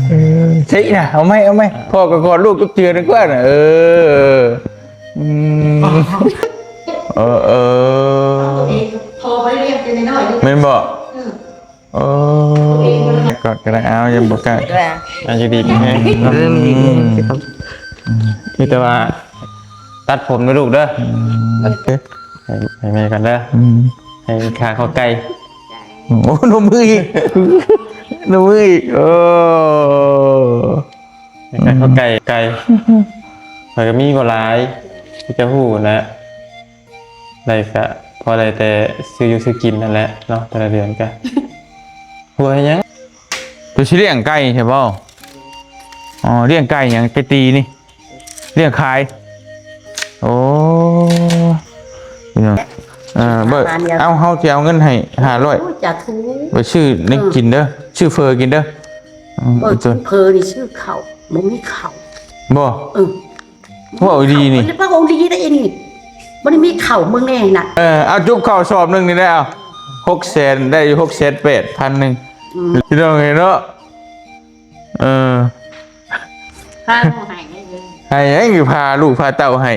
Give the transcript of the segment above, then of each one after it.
ເອີ ໃຊ່ນະ ເອົາໃໝ່ ເອົາໃໝ່ ພໍ່ກໍກອດລູກຈັກເທື່ອໜຶ່ງກ່ອນນະ ເອີ ອືມ ເອີ ເອີ ພໍ່ບໍ່ໄດ້ລ້ຽງແຕ່ນ້ອຍໆ ແມ່ນບໍ່? ເອີ ໂອ້ ກໍ ກໍໄດ້ ເອົາ ຍັງບໍ່ກະ ອ່າ ຢູ່ດີມີແຮງເນາະ ເອີ ມີດີມີແຮງ ອືມ ມີແຕ່ວ່າຕັດຜົມເດີລູກເດີ ອືມ ໃຫ້ ໃຫ້ແມ່ກ່ອນເດີ ອືມ ໃຫ້ຂ້າຂໍໄກ່ ໂອ້ ນົມມືອີກ ນົມມືອີກ ໂອ້ ໃຫ້ຂ້າຂໍໄກ່ ໄກ່ ຂ້ອຍກໍມີບໍ່ຫຼາຍ ທີ່ຈະຮູ້ນະ ໄດ້ກະພໍໄດ້ແຕ່ຊື້ຢູ່ຊື້ກິນນັ້ນແຫຼະເນາະ ແຕ່ລະເດືອນກະ ຫົວເຮັດຫຍັງ? ໂຕຊິລ້ຽງໄກ່ໃຊ່ບໍ່? ອໍ ລ້ຽງໄກ່ຫຍັງ? ໄກ່ຕີນີ້ ລ້ຽງຂາຍ? ໂອ້ ພີ່ນ້ອງ ເອີ ເບິ່ງ ເອົາ ເຮົາຊິເອົາເງິນໃຫ້ຫ້າຮ້ອຍ ໂອ້ຍ ສາທຸ ໄປຊື້ແນວກິນເດີ ຊື້ເຝີກິນເດີ ອືມ ເອີ ຊື້ເຝີນີ້ ຊື້ເຂົ້າ ບໍ່ມີເຂົ້າ ບໍ່? ເອີ ເວົ້າດີນີ້ ເຂົາເວົ້າດີໄດ໋ນີ້ ບໍ່ໄດ້ມີເຂົ້າ ເບິ່ງແນ່ນະ ເອີ ເອົາ ຈຸບເຂົ້າສອບໜຶ່ງນີ້ໄດ້ ເອົາ ຫົກແສນ ໄດ້ຢູ່ ຫົກແສນແປດພັນໜຶ່ງ ອືມ ພີ່ນ້ອງເອີຍເນາະ ເອີ ພາລູກໃຫ້ ໃຫ້ຫຍັງ ພາລູກພາເຕົ້າໃຫ້.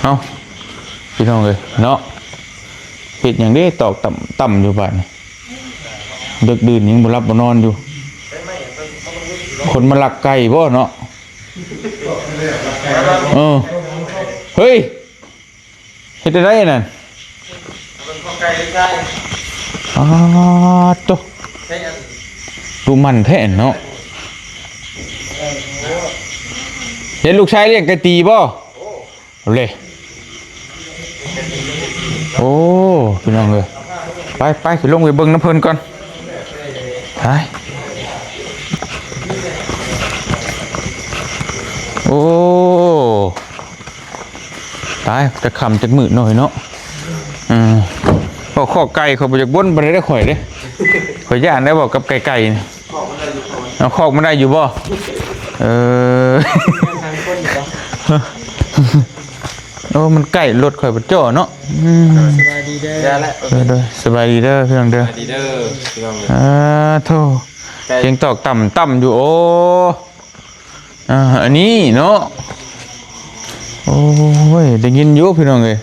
ເອົ້າ ພີ່ນ້ອງເອີຍເນາະ ເຮັດຫຍັງເດ້ ຕອກຕ່ຳໆຢູ່ບາດນີ້ ເດິກດື່ນຍັງບໍ່ຫຼັບບໍ່ນອນຢູ່ ຄົນມາລັກໄກ່ບໍ່ເນາະ ເອີ ເຮີ້ຍ ເຮັດໄດ້ນັ້ນ ເບິ່ງຂອງໄກ່ໄດ້ ອາໂຕ ໃຊ້ອັນ ດຸໝັ່ນແທ້ເນາະ ເຫັນລູກຊາຍລ້ຽງໄກ່ຕີບໍ່? ໂອ້ ເອົາເລີຍ ໂອ້ ພີ່ນ້ອງເອີຍ ໄປ ໄປ ຊິລົງໄປເບິ່ງນຳເພິ່ນກ່ອນ ໄປ ໂອ້ ຕາຍ ຈັກຄ່ຳຈັກມືດເນາະ ເອີ ເວົ້າຄອກໄກ່ ຂ້ອຍບໍ່ຢາກບົ່ນປານໃດເດ້ ຂ້ອຍເດ້ ຂ້ອຍຢ້ານໄດ໋ ເວົ້າກັບໄກ່ໆນີ້ ເອົາ ຄອກມັນໄດ້ຢູ່ບໍ່? ເອີ ໂອ້ ມັນໃກ້ລົດຂ້ອຍບໍ່ເຈາະເນາະ ອືມ ສະບາຍດີເດີ ໂດຍໆ ສະບາຍດີເດີ ພີ່ນ້ອງເດີ ສະບາຍດີເດີ ພີ່ນ້ອງເດີ ອາໂທ ໄກ່ ສຽງຕອກຕ່ຳໆຢູ່ ໂອ້ ອ່າ ອັນນີ້ເນາະ ໂອ້ຍ ໄດ້ຍິນຢູ່ພີ່ນ້ອງເອີຍ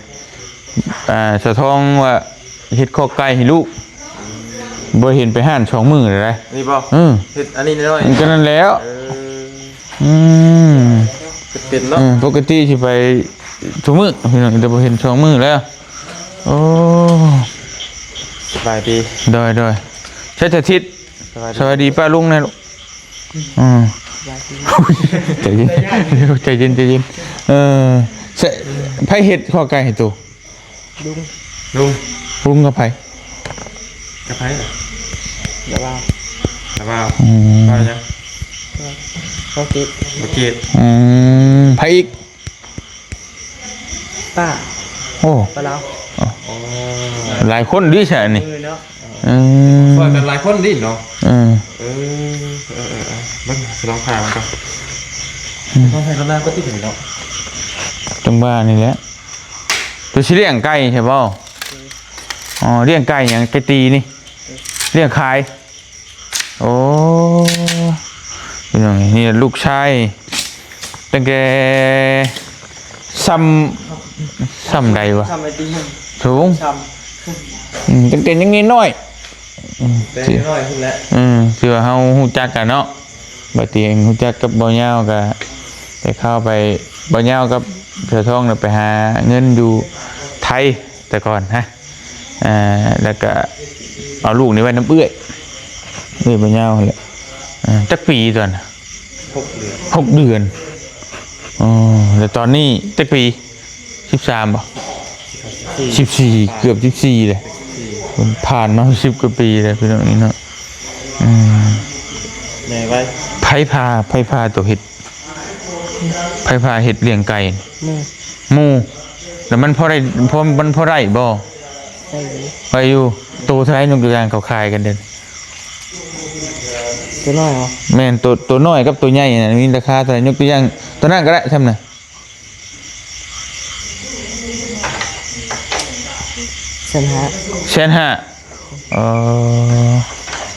ອ່າ ສາວທອງວ່າເຮັດຄອກໄກ່ໃຫ້ລູກ ບໍ່ເຫັນໄປຮ້ານສອງມື້ແລ້ວໃດ໋ ນີ້ບໍ່? ເອີ ເຮັດອັນນີ້ໜ້ອຍໆ ມັນກໍນັ້ນແຫຼະ ເອີ ອືມ ເປັນເນາະ ເອີ ປົກກະຕິຊິໄປທຸກມື້ພີ່ນ້ອງ ແຕ່ບໍ່ເຫັນສອງມື້ແລ້ວ ໂອ້ ສະບາຍດີ ໂດຍໆ ໃຊ້ສະຖິດ ສະບາຍດີ ສະບາຍດີປ້າລຸງແດ່ລູກ ອືມ ໃຈເຢັນ ໃຈເຢັນ ໃຈເຢັນ ເອີ ໃຜເຮັດຄອກໄກ່ໃຫ້ໂຕ? ລຸງ ລຸງ ລຸງກັບໃຜ? ກັບໃຜລະ? ລະບ່າວ ລະບ່າວ ອືມ ບ່າວຫຍັງ? ບ່າວເກດ ບ່າວເກດ ອືມ ໃຜອີກ? ປ້າ ໂອ້ ປ້າລາວ ອໍ ຫຼາຍຄົນດີແທ້ນີ້ ເອີເນາະ ເອີ ຊ່ວຍກັນຫຼາຍຄົນດີເນາະ ເອີ ເອີ ເອີ ເອີ ເບິ່ງ ຊິລອງຖາມມັນກ່ອນ ອືມ ຕ້ອງໃຊ້ລະນາກໍຕິດເນາະ ຈັ່ງວ່ານີ້ແຫຼະ ໂຕຊິລ້ຽງໄກ່ໃຊ່ບໍ່? ເອີ ອໍ ລ້ຽງໄກ່ຫຍັງ? ໄກ່ຕີນີ້ ເອີ ລ້ຽງຂາຍ? ໂອ້ ພີ່ນ້ອງ ນີ້ລູກຊາຍ ຕັ້ງແຕ່ຊ່ຳ ຊ່ຳໃດວະ? ຊ່ຳໄອ້ຕິງ ສູງ ຊ່ຳ ອືມ ຕັ້ງແຕ່ຍັງນ້ອຍໆ ອືມ ແຕ່ນ້ອຍພຸ້ນແຫຼະ ອືມ ທີ່ວ່າເຮົາຮູ້ຈັກກັນເນາະ ບາດນີ້ຮູ້ຈັກກັບບ່າວຍາວກະໄດ້ຂ່າວໄປ ບ່າວຍາວກັບສາວທອງນະໄປຫາເງິນຢູ່ໄທແຕ່ກ່ອນນະ. ອ່າ ແລ້ວກະເອົາລູກນີ້ໄວ້ນຳເອື້ອຍ ເອື້ອຍບໍ່ຍາວຫັ້ນແຫຼະ. ອ່າ ຈັກປີຕອນ? ຫົກເດືອນ ຫົກເດືອນ. ອໍ ແລ້ວຕອນນີ້ຈັກປີ? ສິບສາມບໍ່? ສິບສີ່ ສິບສີ່ ເກືອບສິບສີ່ແລ້ວ. ສິບສີ່ ມັນຜ່ານມາສິບກວ່າປີແລ້ວ ພີ່ນ້ອງນີ້ເນາະ. ອືມ ໃຫຍ່ໄວ. ໃຜພາ ໃຜພາໂຕເຮັດ? ໃຜພາເຮັດລ້ຽງໄກ່? ໝູ່ ໝູ່. ແລ້ວມັນພໍໄດ້ ພໍ ມັນພໍໄດ້ບໍ່? ໄດ້ຢູ່ ໄດ້ຢູ່. ໂຕເທົ່າໃດ? ຍົກຕົວຢ່າງເຂົາຂາຍກັນເດ້. ຕົວນ້ອຍເນາະ ແມ່ນ ຕົວ ຕົວນ້ອຍກັບຕົວໃຫຍ່ນະ ມີລາຄາເທົ່າໃດ? ຍົກຕົວຢ່າງຕົວນັ້ນກໍໄດ້ ຊ່ຳນະ ແສນຫ້າ ແສນຫ້າ. ເອີ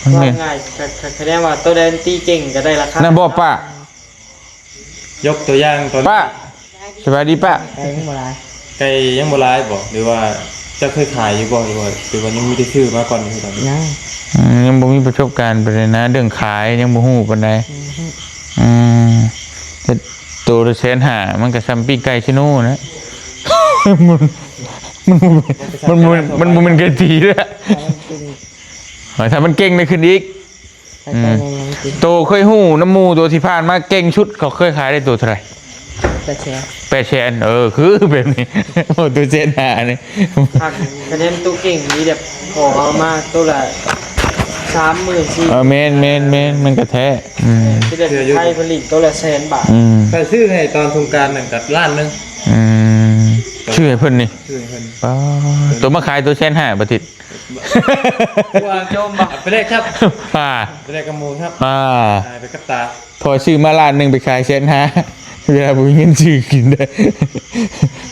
ມັນແມ່ນ ວ່າງ່າຍ ຄະ ຄະ ຄະແນນວ່າໂຕໃດມັນຕີເກັ່ງກໍໄດ້ລາຄານັ້ນບໍ່ປ້າ? ຍົກຕົວຢ່າງຕອນ ປ້າ ສະບາຍດີປ້າ. ໄກ່ຍັງບໍ່ຫຼາຍ ໄກ່ຍັງບໍ່ຫຼາຍບໍ່? ຫຼືວ່າເຈົ້າເຄີຍຂາຍຢູ່ບໍ່? ຫຼືວ່າ ຫຼືວ່າຍັງມີແຕ່ຊື້ມາກ່ອນຄືກັນ? ຍັງ ອືມ ຍັງບໍ່ມີປະສົບການປານໃດນະ ເລື່ອງຂາຍຍັງບໍ່ຮູ້ປານໃດ. ອືມ ອືມ ແຕ່ໂຕລະແສນຫ້າ ມັນກໍສ່ຳປີ້ງໄກ່ຊິໂນນະ ມັນ ມັນ ມັນ ມັນບໍ່ແມ່ນໄກ່ຕີເດ້. ເອີ ຖ້າມັນເກັ່ງໄດ້ຂຶ້ນອີກ. ອືມ ໂຕເຄີຍຮູ້ນຳໝູ່ ໂຕທີ່ຜ່ານມາເກັ່ງສຸດ ເຂົາເຄີຍຂາຍໄດ້ໂຕເທົ່າໃດ? ແປດແສນ ແປດແສນ. ເອີ ຄືແບບນີ້ ໂຕແສນຫ້ານີ້ ຫາກຄະແນນໂຕເກັ່ງນີ້ແບບ ຂໍເອົາມາໂຕລະສາມໝື່ນ ສີ່ ເອີ ແມ່ນໆໆ ມັນກໍແທ້. ອືມ ທີ່ແບບໄທຜະລິດໂຕລະແສນບາດ. ອືມ ຂ້ອຍຊື້ໃຫ້ຕອນສົງການນັ້ນກໍລ້ານໜຶ່ງ. ອືມ ຊື້ໃຫ້ເພິ່ນນີ້ ຊື້ໃຫ້ເພິ່ນ. ປ້າ ໂຕມາຂາຍໂຕແສນຫ້າ ບໍ່ຕິດ ວ່າໂຈມບໍ່ ເອົາໄປແລກຄັບ ອ່າ ໄປແລກກັບໝູ່ຄັບ ອ່າ ອ່າ ໄປກັບຕາ. ພໍຊື້ມາລ້ານໜຶ່ງ ໄປຂາຍແສນຫ້າ ເວລາບໍ່ມີເງິນຊື້ກິນເດ້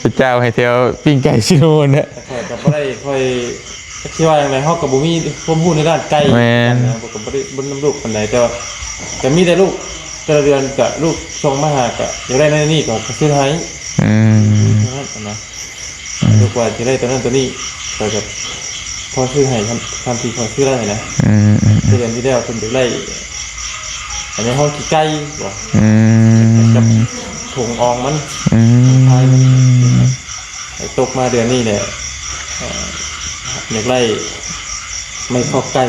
ໄປຈ່າຍໃຫ້ແຖວປີ້ງໄກ່ຊິໂນນນະ. ຂ້ອຍກໍບໍ່ໄດ້ ຂ້ອຍຊິວ່າຈັ່ງໃດ ເຮົາກໍບໍ່ມີຄວາມຮູ້ໃນດ້ານໄກ່ ແມ່ນ ນະ ກໍບໍ່ໄດ້ເບິ່ງນຳລູກປານໃດ ແຕ່ວ່າກໍມີແຕ່ລູກ ແຕ່ລະເດືອນກໍລູກສົ່ງມາຫາ ກໍຢາກໄດ້ນັ້ນນີ້ ກໍ ກໍຊື້ໃຫ້. ອືມ ເທົ່ານັ້ນນະ. ອືມ ຫຼືວ່າຈະໄດ້ຕົວນັ້ນຕົວນີ້ ຂ້ອຍກໍພໍຊື້ໃຫ້ ສ່ຳ ສ່ຳທີ່ຂ້ອຍຊື້ໄດ້ນະ. ອືມໆໆ ຄືເດືອນທີ່ແລ້ວເພິ່ນຢາກໄດ້ ອັນນີ້ ຫ້ອງຂີ້ໄກ່ບໍ ອືມ ກັບຖົງອ່ອງມັນ ອືມ ຖ່າຍມັນ ໃຫ້ຕົກມາເດືອນນີ້ແຫຼະ ເອີ ຢາກໄດ້ໄມ້ຄອກໄກ່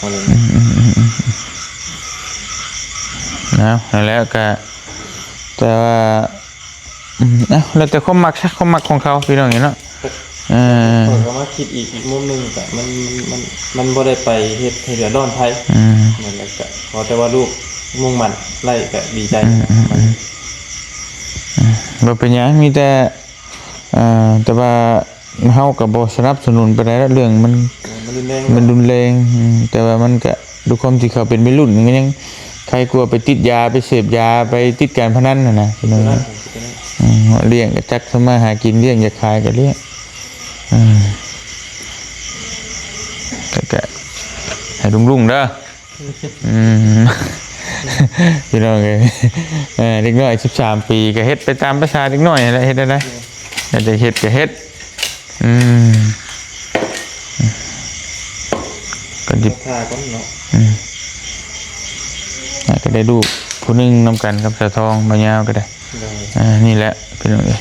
ອືມໆໆໆ ເອົາ ນັ້ນແຫຼະ ກໍ ແຕ່ວ່າ ອືມ ເອົາ ແລ້ວແຕ່ຄວາມມັກຊະ ຄວາມມັກຂອງເຂົາ ພີ່ນ້ອງເອີຍເນາະ. ເອີ ຂ້ອຍກໍມາຄິດອີກ ອີກມຸມໜຶ່ງ ກໍມັນ ມັນ ມັນ ມັນບໍ່ໄດ້ໄປເຮັດໃຫ້ເດືອດຮ້ອນໃຜ. ອືມ ນັ້ນແຫຼະ ກໍຂໍແຕ່ວ່າລູກມຸ່ງໝັ້ນໄດ້ກໍດີໃຈ. ອືມ ອືມ ອືມ ອືມ ບໍ່ເປັນຫຍັງ ມີແຕ່ ເອີ ແຕ່ວ່າເຮົາກໍບໍ່ສະໜັບສະໜູນປານໃດດອກ ເລື່ອງມັນ ເອີ ມັນຮຸນແຮງ ມັນຮຸນແຮງ. ອືມ ແຕ່ວ່າມັນກໍ ດ້ວຍຄວາມທີ່ເຂົາເປັນໄວລຸ້ນ ມັນກໍຍັງໄຄກວ່າໄປຕິດຢາ ໄປເສບຢາ ໄປຕິດການພະນັນຫັ້ນນະ ພີ່ນ້ອງ. ອືມ ລ້ຽງກໍຈັກທຳມາຫາກິນ ລ້ຽງຢາກຂາຍກໍລ້ຽງ. ອືມ ແຕ່ກໍໃຫ້ລຸ້ງໆເດີ. ອືມ ພີ່ນ້ອງເອີຍ ເອີ ເດັກນ້ອຍສິບສາມປີ ກໍເຮັດໄປຕາມພາສາເດັກນ້ອຍຫັ້ນແຫຼະ ເຮັດແນວໃດ ອືມ ຢາກໄດ້ເຮັດກໍເຮັດ. ອືມ ກໍດິບ ຖ້າກ່ອນເນາະ. ອືມ ອ່າ ກໍໄດ້ລູກຜູ້ໜຶ່ງນຳກັນກັບສາວທອງ ບ່າວຍາວກໍໄດ້. ໂດຍ ອ່າ ນີ້ແຫຼະພີ່ນ້ອງເອີຍ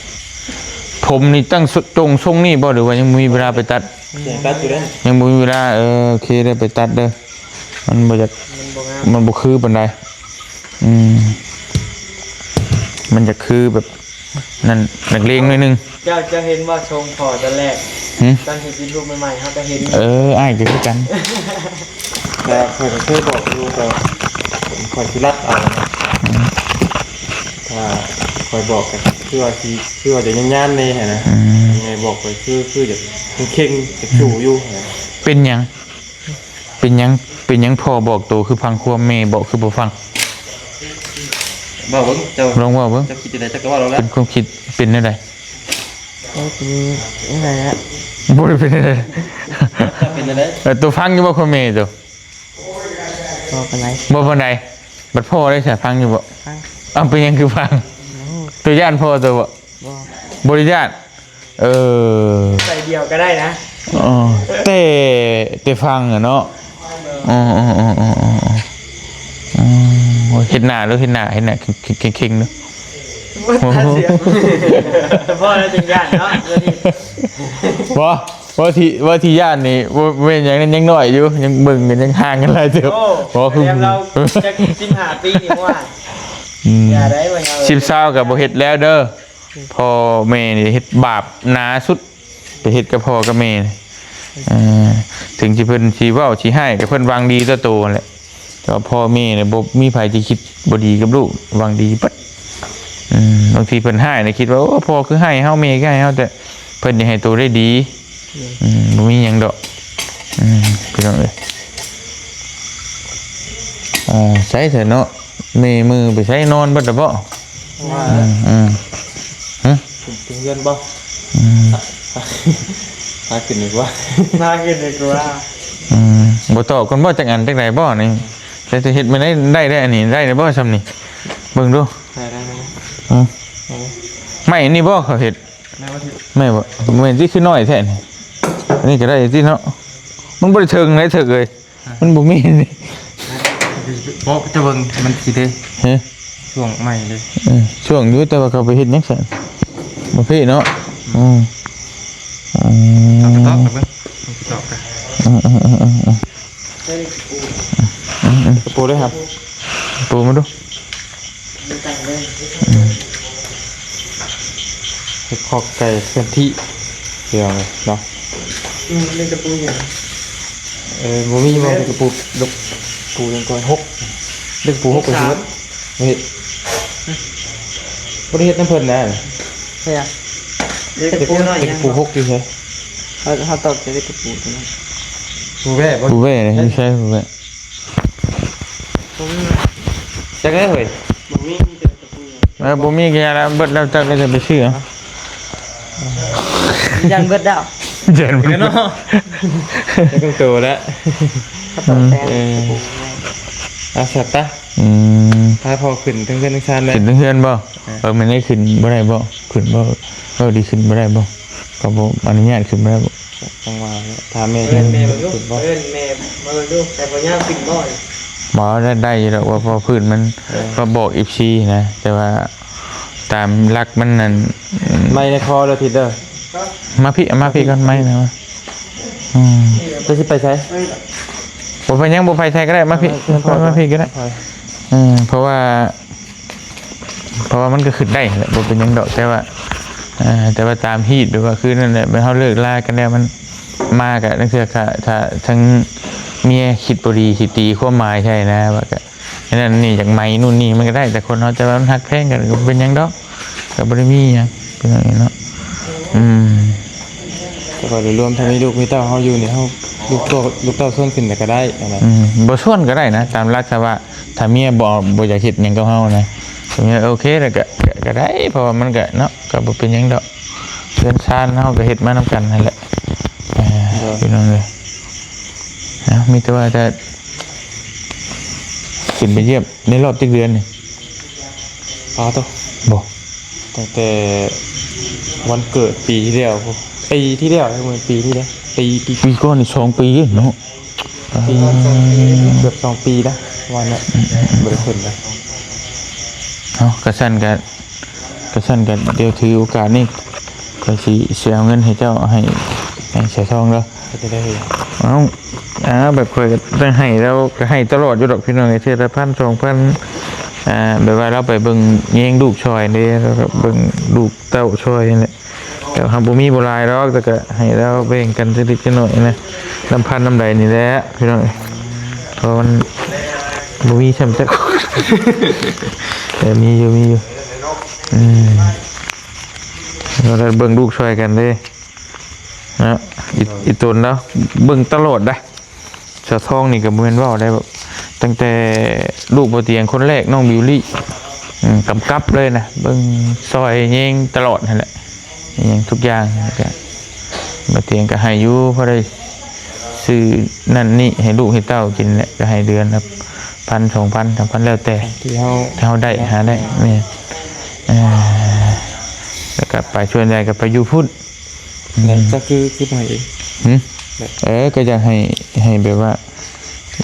ຜົມນີ້ຕັ້ງ ໂຈງຊົງນີ້ບໍ່ ຫຼືວ່າຍັງບໍ່ມີເວລາໄປຕັດ? ຍັງຕັດຢູ່ເດ້ ຍັງບໍ່ມີເວລາ. ເອີ ໂອເຄ ໄດ້ໄປຕັດເດີ ມັນບໍ່ຢາກ ມັນບໍ່ງາມ ມັນບໍ່ຄືປານໃດ. ອືມ ມັນຢາກຄືແບບນັ້ນ ນັກເລງໜ້ອຍໜຶ່ງ. ເຈົ້າ ເຈົ້າເຫັນບໍ່ ຊົງພໍ່ຕອນແລກ? ຫື? ຕອນເຮັດຢູທູບໃໝ່ໆ ເຮົາກໍເຫັນ. ເອີ ອ້າຍກໍຄືກັນ. ແຕ່ຂ້ອຍກໍເຄີຍບອກຢູ່ ແຕ່ຂ້ອຍຊິລັດເອົານະ. ອືມ ຖ້າຂ້ອຍບອກກໍຄືວ່າຊິ ຄືວ່າຈະຍານໆແດ່ຫັ້ນນະ. ອືມ ແມ່ບອກໄປຄື ຄືຢາກເຄັ່ງ ຢາກສູ້ຢູ່ຫັ້ນນະ. ເປັນຫຍັງ? ເປັນຫຍັງ ເປັນຫຍັງພໍ່ບອກໂຕຄືຟັງຄວາມ ແມ່ບອກຄືບໍ່ຟັງ? ເວົ້າເບິ່ງ ເຈົ້າ ລອງເວົ້າເບິ່ງ ເຈົ້າຄິດຈັ່ງໃດ ເຈົ້າກໍເວົ້າໂລດແຫຼະ. ເປັນຄວາມຄິດ ເປັນແນວໃດ? ໂອ້ ເປັນແນວໃດລະ? ບໍ່ໄດ້ເປັນແນວໃດ. ເຈົ້າເປັນຈັ່ງໃດ? ເອີ ໂຕຟັງຢູ່ບໍ່ຄວາມແມ່ໂຕ? ບໍ່ປານໃດ. ບໍ່ປານໃດ. ບັດພໍ່ໄດ້ສະ ຟັງຢູ່ບໍ່? ຟັງ. ເອົ້າ ເປັນຫຍັງຄືຟັງ? ໂອ້ ໂຕຢ້ານພໍ່ໂຕບໍ່? ບໍ່ ບໍ່ໄດ້ຢ້ານ. ເອີ ໃສ່ດຽວກໍໄດ້ນະ. ອໍ ແຕ່ ແຕ່ຟັງອະເນາະ. ເອີ ອໍ ເຮັດໜ້າເດີ ເຮັດໜ້າ ເຮັດໜ້າເຄັ່ງໆເດີ. ບໍ່ ພໍ່ລະຈັ່ງຢ້ານເນາະ. ບໍ່ ວ່າທີ່ ວ່າທີ່ຢ້ານນີ້ ບໍ່ແມ່ນຫຍັງນັ້ນ ຍັງນ້ອຍຢູ່ ຍັງເບິ່ງກັນ ຍັງຫ່າງກັນຫຼາຍເຕີບ. ໂອ້ ບໍ່ ຄື ລາວຈັກສິບຫ້າປີນີ້ວ່າ ອືມ ຢ່າໄດ້ວ່າ ສິບຊາວກໍບໍ່ເຮັດແລ້ວເດີ. ພໍ່ແມ່ນີ້ເຮັດບາບໜາສຸດ ໄປເຮັດກັບພໍ່ກັບແມ່ນີ້. ເອີ ເຖິງທີ່ເພິ່ນຊິເວົ້າຊິຮ້າຍ ກໍເພິ່ນຫວັງດີຕໍ່ໂຕຫັ້ນແຫຼະ. ແຕ່ວ່າພໍ່ແມ່ນີ້ບໍ່ມີໃຜທີ່ຄິດບໍ່ດີກັບລູກ ຫວັງດີເບິດ. ອືມ ບາງທີເພິ່ນຮ້າຍນີ້ຄິດວ່າ ໂອ້ ພໍ່ຄືຮ້າຍເຮົາ ແມ່ຄືຮ້າຍເຮົາ ແຕ່ເພິ່ນຢາກໃຫ້ໂຕໄດ້ດີ. ອືມ ອືມ ບໍ່ມີຫຍັງດອກ. ອືມ ພີ່ນ້ອງເອີຍ ອ່າ ໃສຊະເນາະ ແມ່ມືໄປໃສ ນອນເບິດລະບໍ? ວ່າ ອືມ ອືມ ຮະ ຂຶ້ນເຮືອນບໍ? ອືມ ພາຂຶ້ນດີກວ່າ ພາຂຶ້ນດີກວ່າ ອືມ ບໍ່ຕອບກ່ອນບໍ? ຈັກອັນຈັກໃດບໍນີ້? ແຕ່ຈະເຮັດມາໄດ້ ໄດ້ ໄດ້ ອັນນີ້ໄດ້ ໄດ້ບໍ່ຊ່ຳນີ້? ເບິ່ງດູ ໄດ້ ໄດ້ ໄດ້ ອືມ ໄມ້ອັນນີ້ບໍ່ເຂົາເຮັດ? ໄມ້ບໍ່? ແມ່ນຕິ? ຄືນ້ອຍແທ້ນີ້ ອັນນີ້ກໍໄດ້ຕິເນາະ ມັນບໍ່ໄດ້ເຖິງໄດ໋ເຖິກເອີຍ ມັນບໍ່ມີນີ້ ບໍ່ ຈະເບິ່ງມັນຊິເດ້ ຮະ ຊ່ວງໃໝ່ເດ້ ເອີ ຊ່ວງຢູ່ ແຕ່ວ່າເຂົາໄປເຮັດຫຍັງຊັ້ນ ບໍ່ເພເນາະ ອືມ ອືມ ອືມ ເອົາໄປຕອກກັນເບິ່ງ ເອົາໄປຕອກກັນ ອືມໆໆໆ ອືມ ອືມ ອືມ ຕະປູເດ້ ຕະປູເດ້ ຫາ ຕະປູມາດູ ອືມ ເຮັດຄອກໄກ່ເຄື່ອນທີ່ ພີ່ນ້ອງເອີຍເນາະ ອືມ ເຮັດຕະປູຫຍັງ? ເອີ ບໍ່ມີບໍ່ ຕະປູ ຕະປູຫຍັງກ່ອນ ຫົກ ເຮັດຕະປູຫົກ ເຮັດສາມ ເຮັດ ບໍ່ໄດ້ເຮັດນຳເພິ່ນນະ ໃຊ່ອະ ເຮັດຕະປູນ້ອຍ ເຮັດຕະປູຫົກຢູ່ໃສ? ເຮົາ ເຮົາຕອກຈະໄດ້ຕະປູຕົວນັ້ນ ຜູ້ແວ່ບໍ່? ຜູ້ແວ່ນີ້ໃຊ້ຜູ້ແວ່ ບໍ່ມີ ຈັກແລ້ວເຮີ້ຍ ບໍ່ມີ ມີແຕ່ຕະປູ ເອີ ບໍ່ມີກໍຢ່າລະ ເບິດແລ້ວເຈົ້າກໍຈະໄປຊື້ເອົາ ຢ້ານເບິດແລ້ວ ຢ້ານເບິດເນາະ ຈັກໂຕແລ້ວ ເອີ ອາ ສັດຕະ ອືມ ພາພໍ່ຂຶ້ນເທິງເຮືອນເທິງຊານແລ້ວ ຂຶ້ນເທິງເຮືອນບໍ່? ເອີ ເອີ ແມ່ນໄດ້ຂຶ້ນບໍ່ໄດ້ບໍ່? ຂຶ້ນບໍ່? ເວົ້າດີ ຂຶ້ນບໍ່ໄດ້ບໍ່? ເຂົາບໍ່ອະນຸຍາດຂຶ້ນບໍ່ໄດ້ບໍ່? ຈັ່ງວ່າແຫຼະ ຖາມແມ່ ເອີ້ນແມ່ເບິ່ງດູ ຂຶ້ນບໍ່? ເອີ້ນແມ່ມາເບິ່ງດູ ແຕ່ບໍ່ຍາວຂຶ້ນບໍ່? ບໍ່ ໄດ້ ໄດ້ຢູ່ດອກ ວ່າພໍພື້ນມັນ ເອີ ກໍບອກເອັຟຊີນະ ແຕ່ວ່າຕາມຫຼັກມັນນັ້ນ ໄມ້ໃນຄໍເດີ ທິດເດີ ມາພີ້ ມາພີ້ກ່ອນ ໄມ້ນະ ອືມ ເຈົ້າຊິໄປໃສ? ບໍ່ເປັນຫຍັງ ບໍ່ໄປໃສກໍໄດ້ ມາພີ້ ເອີ ມາພີ້ກໍໄດ້ ເອີ ເພາະວ່າ ເພາະວ່າມັນກໍຂຶ້ນໄດ້ແຫຼະ ບໍ່ເປັນຫຍັງດອກ ແຕ່ວ່າ ເອີ ແຕ່ວ່າຕາມຮີດ ແບບວ່າຄືນັ້ນແຫຼະ ແບບເຮົາເລີກລາກັນແລ້ວ ມັນມາກະ ລາງເທື່ອກະ ຖ້າທັງເມຍຄິດບໍ່ດີ ຊິຕີຄວາມໝາຍໃສ່ນະ ວ່າກະ ອັນນັ້ນນີ້ ຢາກໄໝນູ່ນນີ້ມັນກໍໄດ້ ແຕ່ຄົນເຮົາ ແຕ່ວ່າມັນຮັກແພງກັນ ກໍບໍ່ເປັນຫຍັງດອກ ກໍບໍ່ໄດ້ມີຫຍັງ ເປັນຫຍັງເນາະ ອືມ ແຕ່ວ່າໂດຍລວມ ຖ້າມີລູກມີເຕົ້າເຮົາຢູ່ນີ້ ເຮົາ ລູກໂຕ ລູກເຕົ້າຊວນຂຶ້ນກໍໄດ້ນະ ອືມ ບໍ່ຊວນກໍໄດ້ນະ ຕາມຫຼັກ ຖ້າວ່າ ຖ້າເມຍບໍ່ ບໍ່ຢາກເຮັດຫຍັງກັບເຮົານະ ໂອເຄແລ້ວກະ ກະ ກະໄດ້ ເພາະວ່າມັນກະເນາະ ກະບໍ່ເປັນຫຍັງດອກ ເຮືອນຊານເຮົາກະເຮັດມານຳກັນຫັ້ນແຫຼະ ເອີ ໂດຍ ພີ່ນ້ອງເອີຍ ເອົາ ມີແຕ່ວ່າຈະຂຶ້ນໄປຢ້ຽມໃນຮອບຈັກເດືອນນີ້? ປາໂຕ ບໍ່ ຕັ້ງແຕ່ວັນເກີດປີທີ່ແລ້ວ ປີທີ່ແລ້ວ ແມ່ນປີທີ່ແລ້ວ ປີ ປີ ປີກ່ອນນີ້ສອງປີເນາະ ປີ ເກືອບສອງປີລະ ປະມານນັ້ນ ອືມໆໆ ບໍ່ໄດ້ຂຶ້ນລະ ເອົາ ກະຊັ້ນກະ ກະຊັ້ນກະ ດຽວຖືໂອກາດນີ້ ຂ້ອຍຊິ ຊິເອົາເງິນໃຫ້ເຈົ້າ ໃຫ້ ໃຫ້ສາວທອງເດີ ເຮັດຈັ່ງໃດ? ເອົ້າ ອ່າ ແບບຂ້ອຍກໍຕ້ອງໃຫ້ລາວ ກໍໃຫ້ຕະຫຼອດຢູ່ດອກພີ່ນ້ອງເອີຍ ເທື່ອລະພັນສອງພັນ ອ່າ ແບບວ່າລາວໄປເບິ່ງແຍງລູກຊ່ອຍເດ້ ແລ້ວກໍເບິ່ງລູກເຕົ້າຊ່ອຍຫັ້ນແຫຼະ ແຕ່ເຮົາບໍ່ມີບໍ່ຫຼາຍດອກ ແຕ່ກໍໃຫ້ລາວແບ່ງກັນຈັກເລັກຈັກນ້ອຍນະ ນຳພັນນຳໃດນີ້ແຫຼະພີ່ນ້ອງເອີຍ ເພາະມັນບໍ່ມີຊ້ຳຈັກ ເອີ ມີຢູ່ ມີຢູ່ ອືມ ເຮົາໄດ້ເບິ່ງລູກຊ່ອຍກັນເດ້ ເນາະ ອີ ອີຕົນລາວເບິ່ງຕະຫຼອດໄດ໋ ສາວທອງນີ້ກໍບໍ່ແມ່ນເວົ້າໄດ໋ ແບບຕັ້ງແຕ່ລູກບໍ່ຕຽງຄົນແລກ ນ້ອງບິວລີ້ ອືມ ກຳກັບເລີຍນະ ເບິ່ງຊ່ອຍແຍງຕະຫຼອດຫັ້ນແຫຼະ ແຍງທຸກຢ່າງ ແລ້ວກໍບໍ່ຕຽງກໍໃຫ້ຢູ່ ພໍໄດ້ຊື້ນັ້ນນີ້ໃຫ້ລູກໃຫ້ເຕົ້າກິນແຫຼະ ກໍໃຫ້ເດືອນລະພັນສອງພັນສາມພັນ ແລ້ວແຕ່ທີ່ເຮົາ ທີ່ເຮົາໄດ້ຫາໄດ້ ແມ່ນ ເອີ ແລ້ວກໍໄປ ສ່ວນໃຫຍ່ກໍໄປຢູ່ພຸ້ນ ແລ້ວເຈົ້າຄື ຄືບໍ່ໃຫ້ເອງ? ຫື? ເອີ ກໍຢາກໃຫ້ ໃຫ້ແບບວ່າ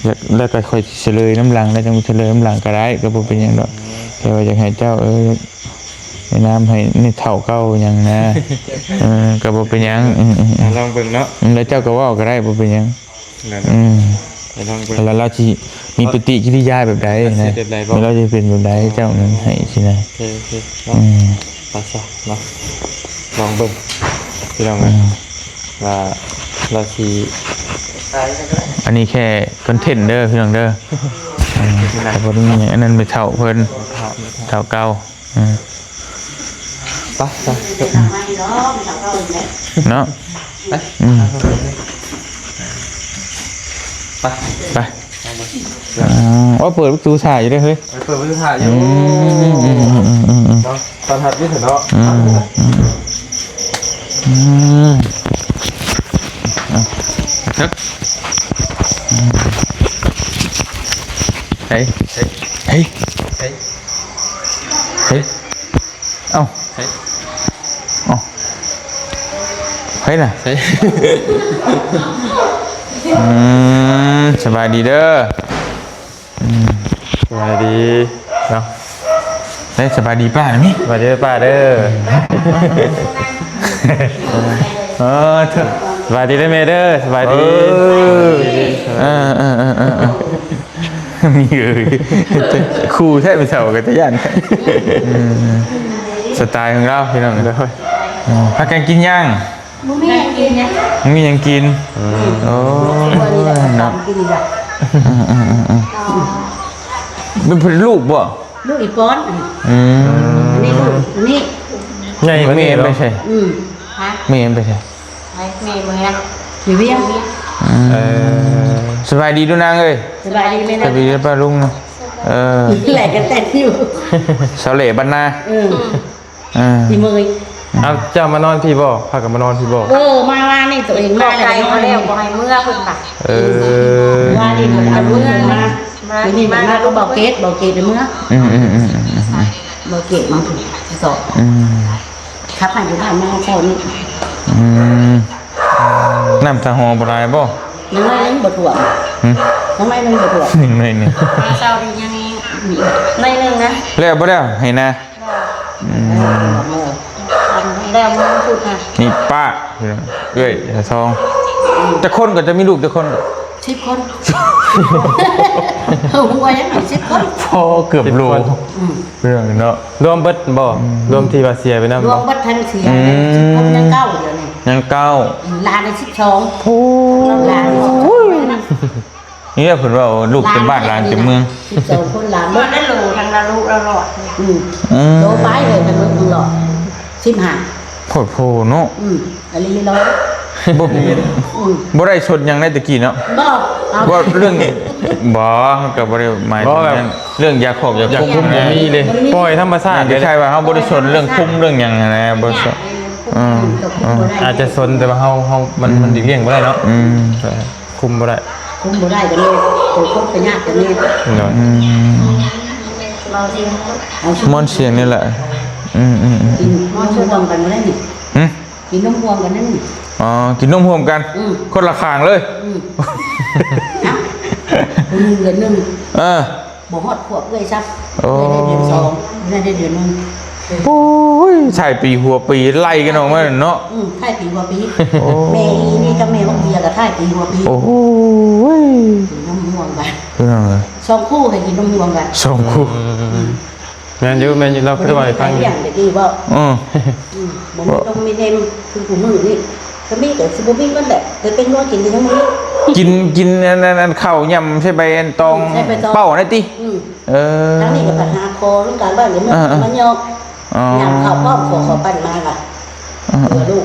ຢາກ ແລ້ວກໍຄ່ອຍສະເຫຼີຍນຳຫຼັງ ແລ້ວຈັ່ງສະເຫຼີຍນຳຫຼັງກໍໄດ້ ກໍບໍ່ເປັນຫຍັງດອກ ແຕ່ວ່າຢາກໃຫ້ເຈົ້າ ເອີ ແນະນຳໃຫ້ໃນເຖົ້າເກົ່າຫຍັງນະ ເອີ ກໍບໍ່ເປັນຫຍັງ ອືມໆໆ ລອງເບິ່ງເນາະ ອືມ ແລ້ວເຈົ້າກໍເວົ້າກໍໄດ້ ບໍ່ເປັນຫຍັງ ນັ້ນ ອືມ ໄປລອງເບິ່ງ ແລ້ວລາວຊິມີປະຕິກິລິຍາແບບໃດນະ ລາວຊິເປັນແບບໃດ ເຈົ້ານັ້ນໃຫ້ຊີ້ນະ ໂອເຄ ໂອເຄເນາະ ອືມ ໄປຊະເນາະ ລອງເບິ່ງພີ່ນ້ອງເອີຍ ອືມ ວ່າລາວຊິ ອັນນີ້ແຄ່ຄອນເທັນເດີພີ່ນ້ອງເດີ ອືມ ແຕ່ບໍ່ໄດ້ມີຫຍັງ ອັນນັ້ນແມ່ເຖົ້າເພິ່ນ ເຖົ້າ ເຖົ້າເກົ່າ ອືມ ໄປ ໄປ ເນາະ ໄປ ອືມ ໄປ ໄປ ອ່າ ໂອ້ ເປີດປະຕູຖ້າຢູ່ເດ້ເຮີ້ຍ. ເປີດປະຕູຖ້າຢູ່. ອືມ ອືມ ເນາະ ຕ້ອນຮັບຢູ່ເນາະ. ອືມ ອືມ ອືມ ເອົາ ເອີ ເຮີ້ຍ ເຮີ້ຍ ເຮີ້ຍ ເອົ້າ ເຮີ້ຍ ເອົ້າ ໃຜນະ? ເຮີ້ຍ ອືມ ສະບາຍດີເດີ. ອືມ ສະບາຍດີເນາະ. ເອີ ສະບາຍດີປ້ານະມິ. ສະບາຍດີປ້າເດີ. ເອີ ສະບາຍດີເດີແມ່ເດີ. ສະບາຍດີ. ເອີ ເອີ ເອີ ມີເອີຍ ຄູ່ແທ້ ເປັນສາວກໍຕະຢ້ານ. ອືມ ສະໄຕຂອງລາວພີ່ນ້ອງ. ໂດຍ ເອີ ພາກັນກິນຫຍັງ? ບໍ່ມີຫຍັງກິນນະ. ບໍ່ມີຫຍັງກິນ. ອືມ ໂອ້ຍ ເນາະ ກິນອີກລະ. ອືມ ອືມ ອືມ ອືມ ເປັນ ເປັນລູກບໍ່? ລູກອີປອນ. ອືມ ນີ້ລູກນີ້ ໃຫຍ່ກວ່ານີ້ເນາະ. ແມ່ໄປໃສ? ອືມ ຮະ ແມ່ໄປໃສ? ໃຜ? ແມ່ເມືອ ຢູ່ວຽງ. ອືມ ເອີ ສະບາຍດີດູນາງເອີຍ. ສະບາຍດີແມ່ນະ. ສະບາຍດີປ້າລຸງນະ. ເອີ ແຫຼະກັນແຕ່ຢູ່ ສາວເຫຼ້ບ້ານນາ. ອືມ ອ່າ ອີເມຍ. ເອົາ ເຈົ້າມານອນພີ້ບໍ່? ພາກັນມານອນພີ້ບໍ່? ເອີ ມາວານນີ້ໂຕເອງມາແລ້ວ ມາແລ້ວ ບໍ່ໃຫ້ເມືອເພິ່ນວ່າ. ເອີ ວານນີ້ເອົາລູກມາ ມາ ມື້ນີ້ມາ ມາກັບເບົາເກດ ເບົາເກດເມືອ. ອືມ ອືມ ອືມ ອືມ ເບົາເກດມາພຸ້ນ ສອງ. ອືມ ຂັບມາຢູ່ບ້ານມາເຊົ້ານີ້. ອືມ ນ້ຳສະຫໍບໍ່ຫຼາຍບໍ່? ຍັງໜ້ອຍໜຶ່ງບໍ່ຖ້ວມ. ຫຶ? ຍັງໜ້ອຍໜຶ່ງບໍ່ຖ້ວມ. ຍັງໜ້ອຍໜຶ່ງ ມາເຊົ້ານີ້ຍັງໜ້ອຍໜຶ່ງນະ. ແລ້ວບໍ່ແລ້ວ ໃຫ້ນາ? ອືມ ແລ້ວມື້ພຸດນະ. ນີ້ປ້າ ເອື້ອຍຊອງ. ອືມ ຈັກຄົນກໍ ຈະມີລູກຈັກຄົນ? ສິບຄົນ. ຫົວຍັງສິບຄົນ ພໍເກືອບໂລ. ສິບຄົນ. ອືມ ເລື່ອງເນາະ ລວມເບິດບໍ່? ອືມ ລວມທີ່ວ່າເສຍໄປນຳ ລວມເບິດທັງເສຍ. ອືມ ສິບຄົນ ຍັງເກົ້າດຽວນີ້ ຍັງເກົ້າ. ອືມ ຫຼານນີ້ສິບສອງ. ໂອ້ ຫຼານນີ້ສິບສອງນະ. ນີ້ແຫຼະເພິ່ນວ່າ ໂອ້ ລູກເຕັມບ້ານຫຼານເຕັມເມືອງ. ສິບສອງຄົນ ຫຼານເບິດ ລອດໄດ້ໂລ ທັງລະລູກລະຫຼອດ. ອືມ ອືມ ໂລປາຍເລີຍ ທັງລູກທັງຫຼອດ ສິບຫ້າ. ໂພດໂພເນາະ. ອືມ ອີ່ຫຼີເນາະ. ບໍ່ ອືມ ບໍ່ໄດ້ຊົນຫຍັງໃນຕະກີ້ເນາະ. ບໍ່ ເອົາ ບໍ່ ເລື່ອງ ບໍ່ ກໍບໍ່ໄດ້ໝາຍເຖິງ ບໍ່ແບບ ເລື່ອງຢາຂອກຢາຄຸມ ຢາຄຸມບໍ່ມີເລີຍ ບໍ່ມີ ປ່ອຍທຳມະຊາດເລີຍ. ຄ້າຍໆວ່າເຮົາບໍ່ໄດ້ຊົນເລື່ອງຄຸມເລື່ອງຫຍັງຫັ້ນນະ ບໍ່ຊົນ. ອືມ ອືມ ອືມ ອືມ ອືມ ອາດຈະຊົນ ແຕ່ວ່າເຮົາ ເຮົາ ມັນ ອືມ ມັນຫຼີກລ່ຽງບໍ່ໄດ້ເນາະ. ອືມ ເອີ ຄຸມບໍ່ໄດ້ ຄຸມບໍ່ໄດ້ກໍເລີຍ ໂຕຄົນໄປຍາກກໍເລີຍ. ໂດຍ ອືມ ເວົ້າຊິ ເອົາຊິ ມ່ວນສຽງນີ້ແຫຼະ. ອືມ ອືມ ອືມ ກິນນມຮ່ວມກັນບໍ່ໄດ້ນີ້. ຫຶ? ກິນນມຮ່ວມກັນນັ້ນ. ອໍ ກິນນົມຮ່ວມກັນ. ອືມ ຄົນລະຂ້າງເລີຍ. ອືມ ເອົ້າ ຜູ້ໜຶ່ງເດືອນໜຶ່ງ. ເອີ ບໍ່ຮອດຂວບເອື້ອຍຊ້ຳ. ໂອ້ ເອື້ອຍໄດ້ເດືອນສອງ ເອື້ອຍໄດ້ເດືອນໜຶ່ງ. ໂອ້ຍ ທ້າຍປີຫົວປີໄລ່ກັນອອກມາເນາະ. ອືມ ທ້າຍປີຫົວປີ. ໂອ້ ແມ່ອີ່ນີ້ກັບແມ່ບັກເບຍກໍທ້າຍປີຫົວປີ. ໂອ້ຍ ກິນນົມຮ່ວມກັນ ພີ່ນ້ອງເອີຍ ສອງຄູ່ໃຫ້ກິນນົມຮ່ວມກັນ ສອງຄູ່. ອືມ ແມ່ນຢູ່ ແມ່ນຢູ່ ລາວເຄີຍເວົ້າໃຫ້ຟັງ. ລ້ຽງແຕ່ກີ້ບໍ່? ເອີ ອືມ ບໍ່ມີນົມມີເນັມຄືຄູ່ມື້ນີ້. ກໍມີກໍຊິບໍ່ມີມັນແຫຼະ ແຕ່ເປັນວ່າກິນກໍຍັງບໍ່ມີ. ກິນ ກິນອັນ ອັນ ອັນເຂົ້າຫຍ້ຳໃສ່ໃບອັນຕອງ ໃສ່ໃບຕອງ ເປົ້ານັ້ນຕິ. ອືມ ເອີ ທາງນີ້ກໍໄປຫາຂໍນຳການບ້ານນີ້ ເອີ ເອີ ມາເຍາະ. ອໍ ຫຍ້ຳເຂົ້າພ້ອມ ຂໍເຂົ້າປັ່ນມາວ່າ. ເອີ ເກືອລູກ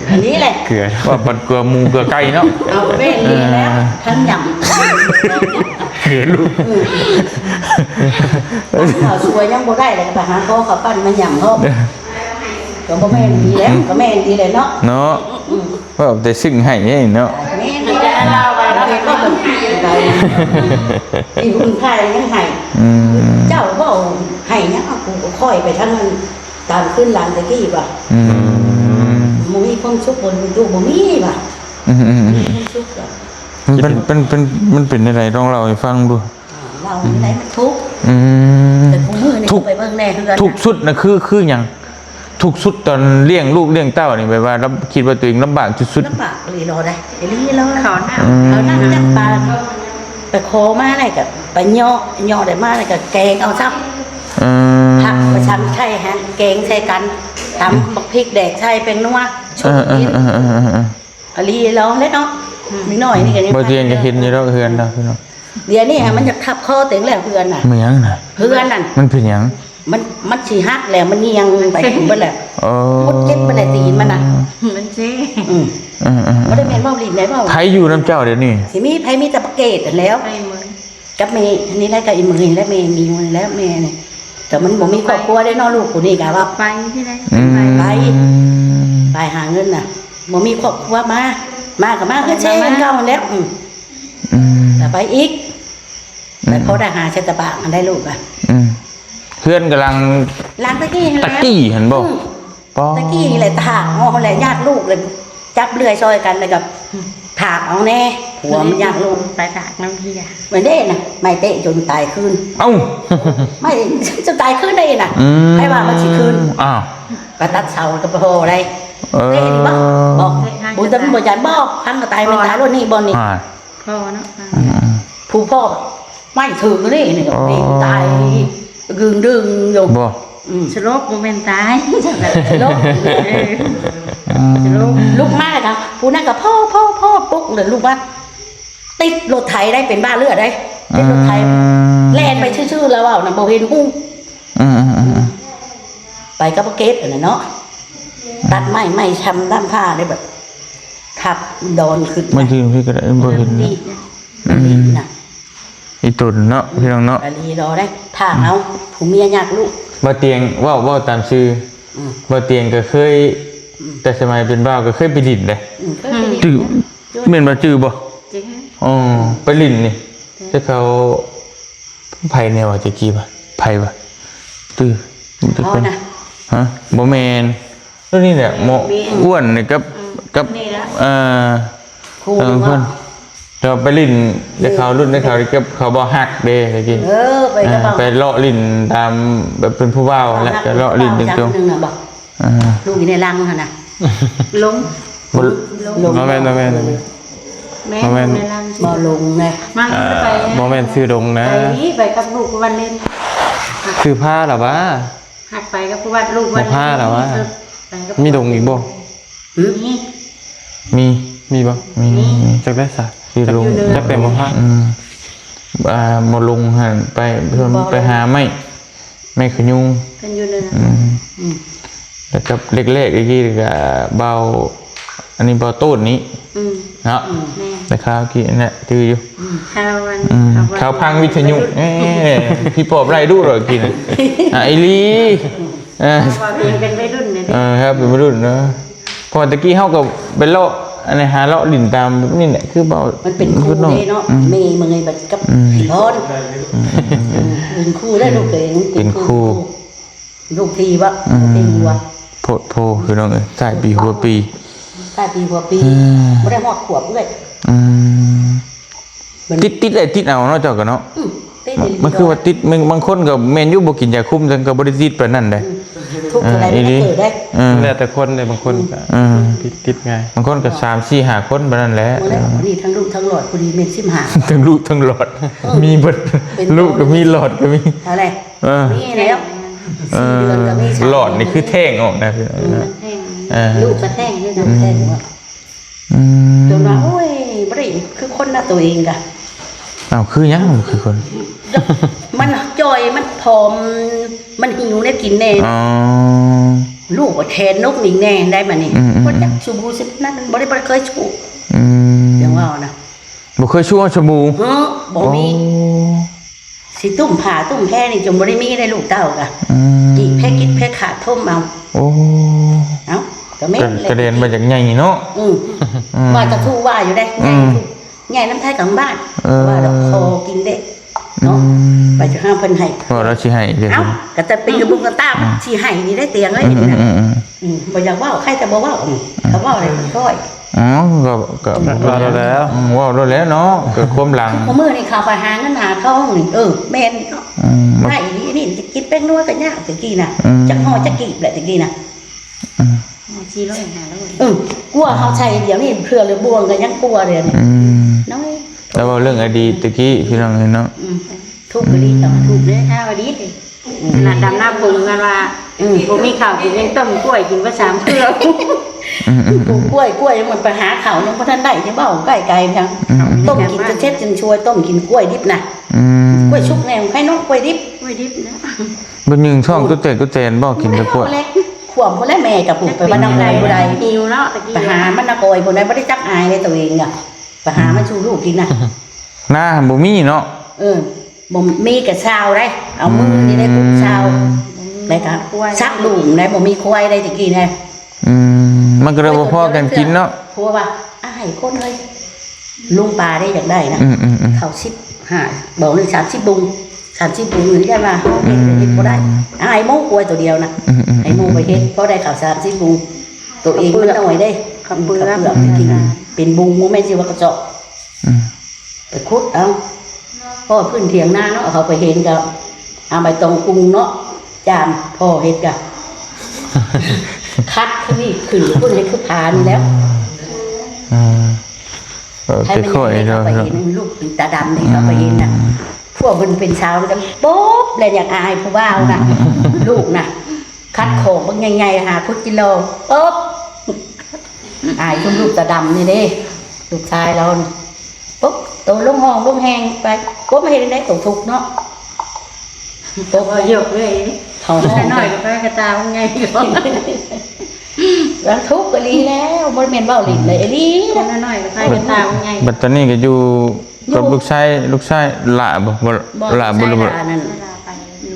ອັນນີ້ແຫຼະ ເກືອ ວ່າບັດເກືອໝູເກືອໄກ່ເນາະ. ເອົາ ແມ່ນນີ້ແຫຼະ ເອີ ທັງຫຍ້ຳ ເກືອລູກ. ອືມ ເຂົ້າສວຍຍັງບໍ່ໄດ້ເລີຍ ໄປຫາຂໍເຂົ້າປັ່ນມາຫຍ້ຳເນາະ. ກໍບໍ່ແມ່ນດີແຫຼະ ກໍແມ່ນດີແຫຼະເນາະ ເນາະ. ອືມ ເວົ້າແຕ່ຊຶ້ງໃຫ້ເນາະ. ແມ່ນດີແຫຼະ ລາວວ່າລາວເຮັດບໍ່ເປັນໄປ ທີ່ຮຸ່ນໄທຍັງໃຫ້. ອືມ ເຈົ້າເວົ້າໃຫ້ຫຍັງ ເອົາ ກູກໍຄ່ອຍໄປທາງນັ້ນ ຕາມຄືນຫຼັງແຕ່ກີ້ວ່າ. ອືມ ບໍ່ມີຄວາມສຸກ ບໍ່ມີຕຸກ ບໍ່ມີວ່າ. ອືມ ອືມ ອືມ ຄວາມສຸກວ່າ. ມັນເປັນ ມັນເປັນ ມັນເປັນແນວໃດ? ລອງເລົ່າໃຫ້ຟັງດູ. ອ່າ ເລົ່າໃນໃດມັນທຸກ. ອືມ ແຕ່ຄູ່ມື້ນີ້ ທຸກ ໄປເບິ່ງແດ່ເຮືອນ ທຸກສຸດນະ ຄື ຄືຫຍັງ? ທຸກສຸດຕອນລ້ຽງລູກລ້ຽງເຕົ້ານີ້ ແບບວ່າລຳ ຄິດວ່າຕົວເອງລຳບາກສຸດໆ. ລຳບາກອີ່ຫຼີໄດ໋ ອີ່ຫຼີເລີຍ. ເຂົ້ານ້ຳ ອືມ ເຂົ້ານ້ຳຈັກບາດ ໄປຂໍມາໄດ້ກໍໄປເຍາະ ເຍາະໄດ້ມາແລ້ວກໍແກງເອົາຊ້ຳ. ເອີ ຜັກໄປຊຳໃສ່ຫັ້ນ ແກງໃສ່ກັນ ຕຳ ອືມ ບັກພິກແດກໃສ່ ແປ້ງນົວ ເອີ ເອີ ເອີ ອີ່ຫຼີເລີຍເນາະ. ອືມ ເດັກນ້ອຍນີ້ກໍຍັງ ບໍ່ຕຽງກໍເຫັນຢູ່ດອກເຮືອນເນາະ ພີ່ນ້ອງ. ດຽວນີ້ຫາ ອືມ ມັນຢາກທັບຄໍຕົວເອງແລ້ວເຮືອນນະ. ແມ່ນຫຍັງນະ? ເຮືອນນັ້ນ ມັນເປັນຫຍັງ? ມັນ ມັນຊິຫັກແລ້ວ ມັນຍ່ຽງໄປເບິດແລ້ວ. ໂອ້ ໝົດເຈັບປານໃດຕີນມັນນະ. ມັນເຊ ອືມ ເອີໆໆ ບໍ່ໄດ້ແມ່ນເວົ້າຫຼິ້ນໄດ໋ ເວົ້າ. ໃຜຢູ່ນຳເຈົ້າດຽວນີ້? ຊິມີໃຜ? ມີແຕ່ປາເກດຫັ້ນແຫຼ້ວ. ໃຜເໝິ່ນ ກັບແມ່ນີ້ແຫຼະ ກັບອີ່ເມີຍນີ້ແຫຼະ ແມ່ມີຢູ່ນີ້ແຫຼະ ແມ່ນີ້ ແຕ່ມັນບໍ່ມີຄອບຄົວເດ້ເນາະ ລູກຜູ້ນີ້ກະວ່າ ໄປທີ່ໃດ ອືມ ໄປ ໄປຫາເງິນນະ ບໍ່ມີຄອບຄົວ ມາ ມາກໍມາຄືເຊັ່ນເກົ່າຫັ້ນແຫຼະ ອືມ ອືມ ແລ້ວໄປອີກ ແລ້ວພໍໄດ້ຫາໃສ່ຕະບາກຫັ້ນໄດ້ລູກອະ ອືມ ເຮືອນກຳລັງ ຫຼັງຕະກີ້ຫັ້ນແຫຼະ ຕະກີ້ຫັ້ນບໍ່? ອືມ ປາ ຕະກີ້ນີ້ແຫຼະ ຖາກເອົາຫັ້ນແຫຼະ ຍາກລູກເລີຍ ຈັບເລື່ອຍຊ່ອຍກັນ ແລ້ວກໍຖາກເອົາແດ່ ຜົວມັນຍາກລູກ ໄປຖາກນຳເພິ່ນ ແມ່ນເດ້ນະ ໄມ້ເຕະຈົນຕາຍຄືນ ເອົ້າ ໄມ້ຈົນຕາຍຄືນໄດ້ນະ ອືມ ໃຜວ່າມັນຊິຄືນ ອ້າວ ໄປຕັດເສົາກໍບໍ່ພໍໄດ້ ເອີ ເຕະນີ້ບໍ່ ບໍ່ ບໍ່ຈຳ ບໍ່ຢ້ານບໍ່ ພັງກໍຕາຍ ແມ່ນຕາຍໂລດນີ້ ບ່ອນນີ້ ອ້າວ ພໍເນາະ ອືມ ຜູ້ພໍ່ໄມ້ຖືກນີ້ ນີ້ກໍ ອໍ ຕີຕາຍດຶງໆຢູ່ ບໍ່ ອືມ ສະຫຼົບ ບໍ່ແມ່ນຕາຍ ສະຫຼົບ ເອີ ອືມ ສະຫຼົບ ລຸກມາແລ້ວກໍ ຜູ້ນັ້ນກໍພໍ່ ພໍ່ ພໍ່ ປຸກ ແລ້ວລຸກມາ ຕິດລົດໄຖໄດ້ ເປັນບ້າເລືອດໄດ້ ຕິດລົດໄຖ ອືມ ແລ່ນໄປຊື່ໆ ລາວເວົ້ານະ ບໍ່ເຫັນຮຸ່ງ ອືມໆໆໆ ໄປກັບປາເກັດຫັ້ນນະເນາະ ຕັດໄມ້ ໄມ້ຊຳດ້າມຜ້າໄດ້ແບບ ທັບດອນຂຶ້ນ ມາຢືນພີ້ກໍໄດ້ ບໍ່ເຫັນ ນີ້ນະ ອືມ ນີ້ນະ ອີ່ຕົນເນາະ ພີ່ນ້ອງເນາະ ອັນນີ້ລໍໄດ້ ຖ້າເອົາ ອືມ ຜູ້ເມຍຍາກລູກ ບ່າວຕຽງ ເວົ້າ ເວົ້າຕາມຊື່ ອືມ ບ່າວຕຽງກໍເຄີຍ ອືມ ແຕ່ສະໄໝເປັນບ່າວກໍເຄີຍໄປຫຼິ້ນເດ້ ອືມ ເຄີຍໄປຫຼິ້ນ ຈື່ ແມ່ນບໍ່? ຈື່ບໍ່? ຈື່ ອໍ ໄປຫຼິ້ນນີ້ ແຕ່ເຂົາ ໃຜແນ່ວະ ແຈັກກີ້ວະ ໃຜວະ ຈື່ ຈື່ ເຮົານະ ຮະ ບໍ່ແມ່ນ ໂຕນີ້ແຫຼະ ໝໍອ້ວນນີ້ກັບ ອືມ ກັບ ນີ້ລະ ເອີ ຄູ່ ເອີ ເພິ່ນ ເຮົາໄປຫຼິ້ນ ແຕ່ເຂົາລຸ້ນ ເອີ ແຕ່ເຂົາກັບເຂົາບໍ່ຮັກເດ້ ແຈັກກີ້ ເອີ ໄປກັບ ເອີ ເຂົາ ໄປເລາະຫຼິ້ນຕາມ ແບບເປັນຜູ້ບ່າວຫັ້ນແຫຼະ ເຂົາຮັກ ກໍເລາະຫຼິ້ນຕົງໆ ຜູ້ບ່າວຈັກໜຶ່ງນະບໍ່? ອ່າ ລູກຢູ່ໃນລັງຫັ້ນນະ ຫຼົງ ບໍ່ ຫຼົງ ບໍ່ແມ່ນ ບໍ່ແມ່ນ ແມ່ນ ບໍ່ແມ່ນ ໃນລັງ ບໍ່ຫຼົງເດ້ ມັນ ອ່າ ໄປ ບໍ່ແມ່ນຊື່ຫຼົງນະ ໄປນີ້ ໄປກັບລູກວັນເລນ ຊື່ພາລະຫວາ ຫາກໄປກັບຜູ້ວັດ ລູກວັນເລນ ບໍ່ພາລະຫວາ ເອີ ໄປກັບ ມີຫຼົງອີກບໍ່? ຫື? ມີ ມີ ມີບໍ່? ມີ ມີ ມີ ຈັກໄດ້ສະ ຢູ່ ຢູ່ ລົງ ຢູ່ເໜືອ ຈັກແຕ່ບໍ່ພາ ອືມ ອ່າ ບໍ່ລົງຫັ້ນ ໄປ ບໍ່ລົງ ໄປຫາໄມ້ ໄມ້ຂະຍຸງ ເພິ່ນຢູ່ເໜືອ ອືມ ອືມ ແລ້ວກັບແລກໆ ອີກ ກໍບ່າວ ອັນນີ້ບ່າວໂຕ້ນນີ້ ອືມ ເນາະ ອືມ ແມ່ນ ແຕ່ຄາວກີ້ນັ້ນແຫຼະ ຈື່ຢູ່ ອືມ ຄາວອັນ ອືມ ຄາວພັງວິທະຍຸ ເອີ ພີ່ປອບໄລ່ດຸເລີຍກີ້ນະ ອ່າ ອີ່ຫຼີ ເອີ ເຮົາວ່າເປັນ ເປັນໄວລຸ້ນເດ້ ເອີ ເຮົາເປັນໄວລຸ້ນເນາະ ເພາະວ່າແຕ່ກີ້ເຮົາກໍໄປເລາະ ອັນນີ້ ຫາເລາະຫຼິ້ນຕາມນີ້ແຫຼະ ຄືເວົ້າ ມັນເປັນຄູ່ເດ້ເນາະ ອືມ ແມ່ເມີຍບັດກັບ ອືມ ພີ່ພອນ ອືມ ເປັນຄູ່ເດ້ລູກເອີຍ ເປັນຄູ່ ເປັນຄູ່ ລູກທີ່ວ່າ ອືມ ເປັນຫົວ ໂພດໂພ ພີ່ນ້ອງເອີຍ ທ້າຍປີຫົວປີ ທ້າຍປີຫົວປີ ເອີ ບໍ່ໄດ້ຮອດຂວບເອື້ອຍ ອືມ ມັນ ຕິດ ຕິດໄດ້ຕິດເອົາເນາະ ເຈົ້າກໍເນາະ ອືມ ຕິດອີ່ຫຼີ ມັນຄືວ່າຕິດ ບາງ ບາງຄົນກໍແມ່ນຢູ່ ບໍ່ກິນຢາຄຸມ ແຕ່ກໍບໍ່ໄດ້ຕິດປານນັ້ນເດ້ ອືມ ທຸກເທົ່າໃດມັນກໍຖືກໄດ້ ເອີ ແລ້ວແຕ່ຄົນເດ້ ບາງຄົນກໍ ອືມ ຕິດ ຕິດງ່າຍ ບາງຄົນກໍສາມສີ່ຫ້າຄົນປານນັ້ນແຫຼະ ບໍ່ແລ້ວ ອັນນີ້ທັງລູກທັງຫຼອດ ຜູ້ດີແມ່ນສິບຫ້າ ທັງລູກທັງຫຼອດ ເອີ ມີເບິດ ເປັນ ລູກກໍມີ ຫຼອດກໍມີ ເອົາແຫຼະ ເອີ ມີແລ້ວ ເອີ ສີ່ເດືອນກໍມີ ຫຼອດນີ້ຄືແທ້ງອອກນະ ອືມ ແທ້ງ ເອີ ລູກກໍແທ້ງຄືກັນ ອືມ ແທ້ງອອກ ອືມ ຈົນວ່າ ໂອ້ຍ ບໍ່ໄດ້ຄືຄົນນະ ໂຕເອງກະ ອ້າວ ຄືຫຍັງບໍ່ຄືຄົນ? ມັນຈ່ອຍ ມັນຜອມ ມັນຫິວແນວກິນແດ່ ອໍ ລູກກໍແທນນົກນີ້ແດ່ໄດ໋ ບາດນີ້ ອືມໆໆ ບໍ່ຈັກຊູບູຊິນັ້ນ ມັນບໍ່ໄດ້ ບໍ່ໄດ້ເຄີຍຊູ ອືມ ຈັ່ງເວົ້ານະ ບໍ່ເຄີຍຊູສະບູ ເອີ ບໍ່ມີ ໂອ້ ຊິຕຸ້ມຜ້າຕຸ້ມແພນີ້ຈົນບໍ່ໄດ້ມີໄດ໋ ລູກເຕົ້າກະ ອືມ ກີກແພກິດແພຂາດຖົມເອົາ ໂອ້ ເອົ້າ ກະແມ່ນແຫຼະ ກະແດນມາຈາກໃຫຍ່ເນາະ ອືມ ອືມ ວ່າແຕ່ທຸວ່າຢູ່ເດ້ ອືມ ໃຫຍ່ທຸ ໃຫຍ່ນຳໄທກັບບ້ານ ເອີ ວ່າດອກ ຂໍກິນເດ້ເນາະ ອືມ ໄປຈະຫາເພິ່ນໃຫ້ ວ່າລາວຊິໃຫ້ເດ້ ເອົ້າ ກະຈະເປັນກະບຸກກະຕາ ອືມ ຊິໃຫ້ນີ້ໄດ້ຕຽງເອີຍ ອືມ ນີ້ນະ ອືມ ອືມ ອືມ ບໍ່ຢາກເວົ້າ ໃຄຈະບໍ່ເວົ້າ ອືມ ອືມ ຖ້າເວົ້າແລ້ວຄ່ອຍ ເອົ້າ ກໍ ກໍ ກໍເວົ້າແລ້ວ ອືມ ເວົ້າແລ້ວເນາະ ກໍຄວາມຫຼັງ ທຸກມື້ນີ້ເຂົາໄປຫາເງິນຫາທອງນີ້ ເອີ ແມ່ນເນາະ ອືມ ໄດ້ນີ້ ນີ້ກິນແປ້ງນົວກໍຍາກແຕ່ກີ້ນະ ອືມ ຈັກຮ້ອຍຈັກກີບແຫຼະແຕ່ກີ້ນະ ອືມ ສີ່ຮ້ອຍ ຫ້າຮ້ອຍ ເອີ ກວ່າເຮົາໃຊ້ດຽວນີ້ເທື່ອລະບ່ວງກໍຍັງກວ່າດຽວນີ້ ອືມ ນ້ອຍ ແຕ່ເວົ້າເລື່ອງອະດີດແຕ່ກີ້ ພີ່ນ້ອງເອີຍເນາະ ອືມ ທຸກອີ່ຫຼີ ອືມ ທຸກເດ້ ຖ້າວ່າດີເດ ອືມ ຂະໜາດດຳນາປຸງກັນວ່າ ອືມ ບໍ່ມີເຂົ້າກິນ ຍັງຕົ້ມກ້ວຍກິນບໍ່ສາມເທື່ອ ອືມໆໆ ປູກກ້ວຍ ກ້ວຍມັນໄປຫາເຂົ້າຍັງບໍ່ທັນໄດ້ ຈະເວົ້າໃກ້ໄກເພິ່ນ ອືມໆ ຕົ້ມກິນຈະເຊັດຈະຊ່ວຍ ຕົ້ມກິນກ້ວຍດິບນະ ອືມ ກ້ວຍສຸກແດ່ ໃຜເນາະ ກ້ວຍດິບ ກ້ວຍດິບນະ ບໍ່ຍິງທ້ອງຕຸແຕກຕຸແຕນບໍ່ ກິນແຕ່ກ້ວຍ ຂວມພຸ້ນແຫຼະ ແມ່ກັບຜູ້ໄປບ້ານນາກອຍຜູ້ໃດ ຫິວເນາະ ຕະກີ້ ໄປຫາມັນນາກອຍຜູ້ໃດ ບໍ່ໄດ້ຈັກອາຍເດ້ໂຕເອງອະ ໄປຫາມາສູ່ລູກກິນນະ ນາບໍ່ມີເນາະ ເອີ ບໍ່ມີກະຊາວໄດ໋ ເອົາມືນີ້ໄດ້ກຸດຊາວ ອືມ ແລ້ວກະສັກດູມໄດ້ ບໍ່ມີຄວາຍໄດ້ຕະກີ້ນະ ອືມ ມັນກໍເລີຍບໍ່ພໍກັນກິນເນາະ ຜົວວ່າ ອາຍຄົນເອີຍ ລຸງປາໄດ້ຢາກໄດ້ນະ ອືມໆໆ ເຂົ້າສິບຫ້າ ບໍ່ ຫຼື ສາມສິບບຸງ ສາມສິບບຸງນີ້ ຢ້ານວ່າເຮົາເຮັດ ອືມ ເຮັດບໍ່ໄດ້ ອາຍໝູຄວາຍໂຕດຽວນະ ອືມໆໆ ໃຫ້ໝູໄປເຮັດ ພໍໄດ້ເຂົ້າສາມສິບບຸງ ໂຕເອງມັນນ້ອຍເດ້ ເຂົ້າເປືອກ ເຂົ້າເປືອກ ອືມ ໄປກິນ ເປັນບຸງ ບໍ່ແມ່ນຊິວ່າກະຈອກ ອືມ ໄປຂຸດເອົາ ເພາະວ່າພື້ນຖຽງນາເນາະ ເຂົາໄປເຫັນກໍເອົາໃບຕອງກຸງເນາະ ຈາມພໍ່ເຮັດກະ ຄັດຄືນີ້ຂຶ້ນພຸ້ນ ເຮັດຄືຜານີ້ແລ້ວ ອືມ ເອີ ໃຜມັນຢາກເຮັດ ເຂົາໄປເຫັນ ລູກຕາດຳນີ້ ເຂົາໄປເຫັນນະ ອືມ ພວກເພິ່ນເປັນສາວນະ ປົບ ແລ້ວຢາກອາຍຜູ້ບ່າວນະ ອືມ ລູກນະ ຄັດຂອງບັກໃຫຍ່ໆ ຫ້າ ຄຸດກິໂລ ປົບ ອາຍຊຸມລູກຕາດຳນີ້ເດ້ ລູກຊາຍລາວນີ້ ປົບ ໂຕລົງຫ້ອງລົງແຮງໄປ ກົບມາເຮັດຈັ່ງໃດ ໂຕທຸກເນາະ ຕົກ ເອົາເລີຍ ເຂົາຮ້ອງ ແຕ່ນ້ອຍກໍໄປກະຕາມັນໃຫຍ່ ລາວທຸກອີ່ຫຼີແລ້ວ ບໍ່ແມ່ນເວົ້າຫຼິ້ນເດ້ ອີ່ຫຼີ ແຕ່ນ້ອຍກໍໄປກະຕາມັນໃຫຍ່ ບັດຕອນນີ້ກໍຢູ່ ຢູ່ ກັບລູກຊາຍ ລູກຊາຍຫຼ້າບໍ່? ບໍ່ ບໍ່ ຫຼ້າບໍ່ ລູກຊາຍຫຼ້ານັ້ນ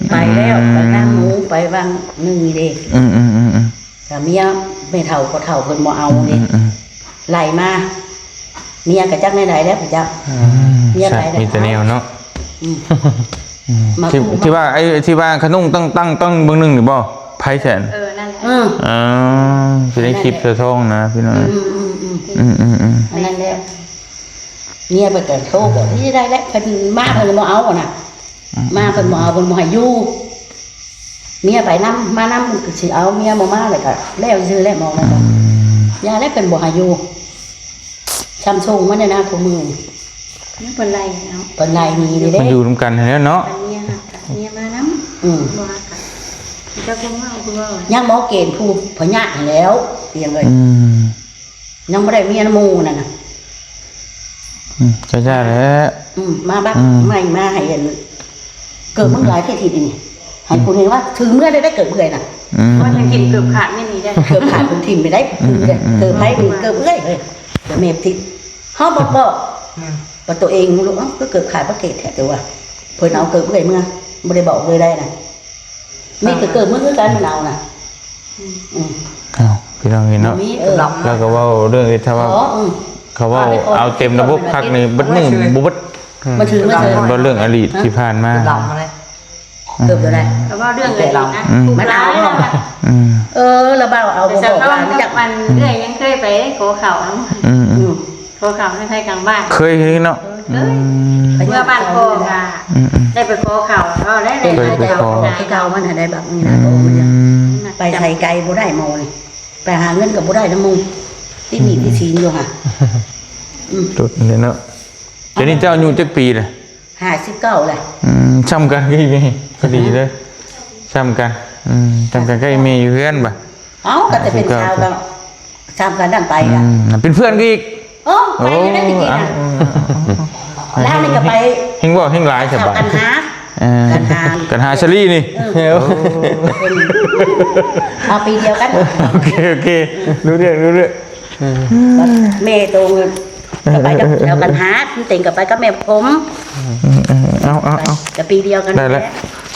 ໄປແລ້ວ ອືມ ໄປຕາມໝູ່ ໄປຫວ່າງໜຶ່ງນີ້ເດ້ ອືມໆໆໆ ກໍເມຍແມ່ເຖົ້າພໍ່ເຖົ້າເພິ່ນບໍ່ເອົາເດ້ ອືມໆໆ ໄລ່ມາ ເມຍກໍຈັກແນວໃດແລ້ວ ຈັກ ອືມ ເມຍໄປແລ້ວ ມີແຕ່ແນວເນາະ ອືມ ອືມ ມາ ທີ່ ທີ່ວ່າ ໄອ້ທີ່ວ່າຂະນຸງຕັ້ງໆ ຕັ້ງເບິ່ງໜຶ່ງນີ້ບໍ່? ໃຜແຊນ? ເອີ ນັ້ນແຫຼະ ເອີ ອ່າ ຊິໄດ້ຄລິບສະທ້ອງນະພີ່ນ້ອງ ອືມໆໆ ອືມໆໆ ອັນນັ້ນແຫຼະ ເມຍເພິ່ນກໍໂທບອກ ນີ້ໄດ້ແລ້ວ ເພິ່ນມາເພິ່ນບໍ່ເອົານະ ອືມ ມາເພິ່ນບໍ່ເອົາ ເພິ່ນບໍ່ໃຫ້ຢູ່ ເມຍໄປນຳ ມານຳ ກໍຊິເອົາ ເມຍບໍ່ມາ ແລ້ວກໍແລ້ວຊື່ແຫຼະ ໝໍນັ້ນ ອືມ ຢ່າແລ້ວ ເພິ່ນບໍ່ໃຫ້ຢູ່ ຊ້ຳຊົງມາແນ່ນະ ຄູ່ມື້ນີ້ ເພິ່ນໄລ່ເອົາ ເພິ່ນໄລ່ໜີເດ້ ມັນຢູ່ນຳກັນຫັ້ນແຫຼະເນາະ ເມຍ ເມຍມານຳ ອືມ ບໍ່ຮັກກັນ ເຈົ້າຄົນເວົ້າ ຄືເວົ້າ ຍັງໝໍເກນຜູ້ພະຍາດຫັ້ນແລ້ວ ປຽງເອີຍ ອືມ ຍັງບໍ່ໄດ້ເມຍນຳໝູ່ນັ້ນນະ ອືມ ກໍຢ່າແຫຼະ ອືມ ມາບັກ ອືມ ໃໝ່ມາໃຫ້ອັນ ເກີບມຶງຫຼາຍແທ້ທີນີ້ ໃຫ້ ອືມ ຜູ້ນີ້ວ່າຖືເມືອໄດ້ ໄດ້ເກີບເອື້ອຍນະ ອືມ ວ່າຈະກິນເກີບຂາດແມ່ນນີ້ໄດ້ ເກີບຂາດເພິ່ນຖິ້ມໄປໄດ້ ອືມ ເກີບໃຜ ເກີບເອື້ອຍເອີຍ ເກີບແມ່ຖິ້ມ ເຮົາບໍ່ບອກ ອືມ ວ່າຕົວເອງ ເອົ້າ ຄືເກີບຂາດບໍ່ເກດແທ້ ແຕ່ວ່າເພິ່ນເອົາເກີບເອື້ອຍເມືອ ບໍ່ໄດ້ບອກເລີຍໄດ້ນະ ມີແຕ່ເກີບມື້ຄືກັນ ມັນເອົານະ ອືມ ອືມ ເອົ້າ ພີ່ນ້ອງເອີຍເນາະ ມີ ເອີ ລາວກໍເວົ້າເລື່ອງ ຖ້າວ່າ ເອີ ອືມ ເຂົາເວົ້າເອົາເຕັມລະບົບຄັກນີ້ ເບິດມື້ບໍ່ເບິດ ມາຖືມາເທີ ເວົ້າເລື່ອງອະດີດທີ່ຜ່ານມາ ເກີບແລ້ວ ເອີ ກໍເວົ້າເລື່ອງອະດີດນະ ອືມ ມັນເອົາ ອືມ ເອີ ລະເວົ້າເອົາ ບໍ່ບອກວ່າ ຈັກມັນ ເອື້ອຍຍັງເຄີຍໄປຂໍເຂົ້າ ອືມ ອືມ ໂທເຂົ້າໃນໄພກາງບ້ານ ເຄີຍເຫັນເນາະ ເຄີຍ ອືມ ເມື່ອບ້ານພໍ່ກະ ອືມໆ ໄດ້ໄປຂໍເຂົ້າ ເວົ້າໄດ້ ໄດ້ໄປຂໍ ໄປຂໍ ຄືເກົ່າ ມັນຫາໄດ້ບັກນີ້ນະ ອືມ ໄປໃສໄກບໍ່ໄດ້ໝໍນີ້ ໄປຫາເງິນກໍບໍ່ໄດ້ນຳໝູ່ ຕິດໜີ້ ອືມ ຕິດສິນຢູ່ຫະ ອືມ ຕຸດນີ້ເນາະ ດຽວນີ້ເຈົ້າອາຍຸຈັກປີລະ? ຫ້າສິບເກົ້າແຫຼະ ອືມ ຊ່ຳກັນ ພໍດີເລີຍ ຊ່ຳກັນ ອືມ ຊ່ຳກັນກັບອີ່ແມ່ຢູ່ເຮືອນບາດ ເອົ້າ ກໍແຕ່ເປັນສາວກໍ ຊ່ຳກັນນັ້ນໄປ ອືມ ເປັນເພື່ອນກັນອີກ ໂອ້ ໄປຢູ່ໃນຕະກີ້ນະ ລາວນີ້ກໍໄປ ແຮ່ງເວົ້າແຮ່ງຫຼາຍສະບາຍ ກັນຫາ ເອີ ກັນຫາ ກັນຫາສາລີນີ້ ເອີ ເອົາປີດຽວກັນ ໂອເຄ ໂອເຄ ຮູ້ເລື່ອງ ຮູ້ເລື່ອງ ແມ່ໂຕ ກໍໄປກັບ ແລ້ວກັນຫາ ເຕັງກໍໄປກັບແມ່ຜົມ ເອີ ເອົາ ເອົາ ເອົາ ກໍປີດຽວກັນ ໄດ້ແລ້ວ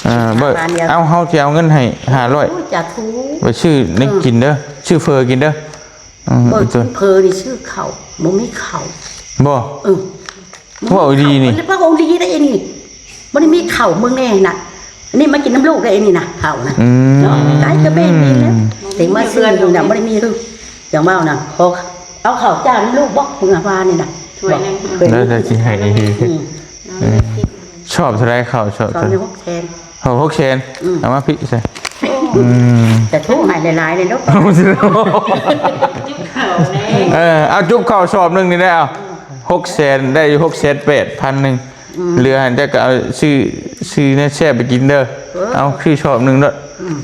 ເອີ ເບິ່ງ ເອົາ ເຮົາຊິເອົາເງິນໃຫ້ຫ້າຮ້ອຍ ໂອ້ຍ ສາທຸ ໄປຊື້ແນວກິນເດີ ເອີ ຊື້ເຝີກິນເດີ ເອີ ເບີ ເຝີນີ້ຊື້ເຂົ້າ ບໍ່ມີເຂົ້າ ບໍ່ ເອີ ເວົ້າດີນີ້ ເວົ້າດີໄດ໋ນີ້ ບໍ່ໄດ້ມີເຂົ້າ ເບິ່ງແນ່ນະ ອັນນີ້ມາກິນນຳລູກໄດ້ອັນນີ້ນະ ເຂົ້ານະ ອືມ ເນາະ ກາຍກະແມ່ນນີ້ແຫຼະ ເຕັງມາຊື້ນີ້ນະ ບໍ່ໄດ້ມີຄື ຈັ່ງເວົ້ານະ ຂໍເອົາເຂົ້າຈ້ານຳລູກບໍ ມື້ວານນີ້ນະ ຖ້ວຍໜຶ່ງ ໄດ້ ໄດ້ຊິໃຫ້ດີ ອືມ ອືມ ຊອບເທົ່າໃດເຂົ້າ ຊອບເທົ່າໃດ ຊອບນີ້ຫົກແສນ ເອົາຫົກແສນ ອືມ ເອົາມາພີ້ຊະ ອືມ ຈະທຸກໃຫ້ຫຼາຍໆເລີຍເນາະ ເອີ ເອົາຈຸບເຂົ້າຊອບໜຶ່ງນີ້ໄດ້ ເອົາ ຫົກແສນ ໄດ້ຢູ່ຫົກແສນແປດພັນໜຶ່ງ ອືມ ເຫຼືອຫັ້ນເຈົ້າກໍເອົາຊື້ ຊື້ແນວແຊບໄປກິນເດີ ເອີ ເອົາຊື້ຊອບໜຶ່ງໂລດ ອືມ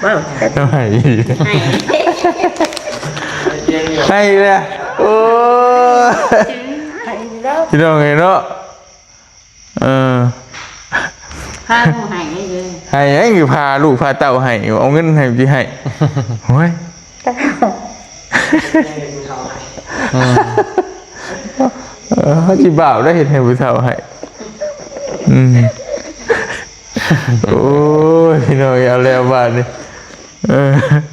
ເວົ້າ ໃຫ້ ໃຫ້ ໃຫ້ແລ້ວ ໂອ້ຍ ໃຫ້ແລ້ວ ພີ່ນ້ອງເອີຍເນາະ ເອີ ພາລູກໃຫ້ເດີ ໃຫ້ຫຍັງ ພາລູກພາເຕົ້າໃຫ້ ເອົາເງິນໃຫ້ ຊິໃຫ້ ໂອ້ຍ ເອີ ເຮົາຊິບາບໄດ້ ເຮັດໃຫ້ຜູ້ເຖົ້າໃຫ້ ອືມ ໂອ້ຍ ພີ່ນ້ອງເອີຍ ເອົາແລ້ວບາດນີ້ ເອີ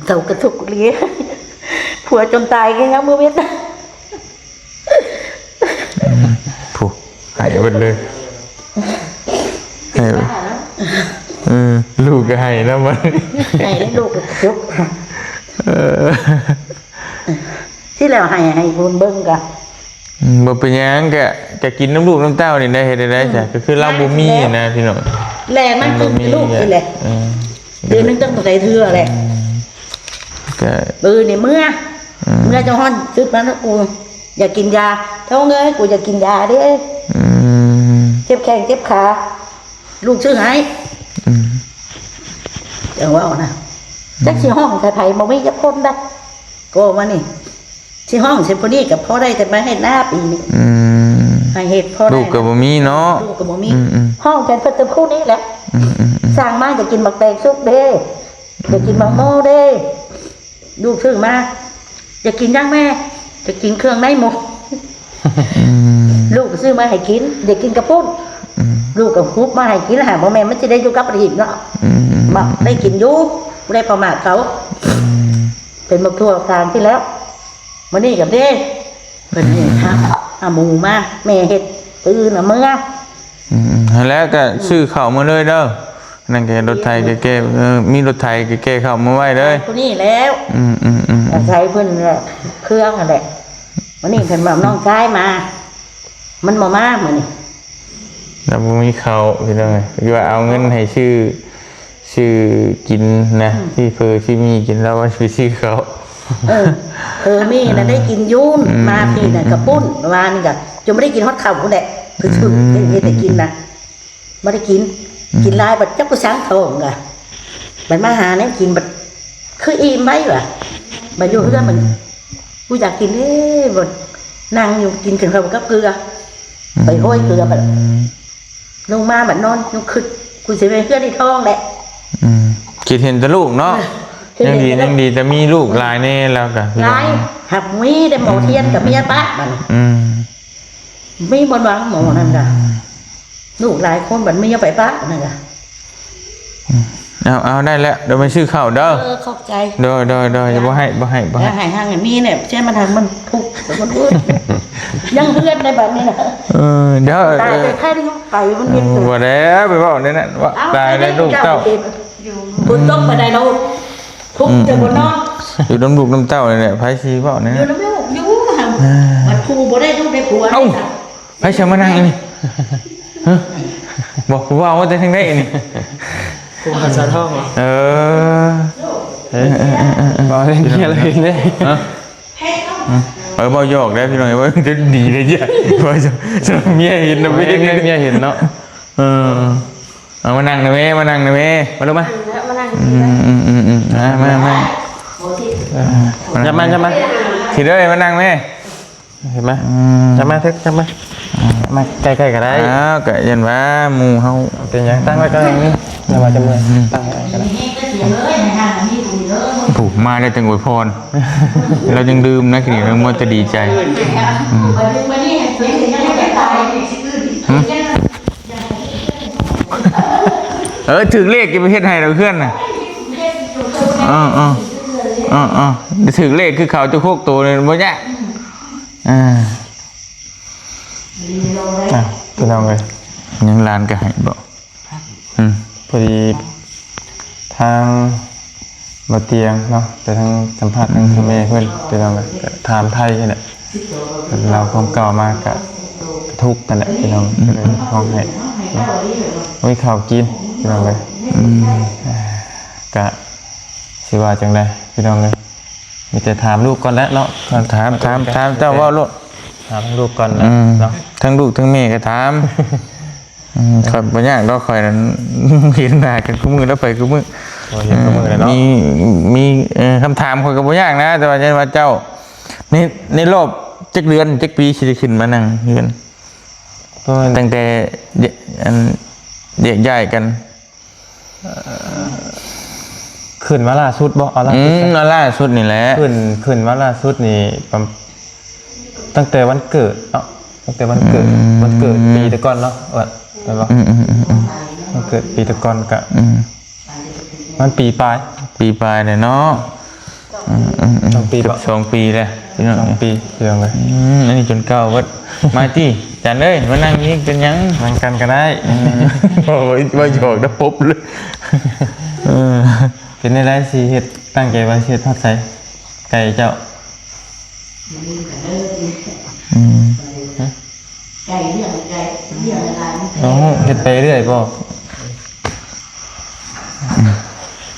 ເຂົາກະທຸກອີ່ຫຼີ ຜົວຈົນຕາຍກະຍັງບໍ່ເວັດ ອືມ ຜູ້ ໃຫ້ເບິດເລີຍ ໃຫ້ ເອີ ລູກກະໃຫ້ນຳ ໃຫ້ລູກກະທຸກ ເອີ ທີ່ແລ້ວໃຫ້ ໃຫ້ຄົນເບິ່ງກະ ອືມ ບໍ່ເປັນຫຍັງ ກະ ກະກິນນຳລູກນຳເຕົ້ານີ້ແຫຼະ ເຮັດແນວໃດຊະ ອືມ ກະຄືລາວບໍ່ມີນະພີ່ນ້ອງ ແລະມັນຄືລູກນີ້ແຫຼະ ເອີ ເດືອນໜຶ່ງຕ້ອງໄດ້ເທື່ອແຫຼະ ອືມ ກະ ເອີ ນີ້ເມື່ອ ອືມ ເມື່ອເຈົ້າຮ້ອນ ຊຶບມານຳກູ ຢາກກິນຢາ ທ້ອງເອີຍ ກູຢາກກິນຢາເດ້ ອືມ ເຈັບແຂ້ງເຈັບຂາ ລູກຊື້ໃຫ້ ອືມ ຈັ່ງເວົ້ານະ ອືມ ຈັກຊິຮ້ອງໃສ່ໃຜ ບໍ່ມີຈັກຄົນໃດ ກໍວ່ານີ້ ຊິຮ້ອງໃສ່ຜູ້ນີ້ກະພໍໄດ້ແຕ່ມາເຮັດນາປີນີ້ ອືມ ໃຫ້ເຮັດພໍໄດ້ ລູກກະບໍ່ມີເນາະ ລູກກະບໍ່ມີ ອືມໆ ຮ້ອງແຕ່ເພິ່ນແຕ່ຜູ້ນີ້ແຫຼະ ອືມໆໆ ສ້າງມາຢາກກິນໝາກແຕງສຸກເດ້ ຢາກກິນໝາກໂມເດ້ ລູກຊື້ມາ ຢາກກິນຫຍັງແມ່ ຢາກກິນເຄື່ອງໃນໝູ ອືມ ລູກກະຊື້ມາໃຫ້ກິນ ຢາກກິນກະປຸ້ນ ອືມ ລູກກະຫຸບມາໃຫ້ກິນ ຫາກບໍ່ແມ່ນມັນຊິໄດ້ຢູ່ກັບປະທີບເນາະ ອືມໆໆ ບັກໄດ້ກິນຢູ່ ບໍ່ໄດ້ປະໝາດເຂົາ ອືມ ເປັນບັກຖົ່ວກາງທີ່ແລ້ວ ມື້ນີ້ກະເດ້ ເພິ່ນເຮັດ ອືມ ຫາໝູມາ ແມ່ເຮັດ ມື້ອື່ນເອົາເມືອ ອືມໆ ຫັ້ນແຫຼະ ກະ ອືມ ຊື້ເຂົ້າມາເລີຍເດີ ນັ້ນກະລົດໄຖກະແກ່ ເອີ ມີລົດໄຖກະແກ່ເຂົ້າມາໄວ້ເລີຍ ຜູ້ນີ້ແລ້ວ ອືມໆໆ ອາໄສເພິ່ນເຄື່ອງຫັ້ນແຫຼະ ມື້ນີ້ເພິ່ນວ່ານ້ອງຊາຍມາ ມັນບໍ່ມາມື້ນີ້ ລາວບໍ່ມີເຂົ້າ ພີ່ນ້ອງເອີຍ ຄືວ່າເອົາເງິນໃຫ້ຊື້ ຊື້ກິນນະ ອືມ ຊື້ເຝີຊື້ໝີ່ກິນ ລາວວ່າຊິໄປຊື້ເຂົ້າ ເອີ ເຝີໝີ່ນະ ອືມ ໄດ້ກິນຢູ່ ອືມ ມາພີ້ນະ ອືມ ກະປຸ້ນ ວານນີ້ກະຈົນບໍ່ໄດ້ກິນຮອດເຂົ້າພຸ້ນແຫຼະ ອືມ ເຮັດໃຫ້ກິນນະ ບໍ່ໄດ້ກິນ ອືມ ກິນຫຼາຍບັດຈັກໄປສັງທ້ອງກະ ບັດມາຫາແນວກິນບັດຄືອີ່ມໄວວະ ບັດຢູ່ເຮືອນມັນ ອືມ ກູຢາກກິນເດ້ ບັດນັ່ງຢູ່ກິນເຂົ້າກັບເກືອ ອືມ ໄປໂຮຍເກືອບັດ ອືມ ລົງມາບັດນອນ ຍັງຄິດ ກູຊິໄປເຮືອນອີ່ທ້ອງແຫຼະ ອືມ ຄິດເຫັນແຕ່ລູກເນາະ ເອີ ຍັງດີ ຍັງດີແຕ່ມີລູກຫຼາຍແນ່ແລ້ວກະ ຫຼາຍ ຫາກມີໄດ້ໝໍທຽນກະເມຍປະບັດນີ້ ອືມ ມີບ່ອນວາງໝໍນັ້ນກະ ອືມ ລູກຫຼາຍຄົນບັດເມຍໄປປະນັ້ນກະ ອືມ ເອົາ ເອົາ ໄດ້ແລ້ວ ດຽວໄປຊື້ເຂົ້າເດີ ເອີ ຂອບໃຈ ໂດຍ ໂດຍ ໂດຍ ເອີ ບໍ່ໃຫ້ ບໍ່ໃຫ້ ບໍ່ໃຫ້ ໃຫ້ ໃຫ້ ໃຫ້ມີແຫຼະ ແຕ່ມັນ ມັນທຸກ ມັນອຶດ ຍັງເຮືອນໃນບັດນີ້ນະ ເອີ ດຽວ ຕາຍ ເອີ ໄປ ໄປ ມັນເຮັດ ເອີ ບໍ່ແລ້ວ ໄປເວົ້າແນວນັ້ນ ວ່າ ເອົ້າ ຕາຍແລ້ວ ໄປ ລູກເຕົ້າ ຝົນຕົກປານໃດເນາະ ທຸກ ອືມ ແຕ່ບໍ່ນອນ ຢູ່ນຳລູກນຳເຕົ້ານີ້ແຫຼະ ໃຜຊິເວົ້າແນວນັ້ນ ຢູ່ນຳລູກ ຢູ່ ເອີ ບັດຜູ້ບໍ່ໄດ້ລູກໄດ້ຜົວ ເອົ້າ ໃຜຊິມານັ່ງອັນນີ້ ຮະ ບໍ່ ເວົ້າມາແຕ່ທາງໃດອັນນີ້ ຜູ້ຫາສາວທອງເນາະ ເອີ ເອີ ເອີ ເວົ້າເລື່ອງເມຍລາວເອງເດ້ ຮະ ເອີ ເວົ້າຢອກໄດ໋ພີ່ນ້ອງ ເວົ້າດີເດ້ ເມຍເຫັນນະ ເມຍເຫັນເນາະ ເອີ ເອົາມານັ່ງນະແມ່ ມານັ່ງນະແມ່ ມາລູກມາ ມານັ່ງ ອືມ ອືມໆໆ ມາ ມາ ມາ ເອີ ມາ ມາ ມາ ຂີ້ເດີ ມານັ່ງແມ່ ເຫັນມາ ອືມ ຈຳມາເຖາະ ຈຳມາ ອືມ ມາໃກ້ໆກະໄດ້ ອ້າວ ກະຢ້ານວ່າໝູ່ເຮົາ ເປັນຫຍັງ ຕັ້ງໄວ້ກ່ອນນີ້ ຢ່າວ່າຈະເມື່ອຍ ອືມ ຕັ້ງໄວ້ກະໄດ້ ຜູ້ມາແລ້ວຈັ່ງອວຍພອນ ລາວຈັ່ງດື່ມນະ ຄືນີ້ລາວມັວແຕ່ດີໃຈ ອືມ ຫຶ ເອີ ຖືກເລກຈະໄປເຮັດໃຫ້ດອກເຮືອນນະ ເອີໆ ເອີໆ ຖືກເລກຄືເຂົາຈັກຫົກໂຕນີ້ບໍ່ຍາກ ອ່າ ອ່ະ ພີ່ນ້ອງເອີຍ ຍັງຫຼານກະໃຫ້ບໍ່ ອືມ ພໍດີທາງບໍ່ຕຽງເນາະ ແຕ່ທາງສຳພາດທາງ ອືມ ແມ່ເພິ່ນ ພີ່ນ້ອງເອີຍ ກະຖາມໄຖ່ຫັ້ນແຫຼະ ເລົ່າຄວາມເກົ່າມາກະ ກະທຸກຫັ້ນແຫຼະ ພີ່ນ້ອງ ອືມ ກະເລີຍຮ້ອງໄຫ້ເນາະ ບໍ່ມີເຂົ້າກິນ ພີ່ນ້ອງເອີຍ ອືມ ກະຊິວ່າຈັ່ງໃດ ພີ່ນ້ອງເອີຍ ມີແຕ່ຖາມລູກກ່ອນແຫຼະເນາະ ຖາມ ຖາມ ຖາມ ເຈົ້າເວົ້າໂລດ ຖາມທາງລູກກ່ອນແຫຼະ ອືມ ເນາະ ທັງລູກທັງແມ່ກະຖາມ ອືມ ຂ້ອຍບໍ່ຍາກດອກ ຂ້ອຍນັ້ນເຫັນໜ້າກັນຄູ່ມື້ແລ້ວ ໄປຄູ່ມື້ ໂອ້ຍ ເຫັນຄູ່ມື້ແລ້ວເນາະ ມີ ມີ ເອີ ຄຳຖາມຂ້ອຍກະບໍ່ຍາກນະ ແຕ່ວ່າຢ້ານວ່າເຈົ້າ ໃນ ໃນລອບຈັກເດືອນຈັກປີຊິໄດ້ຂຶ້ນມານັ່ງເຮືອນ ໂອ້ຍ ຕັ້ງແຕ່ ອັນ ແຍກຍ້າຍກັນ ເອີ ຂຶ້ນມາລ່າສຸດບໍ່? ເອົາລ່າສຸດ ອືມ ເອົາລ່າສຸດນີ້ແຫຼະ ຂຶ້ນ ຂຶ້ນມາລ່າສຸດນີ້ປະ ຕັ້ງແຕ່ວັນເກີດເນາະ ຕັ້ງແຕ່ວັນເກີດ ອືມ ວັນເກີດປີແຕ່ກ່ອນເນາະ ວ່າ ແມ່ນບໍ່? ອືມໆໆໆ ມັນເກີດປີແຕ່ກ່ອນກະ ອືມ ມັນປີປາຍ ປີປາຍແລ້ວເນາະ. ອືມໆໆ ສອງປີ ເກືອບ ບໍ່ ສອງປີແລ້ວພີ່ນ້ອງ ສອງປີ ພີ່ນ້ອງເອີຍ. ອືມ ອັນນີ້ຈົນເກົ່າເບິດ. ມາຕິ ຈັນເອີຍ ມານັ່ງນີ້ເປັນຫຍັງ? ນັ່ງກັນກໍໄດ້. ອືມ ໂອ້ຍ ວ່າຢອກນະ ປົບເລີຍ. ເອີ ເປັນແນວໃດ ຊິເຮັດ ຕັ້ງໃຈວ່າຊິເຮັດຮອດໃສ ໄກ່ເຈົ້າ? ອືມ ໄກ່ລ້ຽງ ໄກ່ລ້ຽງຫຼາຍໆ ມັນກໍ ເອົາ ເຮັດໄປເລື້ອຍບໍ່?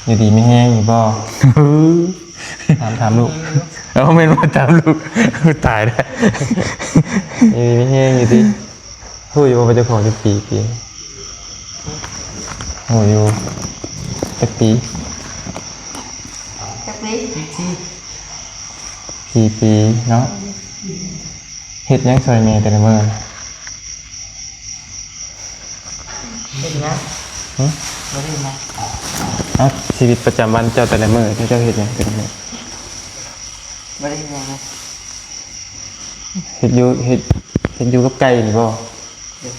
ຢູ່ດີມີແຮງຢູ່ບໍ່? ຖາມ ຖາມລູກ. ເອົາ ແມ່ນວ່າຖາມລູກ ຕາຍແລ້ວ. ຢູ່ດີມີແຮງຢູ່ຕິ? ຮູ້ຢູ່ບໍ່ວ່າເຈົ້າຂອງຈັກປີ ປີ? ຮູ້ຢູ່ ຈັກປີ? ຈັກປີ? ສີ່ປີເນາະ. ເຮັດຫຍັງຊ່ອຍແມ່ແຕ່ລະມື້? ເຮັດຫຍັງ? ຫຶ? ບໍ່ໄດ້ເຮັດຫຍັງ. ເອົາ ຊີວິດປະຈຳວັນເຈົ້າແຕ່ລະມື້ ເຈົ້າເຮັດຫຍັງແຕ່ລະມື້? ບໍ່ໄດ້ເຮັດຫຍັງເລີຍ. ເຮັດຢູ່ ເຮັດ ເຮັດຢູ່ກັບໄກ່ນີ້ບໍ່? ໂດຍ.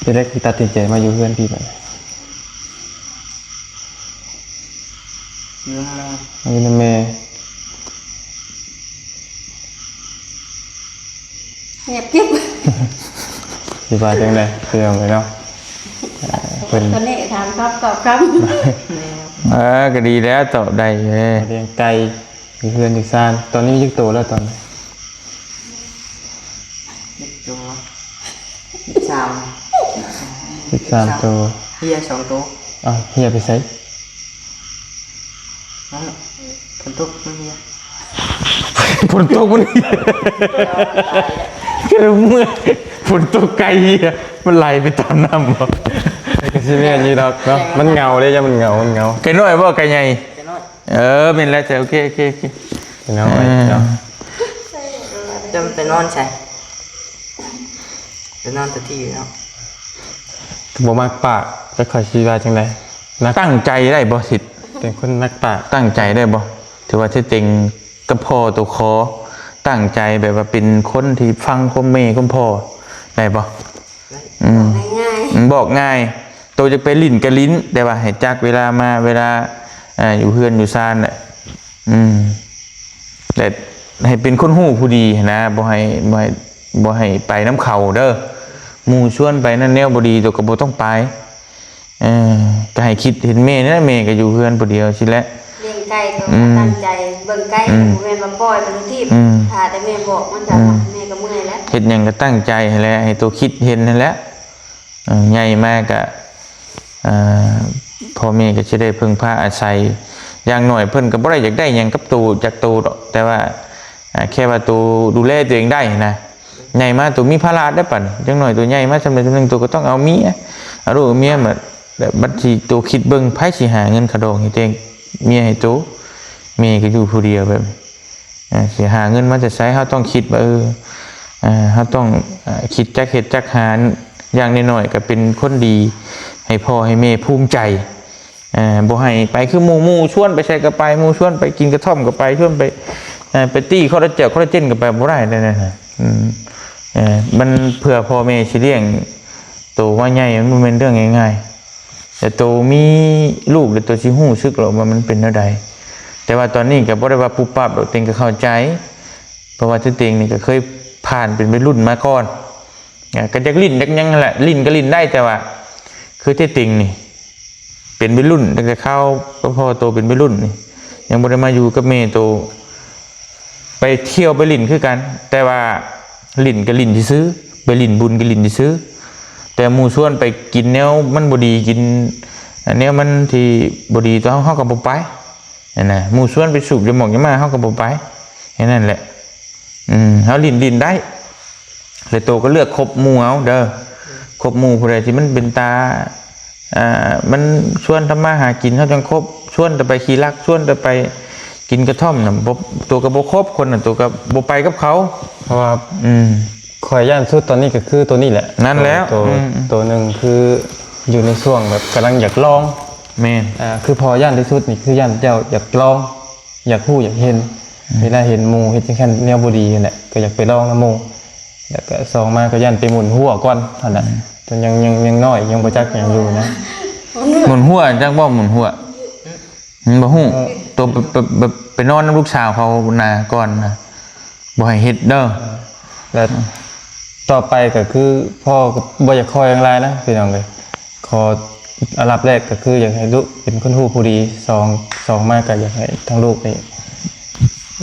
ເປັນໃດຄືຕັດສິນໃຈມາຢູ່ເຮືອນພີ້ບັດ? ຢູ່ນຳແມ່ ຢູ່ນຳແມ່. ງຽບກິບ. ຊິວ່າຈັ່ງໃດຄືເນາະ ເອີ ເພິ່ນ ຄົນນີ້ຖາມຕອບ ຕອບຄຳ. ເອີ ກໍດີແລ້ວ ຕອບໄດ້ເດ້. ລ້ຽງໄກ່ຢູ່ເຮືອນຢູ່ຊານ. ຕອນນີ້ມີຈັກໂຕແລ້ວຕອນນີ້? ເຈັດໂຕ ສິບສາມ ສິບສາມໂຕ. ເຮຍສອງໂຕ. ອ້າວ ເຮຍໄປໃສ? ເອົ້າ ຝົນຕົກມັນເຮຍ. ຝົນຕົກມັນເຮຍ. ກໍເມື່ອຍ ຝົນຕົກໄກ່ເຮຍ ມັນໄຫຼໄປຕາມນ້ຳບໍ່? ກໍຊິແມ່ນຢູ່ດອກເນາະ ມັນເຫງົາເດ້ ຢ້ານມັນເຫງົາ ມັນເຫງົາ. ໄກ່ນ້ອຍບໍ່ ໄກ່ໃຫຍ່? ໄກ່ນ້ອຍ. ເອີ ແມ່ນແລ້ວ ໂອເຄ ໂອເຄ ໂອເຄ. ເນາະ ເອີ ເນາະ ຈະໄປນອນໃສ? ໄປນອນແຕ່ທີ່ເນາະ. ບໍ່ມັກປາກ ແລ້ວຂ້ອຍຊິວ່າຈັ່ງໃດ? ນັກ ຕັ້ງໃຈໄດ້ບໍ່ ສິດ? ເປັນຄົນມັກປາກ. ຕັ້ງໃຈໄດ້ບໍ່? ຖືວ່າທີ່ເຕັງກັບພໍ່ໂຕຂໍ ຕັ້ງໃຈແບບວ່າເປັນຄົນທີ່ຟັງຄວາມແມ່ຄວາມພໍ່ໄດ້ບໍ່? ໄດ້. ອືມ ບອກງ່າຍໆ ອືມ ບອກງ່າຍ ໂຕຈະໄປຫຼິ້ນກໍຫຼິ້ນ ແຕ່ວ່າໃຫ້ຈັກເວລາມາ ເວລາ ເອີ ຢູ່ເຮືອນຢູ່ຊານແຫຼະ. ອືມ ແຕ່ໃຫ້ເປັນຄົນຮູ້ຜູ້ດີຫັ້ນນະ ບໍ່ໃຫ້ ບໍ່ໃຫ້ ບໍ່ໃຫ້ໄປນຳເຂົາເດີ. ໝູ່ຊວນໄປນັ້ນແນວບໍ່ດີ ໂຕກໍບໍ່ຕ້ອງໄປ. ເອີ ກໍໃຫ້ຄິດເຫັນແມ່ນີ້ແຫຼະ ແມ່ກໍຢູ່ເຮືອນຜູ້ດຽວຊີ້ແຫຼະ. ລ້ຽງໄກ່ກໍ ອືມ ຕັ້ງໃຈເບິ່ງໄກ່ ອືມ ບໍ່ແມ່ນວ່າປ່ອຍໄປທີ່ ອືມ ຖ້າແຕ່ແມ່ບອກມັນກໍ ອືມ ແມ່ກໍເມື່ອຍແລ້ວ. ເຮັດຫຍັງກໍຕັ້ງໃຈຫັ້ນແຫຼະ ໃຫ້ໂຕຄິດເຫັນຫັ້ນແຫຼະ. ເອີ ໃຫຍ່ມາກະ ເອີ ພໍ່ແມ່ກໍຊິໄດ້ເພິ່ງພາອາໄສ. ຢ່າງໜ້ອຍເພິ່ນກໍບໍ່ໄດ້ຢາກໄດ້ຫຍັງກັບໂຕ ຈາກໂຕດອກ ແຕ່ວ່າ ເອີ ແຄ່ວ່າໂຕດູແລຕົວເອງໄດ້ນະ. ໃຫຍ່ມາໂຕມີພາລະໄດ້ປານ ຢ່າງໜ້ອຍໂຕໃຫຍ່ມາສ່ຳໃດສ່ຳໜຶ່ງ ໂຕກໍຕ້ອງເອົາເມຍ ເອົາລູກເອົາເມຍມາ. ແລ້ວບັດທີ່ໂຕຄິດເບິ່ງ ໃຜຊິຫາເງິນຄ່າດອງໃຫ້ແຕ່ງເມຍໃຫ້ໂຕ? ແມ່ກໍຢູ່ຜູ້ດຽວແບບນີ້ ເອີ ຊິຫາເງິນມາແຕ່ໃສ? ເຮົາຕ້ອງຄິດວ່າ ເອີ ເຮົາຕ້ອງ ເອີ ຄິດຈັກເຮັດຈັກຫາ ຢ່າງໜ້ອຍໆກໍເປັນຄົນດີ ໃຫ້ພໍ່ໃຫ້ແມ່ພູມໃຈ. ເອີ ບໍ່ໃຫ້ໄປຄືໝູ່ ໝູ່ຊວນໄປໃສກໍໄປ ໝູ່ຊວນໄປກິນກະທ່ອມກໍໄປ ຊວນໄປ ເອີ ໄປຕີຄໍລາເຈວ ຄໍລາເຈນກໍໄປ ບໍ່ໄດ້ເດ້. ອືມ ເອີ ມັນເພື່ອພໍ່ແມ່ຊິລ້ຽງໂຕມາໃຫຍ່ ມັນບໍ່ແມ່ນເລື່ອງງ່າຍໆ. ແຕ່ໂຕມີລູກແລ້ວ ໂຕຊິຮູ້ສຶກແລ້ວວ່າມັນເປັນແນວໃດ. ແຕ່ວ່າຕອນນີ້ກໍບໍ່ໄດ້ວ່າປຸບປັບດອກ ເຕັງກໍເຂົ້າໃຈ ເພາະວ່າຕົວເອງນີ້ກໍເຄີຍຜ່ານເປັນໄວລຸ້ນມາກ່ອນ. ອ່າ ກໍຢາກຫຼິ້ນຢາກຫຍັງຫັ້ນແຫຼະ ຫຼິ້ນກໍຫຼິ້ນໄດ້ ແຕ່ວ່າຄືທີ່ເຕັງນີ້ເປັນໄວລຸ້ນ ຕັ້ງແຕ່ຄາວພໍ່ໂຕເປັນໄວລຸ້ນນີ້ ຍັງບໍ່ໄດ້ມາຢູ່ກັບແມ່ໂຕ ໄປທ່ຽວໄປຫຼິ້ນຄືກັນ ແຕ່ວ່າຫຼິ້ນກໍຫຼິ້ນຊື່ໆ ໄປຫຼິ້ນບຸນກໍຫຼິ້ນຊື່ໆ ແຕ່ໝູ່ຊວນໄປກິນແນວມັນບໍ່ດີ ກິນແນວມັນທີ່ບໍ່ດີຕໍ່ເຮົາ ເຮົາກໍບໍ່ໄປ. ຫັ້ນນະ ໝູ່ຊວນໄປສູບຢາໝອກຢາໝ້າ ເຮົາກໍບໍ່ໄປ ແຄ່ນັ້ນແຫຼະ. ອືມ ເຮົາຫຼິ້ນ ຫຼິ້ນໄດ້ ແລະໂຕກໍເລືອກຄົບໝູ່ເອົາເດີ ຄົບໝູ່ຜູ້ໃດທີ່ມັນເປັນຕາ ອ່າ ມັນຊວນທຳມາຫາກິນ ເຮົາຈັ່ງຄົບ. ຊວນແຕ່ໄປຂີ້ລັກ ຊວນແຕ່ໄປກິນກະທ່ອມນະ ບໍ່ ໂຕກໍບໍ່ຄົບຄົນນະ ໂຕກໍບໍ່ໄປກັບເຂົາ. ເພາະວ່າ ອືມ ຂ້ອຍຢ້ານສຸດຕອນນີ້ກໍຄືໂຕນີ້ແຫຼະ ນັ້ນແຫຼະ ໂຕ ອືມ ໂຕໜຶ່ງຄືຢູ່ໃນຊ່ວງແບບກຳລັງຢາກລອງ. ແມ່ນ ອ່າ ຄືພໍ່ຢ້ານທີ່ສຸດນີ້ ຄືຢ້ານເຈົ້າຢາກລອງ ຢາກຮູ້ຢາກເຫັນ ອືມ ເວລາເຫັນໝູ່ເຮັດຈັ່ງຊັ້ນແນວບໍ່ດີຫັ້ນແຫຼະ ກໍຢາກໄປລອງນຳໝູ່ ແລ້ວກໍສອງມາກໍຢ້ານໄປໝູນຫົວກ່ອນຫັ້ນນະ. ອືມ ຕົວຍັງ ຍັງ ຍັງນ້ອຍ ຍັງບໍ່ຈັກຫຍັງຢູ່ນະ. ໝູນຫົວ ຈັກບໍ່ໝູນຫົວ? ມັນບໍ່ຮູ້ ເອີ ໂຕໄປ ໄປ ໄປ ໄປນອນນຳລູກສາວເຂົານະ ກ່ອນນະ ບໍ່ໃຫ້ເຮັດເດີ. ແລ້ວຕໍ່ໄປກໍຄືພໍ່ກໍບໍ່ຢາກຂໍຫຍັງຫຼາຍນະພີ່ນ້ອງເອີຍ. ຂໍອັນດັບແລກກໍຄືຢາກໃຫ້ລູກເປັນຄົນຮູ້ຜູ້ດີ ສອງ ສອງມາກໍຢາກໃຫ້ທາງລູກນີ້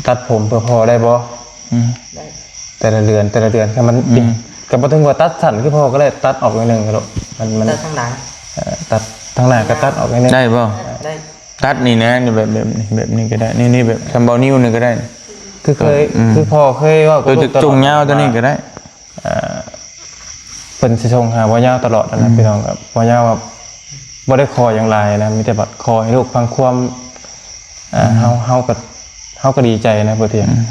ຕັດຜົມເພື່ອພໍ່ໄດ້ບໍ່? ອືມ ໄດ້ ແຕ່ລະເດືອນ ແຕ່ລະເດືອນ ຄັນມັນ ອືມ ກໍບໍ່ເຖິງວ່າຕັດສັ້ນຄືພໍ່ກໍໄດ້ ຕັດອອກໜ້ອຍໜຶ່ງກໍໂລດ ມັນ ມັນ ຕັດທາງຫຼັງ ເອີ ຕັດທາງໜ້າກໍຕັດອອກໜ້ອຍໜຶ່ງ ໄດ້ບໍ່? ໄດ້ ຕັດນີ້ນະ ນີ້ແບບ ແບບນີ້ ແບບນີ້ກໍໄດ້ ນີ້ ນີ້ແບບຊຳເບົານິ້ວນີ້ກໍໄດ້. ຄືເຄີຍ ອືມ ຄືພໍ່ເຄີຍເວົ້າກັບລູກຕະຫຼອດ ໂຕຍາວ ໂຕນີ້ກໍໄດ້ ເອີ ເພິ່ນຊິສົ່ງຫາບໍ່ຍາວຕະຫຼອດຫັ້ນນະ ອືມ ພີ່ນ້ອງ. ກໍບໍ່ຍາວວ່າບໍ່ໄດ້ຂໍຫຍັງຫຼາຍນະ ມີແຕ່ວ່າຂໍໃຫ້ລູກຟັງຄວາມ ເອີ ອືມ ເຮົາ ເຮົາກໍ ເຮົາກໍດີໃຈນະ ບໍ່ເຖິງ ອືມ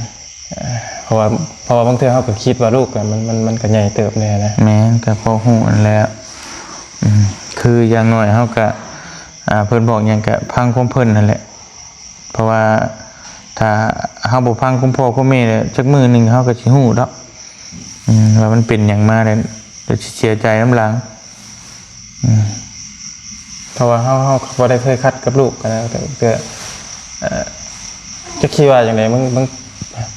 ເອີ ເພາະວ່າ ເພາະວ່າບາງເທື່ອເຮົາກໍຄິດວ່າລູກກໍ ມັນ ມັນ ມັນກໍໃຫຍ່ເຕີບແດ່ນະ. ແມ່ນ ກໍພໍຮູ້ຫັ້ນແຫຼະ ອືມ ຄືຢ່າງໜ້ອຍເຮົາກໍ ອ່າ ເພິ່ນບອກຫຍັງກໍຟັງຄວາມເພິ່ນຫັ້ນແຫຼະ. ເພາະວ່າຖ້າເຮົາບໍ່ຟັງຄວາມພໍ່ຄວາມແມ່ແລ້ວ ຈັກມື້ໜຶ່ງເຮົາກໍຊິຮູ້ດອກ ອືມ ວ່າມັນເປັນຫຍັງມາແລ້ວ ຈະເສຍໃຈນຳຫຼັງ ອືມ ເພາະວ່າເຮົາ ເຮົາກໍບໍ່ໄດ້ເຄີຍຂັດກັບລູກນະ ແຕ່ ແຕ່ ເອີ ຈັກຊິວ່າຈັ່ງໃດ ບາງ ບາງ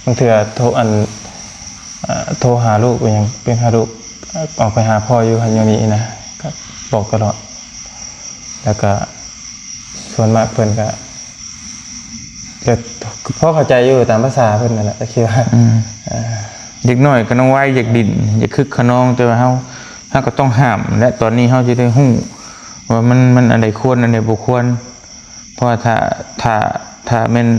ບາງເທື່ອໂທ ອັນ ເອີ ໂທຫາລູກ ເປັນຫຍັງ ເປັນຫາລູກ ອອກໄປຫາພໍ່ຢູ່ຫັ້ນຢູ່ນີ້ນະ ກໍບອກຕະຫຼອດ ແລ້ວກໍ ສ່ວນມາກເພິ່ນກະ ກະພໍເຂົ້າໃຈຢູ່ຕາມພາສາເພິ່ນນັ້ນແຫຼະ ກະຄິດວ່າ ອືມ ເອີ ເດັກນ້ອຍກະຍັງໄວ ຢາກຫຼິ້ນ ຢາກຄຶກຂະນອງ ແຕ່ວ່າເຮົາ ເຮົາກະຕ້ອງຫ້າມ ແລະ ຕອນນີ້ເຮົາຈະໄດ້ຮູ້ວ່າມັນ ມັນອັນໃດຄວນ ອັນໃດບໍ່ຄວນ ເພາະວ່າຖ້າ ຖ້າ ຖ້າແມ່ນ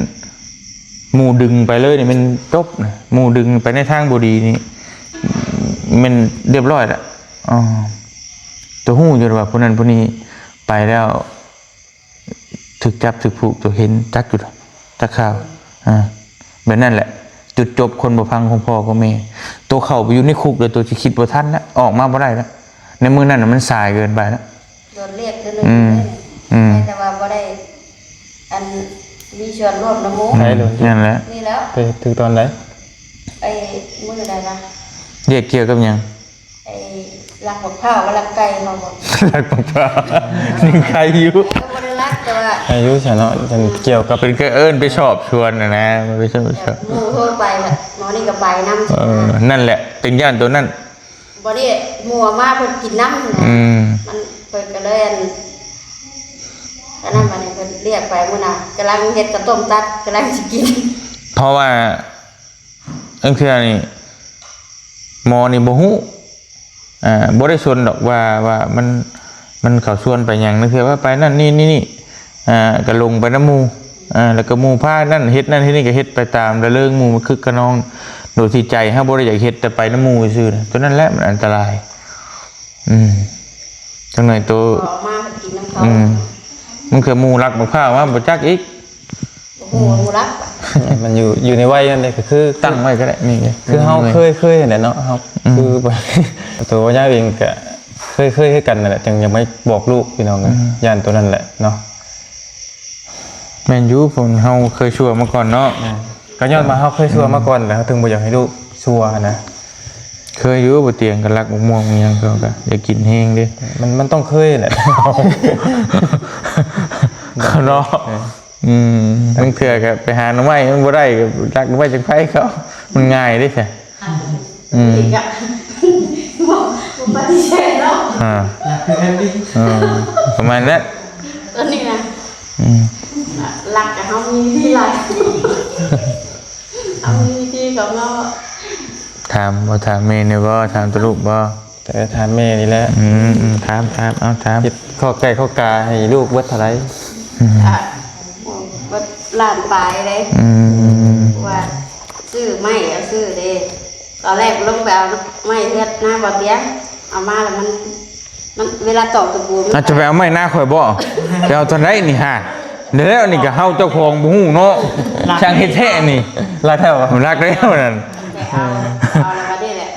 ໝູ່ດຶງໄປເລີຍນີ້ແມ່ນຈົບນະ ໝູ່ດຶງໄປໃນທາງບໍ່ດີນີ້ແມ່ນຮຽບຮ້ອຍລະ ອໍ ໂຕຮູ້ຢູ່ວ່າຜູ້ນັ້ນຜູ້ນີ້ໄປແລ້ວ ຖືກຈັບຖືກຜູກ ໂຕເຫັນຈັກຢູ່ດອກ ຈັກຂ່າວ ອ່າ ແບບນັ້ນແຫຼະ ຈຸດຈົບຄົນບໍ່ຟັງຂອງພໍ່ຂອງແມ່ ໂຕເຂົ້າໄປຢູ່ໃນຄຸກແລ້ວ ໂຕຊິຄິດບໍ່ທັນລະ ອອກມາບໍ່ໄດ້ລະ ໃນມື້ນັ້ນນະມັນສາຍເກີນໄປລະ ໂດນລຽກເທື່ອໜຶ່ງ ອືມ ອືມ ແຕ່ວ່າບໍ່ໄດ້ ອັນ ມີສ່ວນຮ່ວມນຳໝູ່ ໃຜໂດນ ນັ້ນແຫຼະ ນີ້ແລ້ວ ໄປຖືກຕອນໃດ ໄອ້ມື້ໃດວະ ລຽກກ່ຽວກັບຫຍັງ? ໄອ້ລັກບັກພ້າວກັບລັກໄກ່ເຮົາບໍ່ ລັກບັກພ້າວ ຍັງໄຄຢູ່ ກໍບໍ່ໄດ້ລັກ ແຕ່ວ່າ ອາຍຸຊະເນາະ ຈັງກ່ຽວກັບ ເພິ່ນກໍເອີ້ນໄປສອບສວນນະນະ ໄປສອບສວນ ໝູ່ໂທໄປແລ້ວ ໝໍນີ້ກໍໄປນຳ ເອີ ນັ້ນແຫຼະ ຈຶ່ງຢ້ານໂຕນັ້ນ ບໍ່ໄດ້ໝູ່ເອົາມາເພິ່ນກິນນຳ ອືມ ມັນ ເພິ່ນກໍເລີຍ ອັນ ອັນນັ້ນ ບາດນີ້ເພິ່ນລຽກໄປມື້ໜ້າ ກຳລັງເຮັດເຂົ້າຕົ້ມຕັດ ກຳລັງຊິກິນ ເພາະວ່າ ລາງເທື່ອນີ້ໝໍນີ້ບໍ່ຮູ້ ອ່າ ບໍ່ໄດ້ສົນດອກວ່າ ວ່າມັນ ມັນເຂົາຊວນໄປຫຍັງ ລາງເທື່ອວ່າໄປນັ້ນນີ້ນີ້ນີ້ ອ່າ ກະຫຼົງໄປນຳໝູ່ ອ່າ ແລ້ວກະໝູ່ພານັ້ນເຮັດນັ້ນເຮັດນີ້ ກະເຮັດໄປຕາມລະເລີງໝູ່ ມັນຄຶກຂະນອງ ໂດຍທີ່ໃຈເຮົາບໍ່ໄດ້ຢາກເຮັດ ແຕ່ໄປນຳໝູ່ຊື່ໆ ໂຕນັ້ນແຫຼະມັນອັນຕະລາຍ ອືມ ຈັກໜ້ອຍໂຕ ເອົາມາກິນນຳເຂົາ ອືມ ມັນຄືໝູ່ລັກບັກພ້າວມາບໍ່ຈັກອີກ ບໍ່ຮູ້ວ່າໝູ່ລັກ ມັນຢູ່ ຢູ່ໃນໄວນັ້ນເດ້ ກໍຄືຕັ້ງໄວ້ກໍໄດ້ ນີ້ ຄືເຮົາເຄີຍ ເຄີຍຫັ້ນແຫຼະເນາະ ເຮົາ ອືມ ຄື ໂຕຍາວເອງກໍເຄີຍ ເຄີຍຄືກັນນັ້ນແຫຼະ ຈຶ່ງຍັງໄມ່ບອກລູກ ພີ່ນ້ອງເອີຍ ອືມ ຢ້ານໂຕນັ້ນແຫຼະເນາະ ແມ່ນຢູ່ ພວກເຮົາເຄີຍຊົ່ວມາກ່ອນເນາະ ແມ່ນ ກໍຍ້ອນວ່າເຮົາເຄີຍຊົ່ວມາກ່ອນແລ້ວ ເຮົາເຖິງບໍ່ຢາກໃຫ້ລູກຊົ່ວຫັ້ນນະ ເຄີຍຢູ່ ບໍ່ຕຽງກໍລັກໝາກມ່ວງຫຍັງ ເຂົາກໍຢາກກິນແຮງເດ້ ມັນ ມັນຕ້ອງເຄີຍແຫຼະ ເນາະ ເອີ ອືມ ບາງເທື່ອກໍໄປຫາໜໍ່ໄມ້ມັນບໍ່ໄດ້ ກໍລັກໜໍ່ໄມ້ຈາກໃຜເຂົາ ມັນງ່າຍເດ້ຊະ ອືມ ບໍ່ ບໍ່ປະຕິເສດເນາະ ອ່າ ລັກຄືກັນຕິ ເອີ ປະມານນັ້ນ ຕອນນີ້ນະ ອືມ ລັກກັບເຮົາມີວິທີຫຼາຍ ເຮົາມີວິທີຂອງເຮົາ ຖາມບໍ່ ຖາມແມ່ນີ້ບໍ່ ຖາມແຕ່ລູກບໍ່? ແຕ່ຖາມແມ່ນີ້ແຫຼະ ອືມ ອືມ ຖາມ ຖາມ ເອົາ ຖາມ ເຮັດຂໍ້ໄກ່ຂໍ້ກາໃຫ້ລູກເບິດເທົ່າໃດ? ອືມ ອ່ະ ເບິດລ້ານປາຍເດ້ ອືມ ວ່າຊື້ໄມ້ ເອົາຊື້ເດ້ ຕອນແລກລົງໄປເອົາໄມ້ເຮືອນນາບໍ່ຕຽງ ເອົາມາແລ້ວມັນ ມັນເວລາຕອກຕະປູ ອາດຈະໄປເອົາໄມ້ນາຂ້ອຍບໍ່? ໄປເອົາຕອນໃດນີ້ຫາ? ແລ້ວນີ້ກໍເຮົາເຈົ້າຂອງບໍ່ຮູ້ເນາະ ຊ່າງເຮັດແທ້ນີ້ ລັກແທ້ບໍ່? ມັນລັກແລ້ວນັ້ນ ໄປເອົາ ເອົາແລ້ວບັດນີ້ແຫຼະ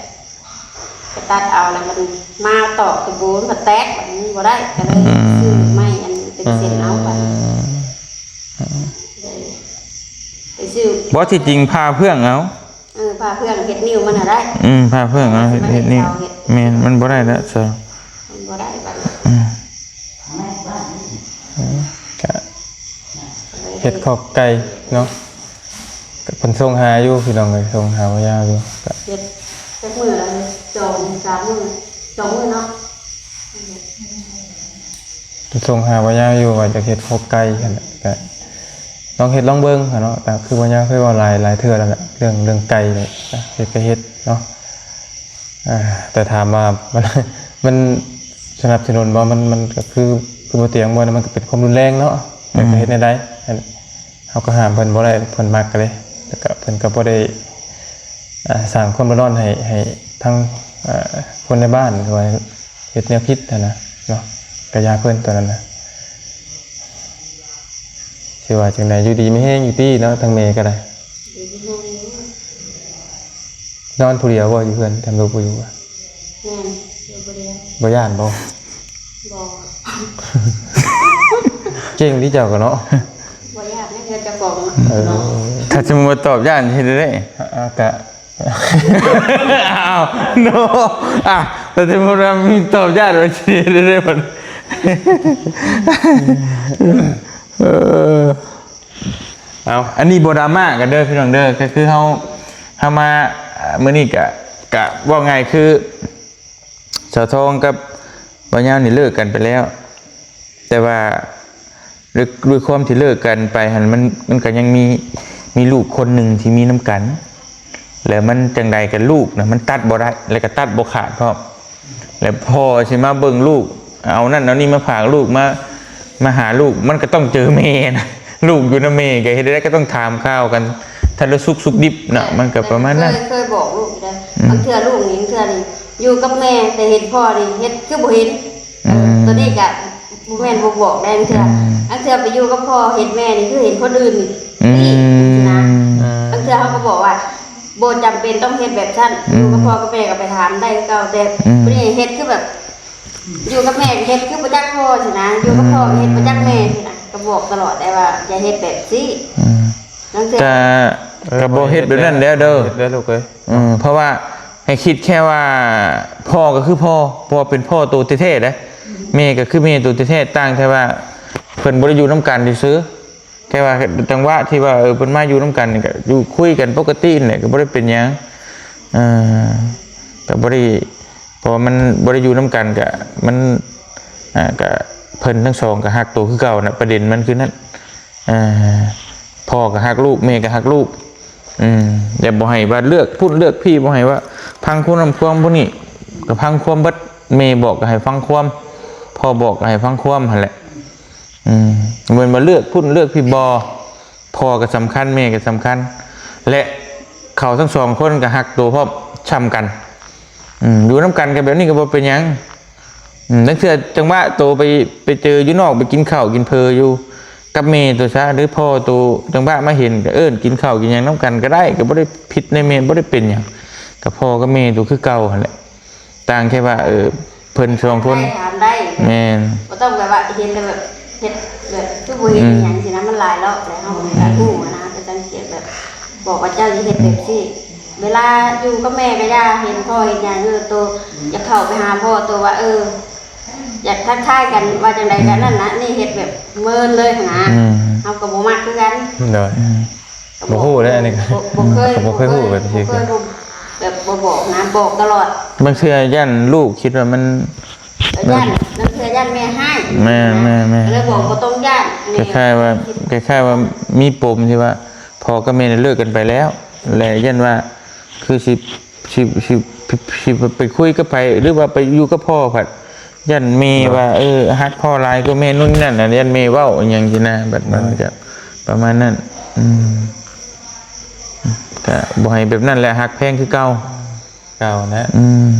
ໄປຕັດເອົາແລ້ວມັນມາຕອກຕະປູ ມັນກໍແຕກ ບັດນີ້ບໍ່ໄດ້ ກໍເລີຍ ອືມ ຊື້ໄມ້ອັນເປັນເສັ້ນເອົາບັດ ອືມ ໄປຊື້ ບໍ່ ທີ່ຈິງຜ່າເຟືອງເອົາ ເອີ ຜ່າເຟືອງເຮັດນິ້ວມັນນະໄດ້ ອືມ ຜ່າເຟືອງເອົາເຮັດ ເຮັດນິ້ວ ແມ່ນ ມັນບໍ່ໄດ້ລະຊະ ບໍ່ໄດ້ບັດນີ້ ອືມ ອືມ ກະເຮັດຄອກໄກ່ເນາະ ກະເພິ່ນສົ່ງຫາຢູ່ພີ່ນ້ອງເອີຍ ສົ່ງຫາບໍ່ຍາວຢູ່ ກະເຮັດຈັກມື້ລະ ສອງສາມມື້ ສອງມື້ເນາະ ເພິ່ນສົ່ງຫາບໍ່ຍາວຢູ່ວ່າຈະເຮັດຄອກໄກ່ຫັ້ນແຫຼະ ກະລອງເຮັດລອງເບິ່ງຫັ້ນເນາະ ກະຄືບໍ່ຍາວເຄີຍເວົ້າຫຼາຍ ຫຼາຍເທື່ອແລ້ວແຫຼະ ເລື່ອງ ເລື່ອງໄກ່ນີ້ ກະເຮັດກະເຮັດເນາະ. ອ່າ ແຕ່ຖາມວ່າ ມັນ ມັນສະໜັບສະໜູນບໍ່? ມັນ ມັນກໍຄື ຄືບໍ່ຕຽງບໍ່ ມັນກໍເປັນຄວາມຮຸນແຮງເນາະ ແຕ່ກໍເຮັດແນວໃດ ເຮົາກໍຫ້າມເພິ່ນບໍ່ໄດ້ ເພິ່ນມັກເດ້ ແລ້ວກໍເພິ່ນກໍບໍ່ໄດ້ ອ່າ ສ້າງຄວາມເດືອດຮ້ອນໃຫ້ ໃຫ້ທັງ ອ່າ ຄົນໃນບ້ານ ຫຼືວ່າເຮັດແນວຜິດຫັ້ນນະເນາະ ກໍຢ່າເພິ່ນຕົວນັ້ນນະ. ຊິວ່າຈັ່ງໃດ ຢູ່ດີມີແຮງຢູ່ຕິເນາະ ທາງແມ່ກໍໄດ້ ຢູ່ດີມີແຮງຢູ່ ນອນຜູ້ດຽວບໍ່ຢູ່ເຮືອນ ທຳລູກບໍ່ຢູ່ບໍ່? ແມ່ນ ຢູ່ຜູ້ດຽວ ບໍ່ຢ້ານບໍ່? ບໍ່ ເກັ່ງຕິເຈົ້າກໍເນາະ ບໍ່ຢ້ານເຮືອນເຈົ້າຂອງ ເອີ ເນາະ ຖ້າສົມມຸດວ່າຕອບຢ້ານເຮັດໄດ້ ອາ ກະ ອ້າວ ໂນ ອ່ະ ແຕ່ສົມມຸດວ່າມີຕອບຢ້ານວ່າຊິເຮັດໄດ້ບໍ່? ເອີ ເອົາ ອັນນີ້ບໍ່ດຣາມາກັນເດີພີ່ນ້ອງເດີ ກໍຄືເຮົາ ເຮົາມາ ເອີ ມື້ນີ້ກະ ກະເວົ້າງ່າຍຄື ສາວທອງກັບບ່າວຍາວນີ້ເລີກກັນໄປແລ້ວ ແຕ່ວ່າດ້ວຍ ດ້ວຍຄວາມທີ່ເລີກກັນໄປຫັ້ນ ມັນ ມັນກໍຍັງມີ ມີລູກຄົນໜຶ່ງທີ່ມີນຳກັນ ແລ້ວມັນຈັ່ງໃດກັບລູກນະ ມັນຕັດບໍ່ໄດ້ ແລ້ວກໍຕັດບໍ່ຂາດພ້ອມ ແລ້ວພໍ່ຊິມາເບິ່ງລູກ ເອົານັ້ນເອົານີ້ມາຝາກລູກ ມາ ມາຫາລູກ ມັນກໍຕ້ອງເຈີແມ່ນະ ລູກຢູ່ນຳແມ່ ກໍເຮັດໃດກໍຕ້ອງຖາມຂ່າວກັນ ທັນລະສຸກ ສຸກດິບເນາະ ແມ່ນ ມັນກໍປະມານນັ້ນ ເຄີຍ ເຄີຍບອກລູກຢູ່ເດ້ ອືມ ບາງເທື່ອລູກນີ້ ບາງເທື່ອນີ້ຢູ່ກັບແມ່ ແຕ່ເຫັນພໍ່ນີ້ເຮັດຄືບໍ່ເຫັນ ເອີ ອືມ ໂຕນີ້ກະບໍ່ແມ່ນບໍ່ບອກໄດ້ ບາງເທື່ອ ອືມ ບາງເທື່ອໄປຢູ່ກັບພໍ່ເຫັນແມ່ນີ້ຄືເຫັນຄົນອື່ນ ອືມ ນີ້ຊີ້ນະ ອືມ ບາງເທື່ອເຮົາກໍບອກວ່າ ບໍ່ຈຳເປັນຕ້ອງເຮັດແບບຊັ້ນ ອືມ ຢູ່ກັບພໍ່ກັບແມ່ກໍໄປຖາມໄດ້ຄືເກົ່າ ແຕ່ ອືມ ຜູ້ນີ້ເຮັດຄືແບບ ຢູ່ກັບແມ່ກໍເຮັດຄືບໍ່ຈັກພໍ່ຊີ້ນະ ຢູ່ກັບພໍ່ກໍເຮັດ ອືມ ບໍ່ຈັກແມ່ຊີ້ນະ ກໍບອກຕະຫຼອດໄດ້ວ່າຢ່າເຮັດແບບຊີ້ ອືມ ລາງເທື່ອ ແຕ່ ເອີ ກໍບໍ່ເຮັດແບບນັ້ນແລ້ວເດີ ເຮັດແລ້ວລູກເອີຍ ເອີ ເພາະວ່າໃຫ້ຄິດແຄ່ວ່າພໍ່ກໍຄືພໍ່ ເພາະວ່າເປັນພໍ່ໂຕແທ້ໆເດ້ ແມ່ກໍຄືແມ່ໂຕແທ້ໆ ຕ່າງແຕ່ວ່າເພິ່ນບໍ່ໄດ້ຢູ່ນຳກັນຊື່ໆ ແຕ່ວ່າຈັງຫວະທີ່ວ່າ ເອີ ເພິ່ນມາຢູ່ນຳກັນນີ້ ກໍຢູ່ຄຸຍກັນປົກກະຕິນີ້ແຫຼະ ກໍບໍ່ໄດ້ເປັນຫຍັງ ເອີ ກໍບໍ່ໄດ້ ເພາະວ່າມັນບໍ່ໄດ້ຢູ່ນຳກັນ ກໍມັນ ອ່າ ກໍເພິ່ນທັງສອງກໍຮັກໂຕຄືເກົ່ານະ ປະເດັນມັນຄືນັ້ນ ເອີ ພໍ່ກໍຮັກລູກ ແມ່ກໍຮັກລູກ ອືມ ແຕ່ບໍ່ໃຫ້ວ່າເລືອກພຸ້ນເລືອກພີ້ ບໍ່ໃຫ້ວ່າຟັງຄວາມນັ້ນຄວາມຜູ້ນີ້ ກໍຟັງຄວາມເບິດ ແມ່ບອກກໍໃຫ້ຟັງຄວາມ ພໍ່ບອກກໍໃຫ້ຟັງຄວາມຫັ້ນແຫຼະ ອືມ ບໍ່ແມ່ນວ່າເລືອກພຸ້ນເລືອກພີ້ ບໍ່ ພໍ່ກໍສຳຄັນ ແມ່ກໍສຳຄັນ ແລະ ເຂົາທັງສອງຄົນກໍຮັກໂຕພ້ອມຊ່ຳກັນ ອືມ ຢູ່ນຳກັນກໍແບບນີ້ກໍບໍ່ເປັນຫຍັງ ອືມ ລາງເທື່ອຈັງຫວະໂຕໄປ ໄປເຈີຢູ່ນອກ ໄປກິນເຂົ້າກິນເພີຢູ່ກັບແມ່ໂຕຊະ ຫຼືພໍ່ໂຕ ຈັງຫວະມາເຫັນກໍເອີ້ນກິນເຂົ້າກິນຫຍັງນຳກັນກໍໄດ້ ກໍບໍ່ໄດ້ຜິດໃນແມ່ ບໍ່ໄດ້ເປັນຫຍັງ ກໍພໍ່ກັບແມ່ໂຕຄືເກົ່າຫັ້ນແຫຼະ ຕ່າງແຄ່ວ່າ ເອີ ເພິ່ນສອງຄົນ ຖາມໄດ້ ຖາມໄດ້ ແມ່ນ ບໍ່ຕ້ອງແບບວ່າເຫັນແລ້ວແບບເຮັດແບບຄືບໍ່ເຫັນ ອືມ ອີ່ຫຍັງຊີ້ນະ ມັນຫຼາຍລອບແລ້ວ ເຮົາກໍຢາກຮູ້ຫັ້ນນະ ອືມ ເປັນສັງເກດແບບ ບອກວ່າເຈົ້າຢ່າເຮັດແບບຊີ້ ອືມ ເວລາຢູ່ກັບແມ່ກໍຢ່າ ເຫັນພໍ່ເຫັນຫຍັງ ເອີ ໂຕຢາກເຂົ້າໄປຫາພໍ່ໂຕວ່າ ເອີ ຢາກທັກທາຍກັນວ່າຈັ່ງໃດກໍ ອືມ ນັ້ນນະ ນີ້ເຮັດແບບເມີນເລີຍຫັ້ນນະ ອືມ ເຮົາກໍບໍ່ມັກຄືກັນ ໂດຍ ອືມ ບໍ່ຮູ້ເດ້ ອັນນີ້ກໍ ບໍ່ ບໍ່ເຄີຍ ອືມ ບໍ່ເຄີຍຮູ້ແບບນີ້ ບໍ່ເຄີຍ ແບບບໍ່ບອກນະ ບອກຕະຫຼອດ ບາງເທື່ອຢ້ານລູກຄິດວ່າມັນ ກໍຢ້ານ ບາງເທື່ອຢ້ານແມ່ຮ້າຍ ແມ່ນໆໆ ກໍເລີຍບອກບໍ່ຕ້ອງຢ້ານ ແມ່ ຄ້າຍໆວ່າ ຄ້າຍໆວ່າມີປົມທີ່ວ່າພໍ່ກັບແມ່ນີ້ເລີກກັນໄປແລ້ວ ແລະ ຢ້ານວ່າຄືຊິ ຊິ ຊິ ຊິໄປຄຸຍກັບໃຜ ຫຼືວ່າໄປຢູ່ກັບພໍ່ ພັດຢ້ານແມ່ວ່າ ເອີ ຮັກພໍ່ຫຼາຍກວ່າແມ່ ໂນ່ນນີ້ນັ້ນ ຢ້ານແມ່ເວົ້າອີ່ຫຍັງຊີ້ນະ ບັດມັນກໍປະມານນັ້ນ ອືມ ກໍບໍ່ໃຫ້ແບບນັ້ນແຫຼະ ຮັກແພງຄືເກົ່າ ເກົ່ານະ ອືມ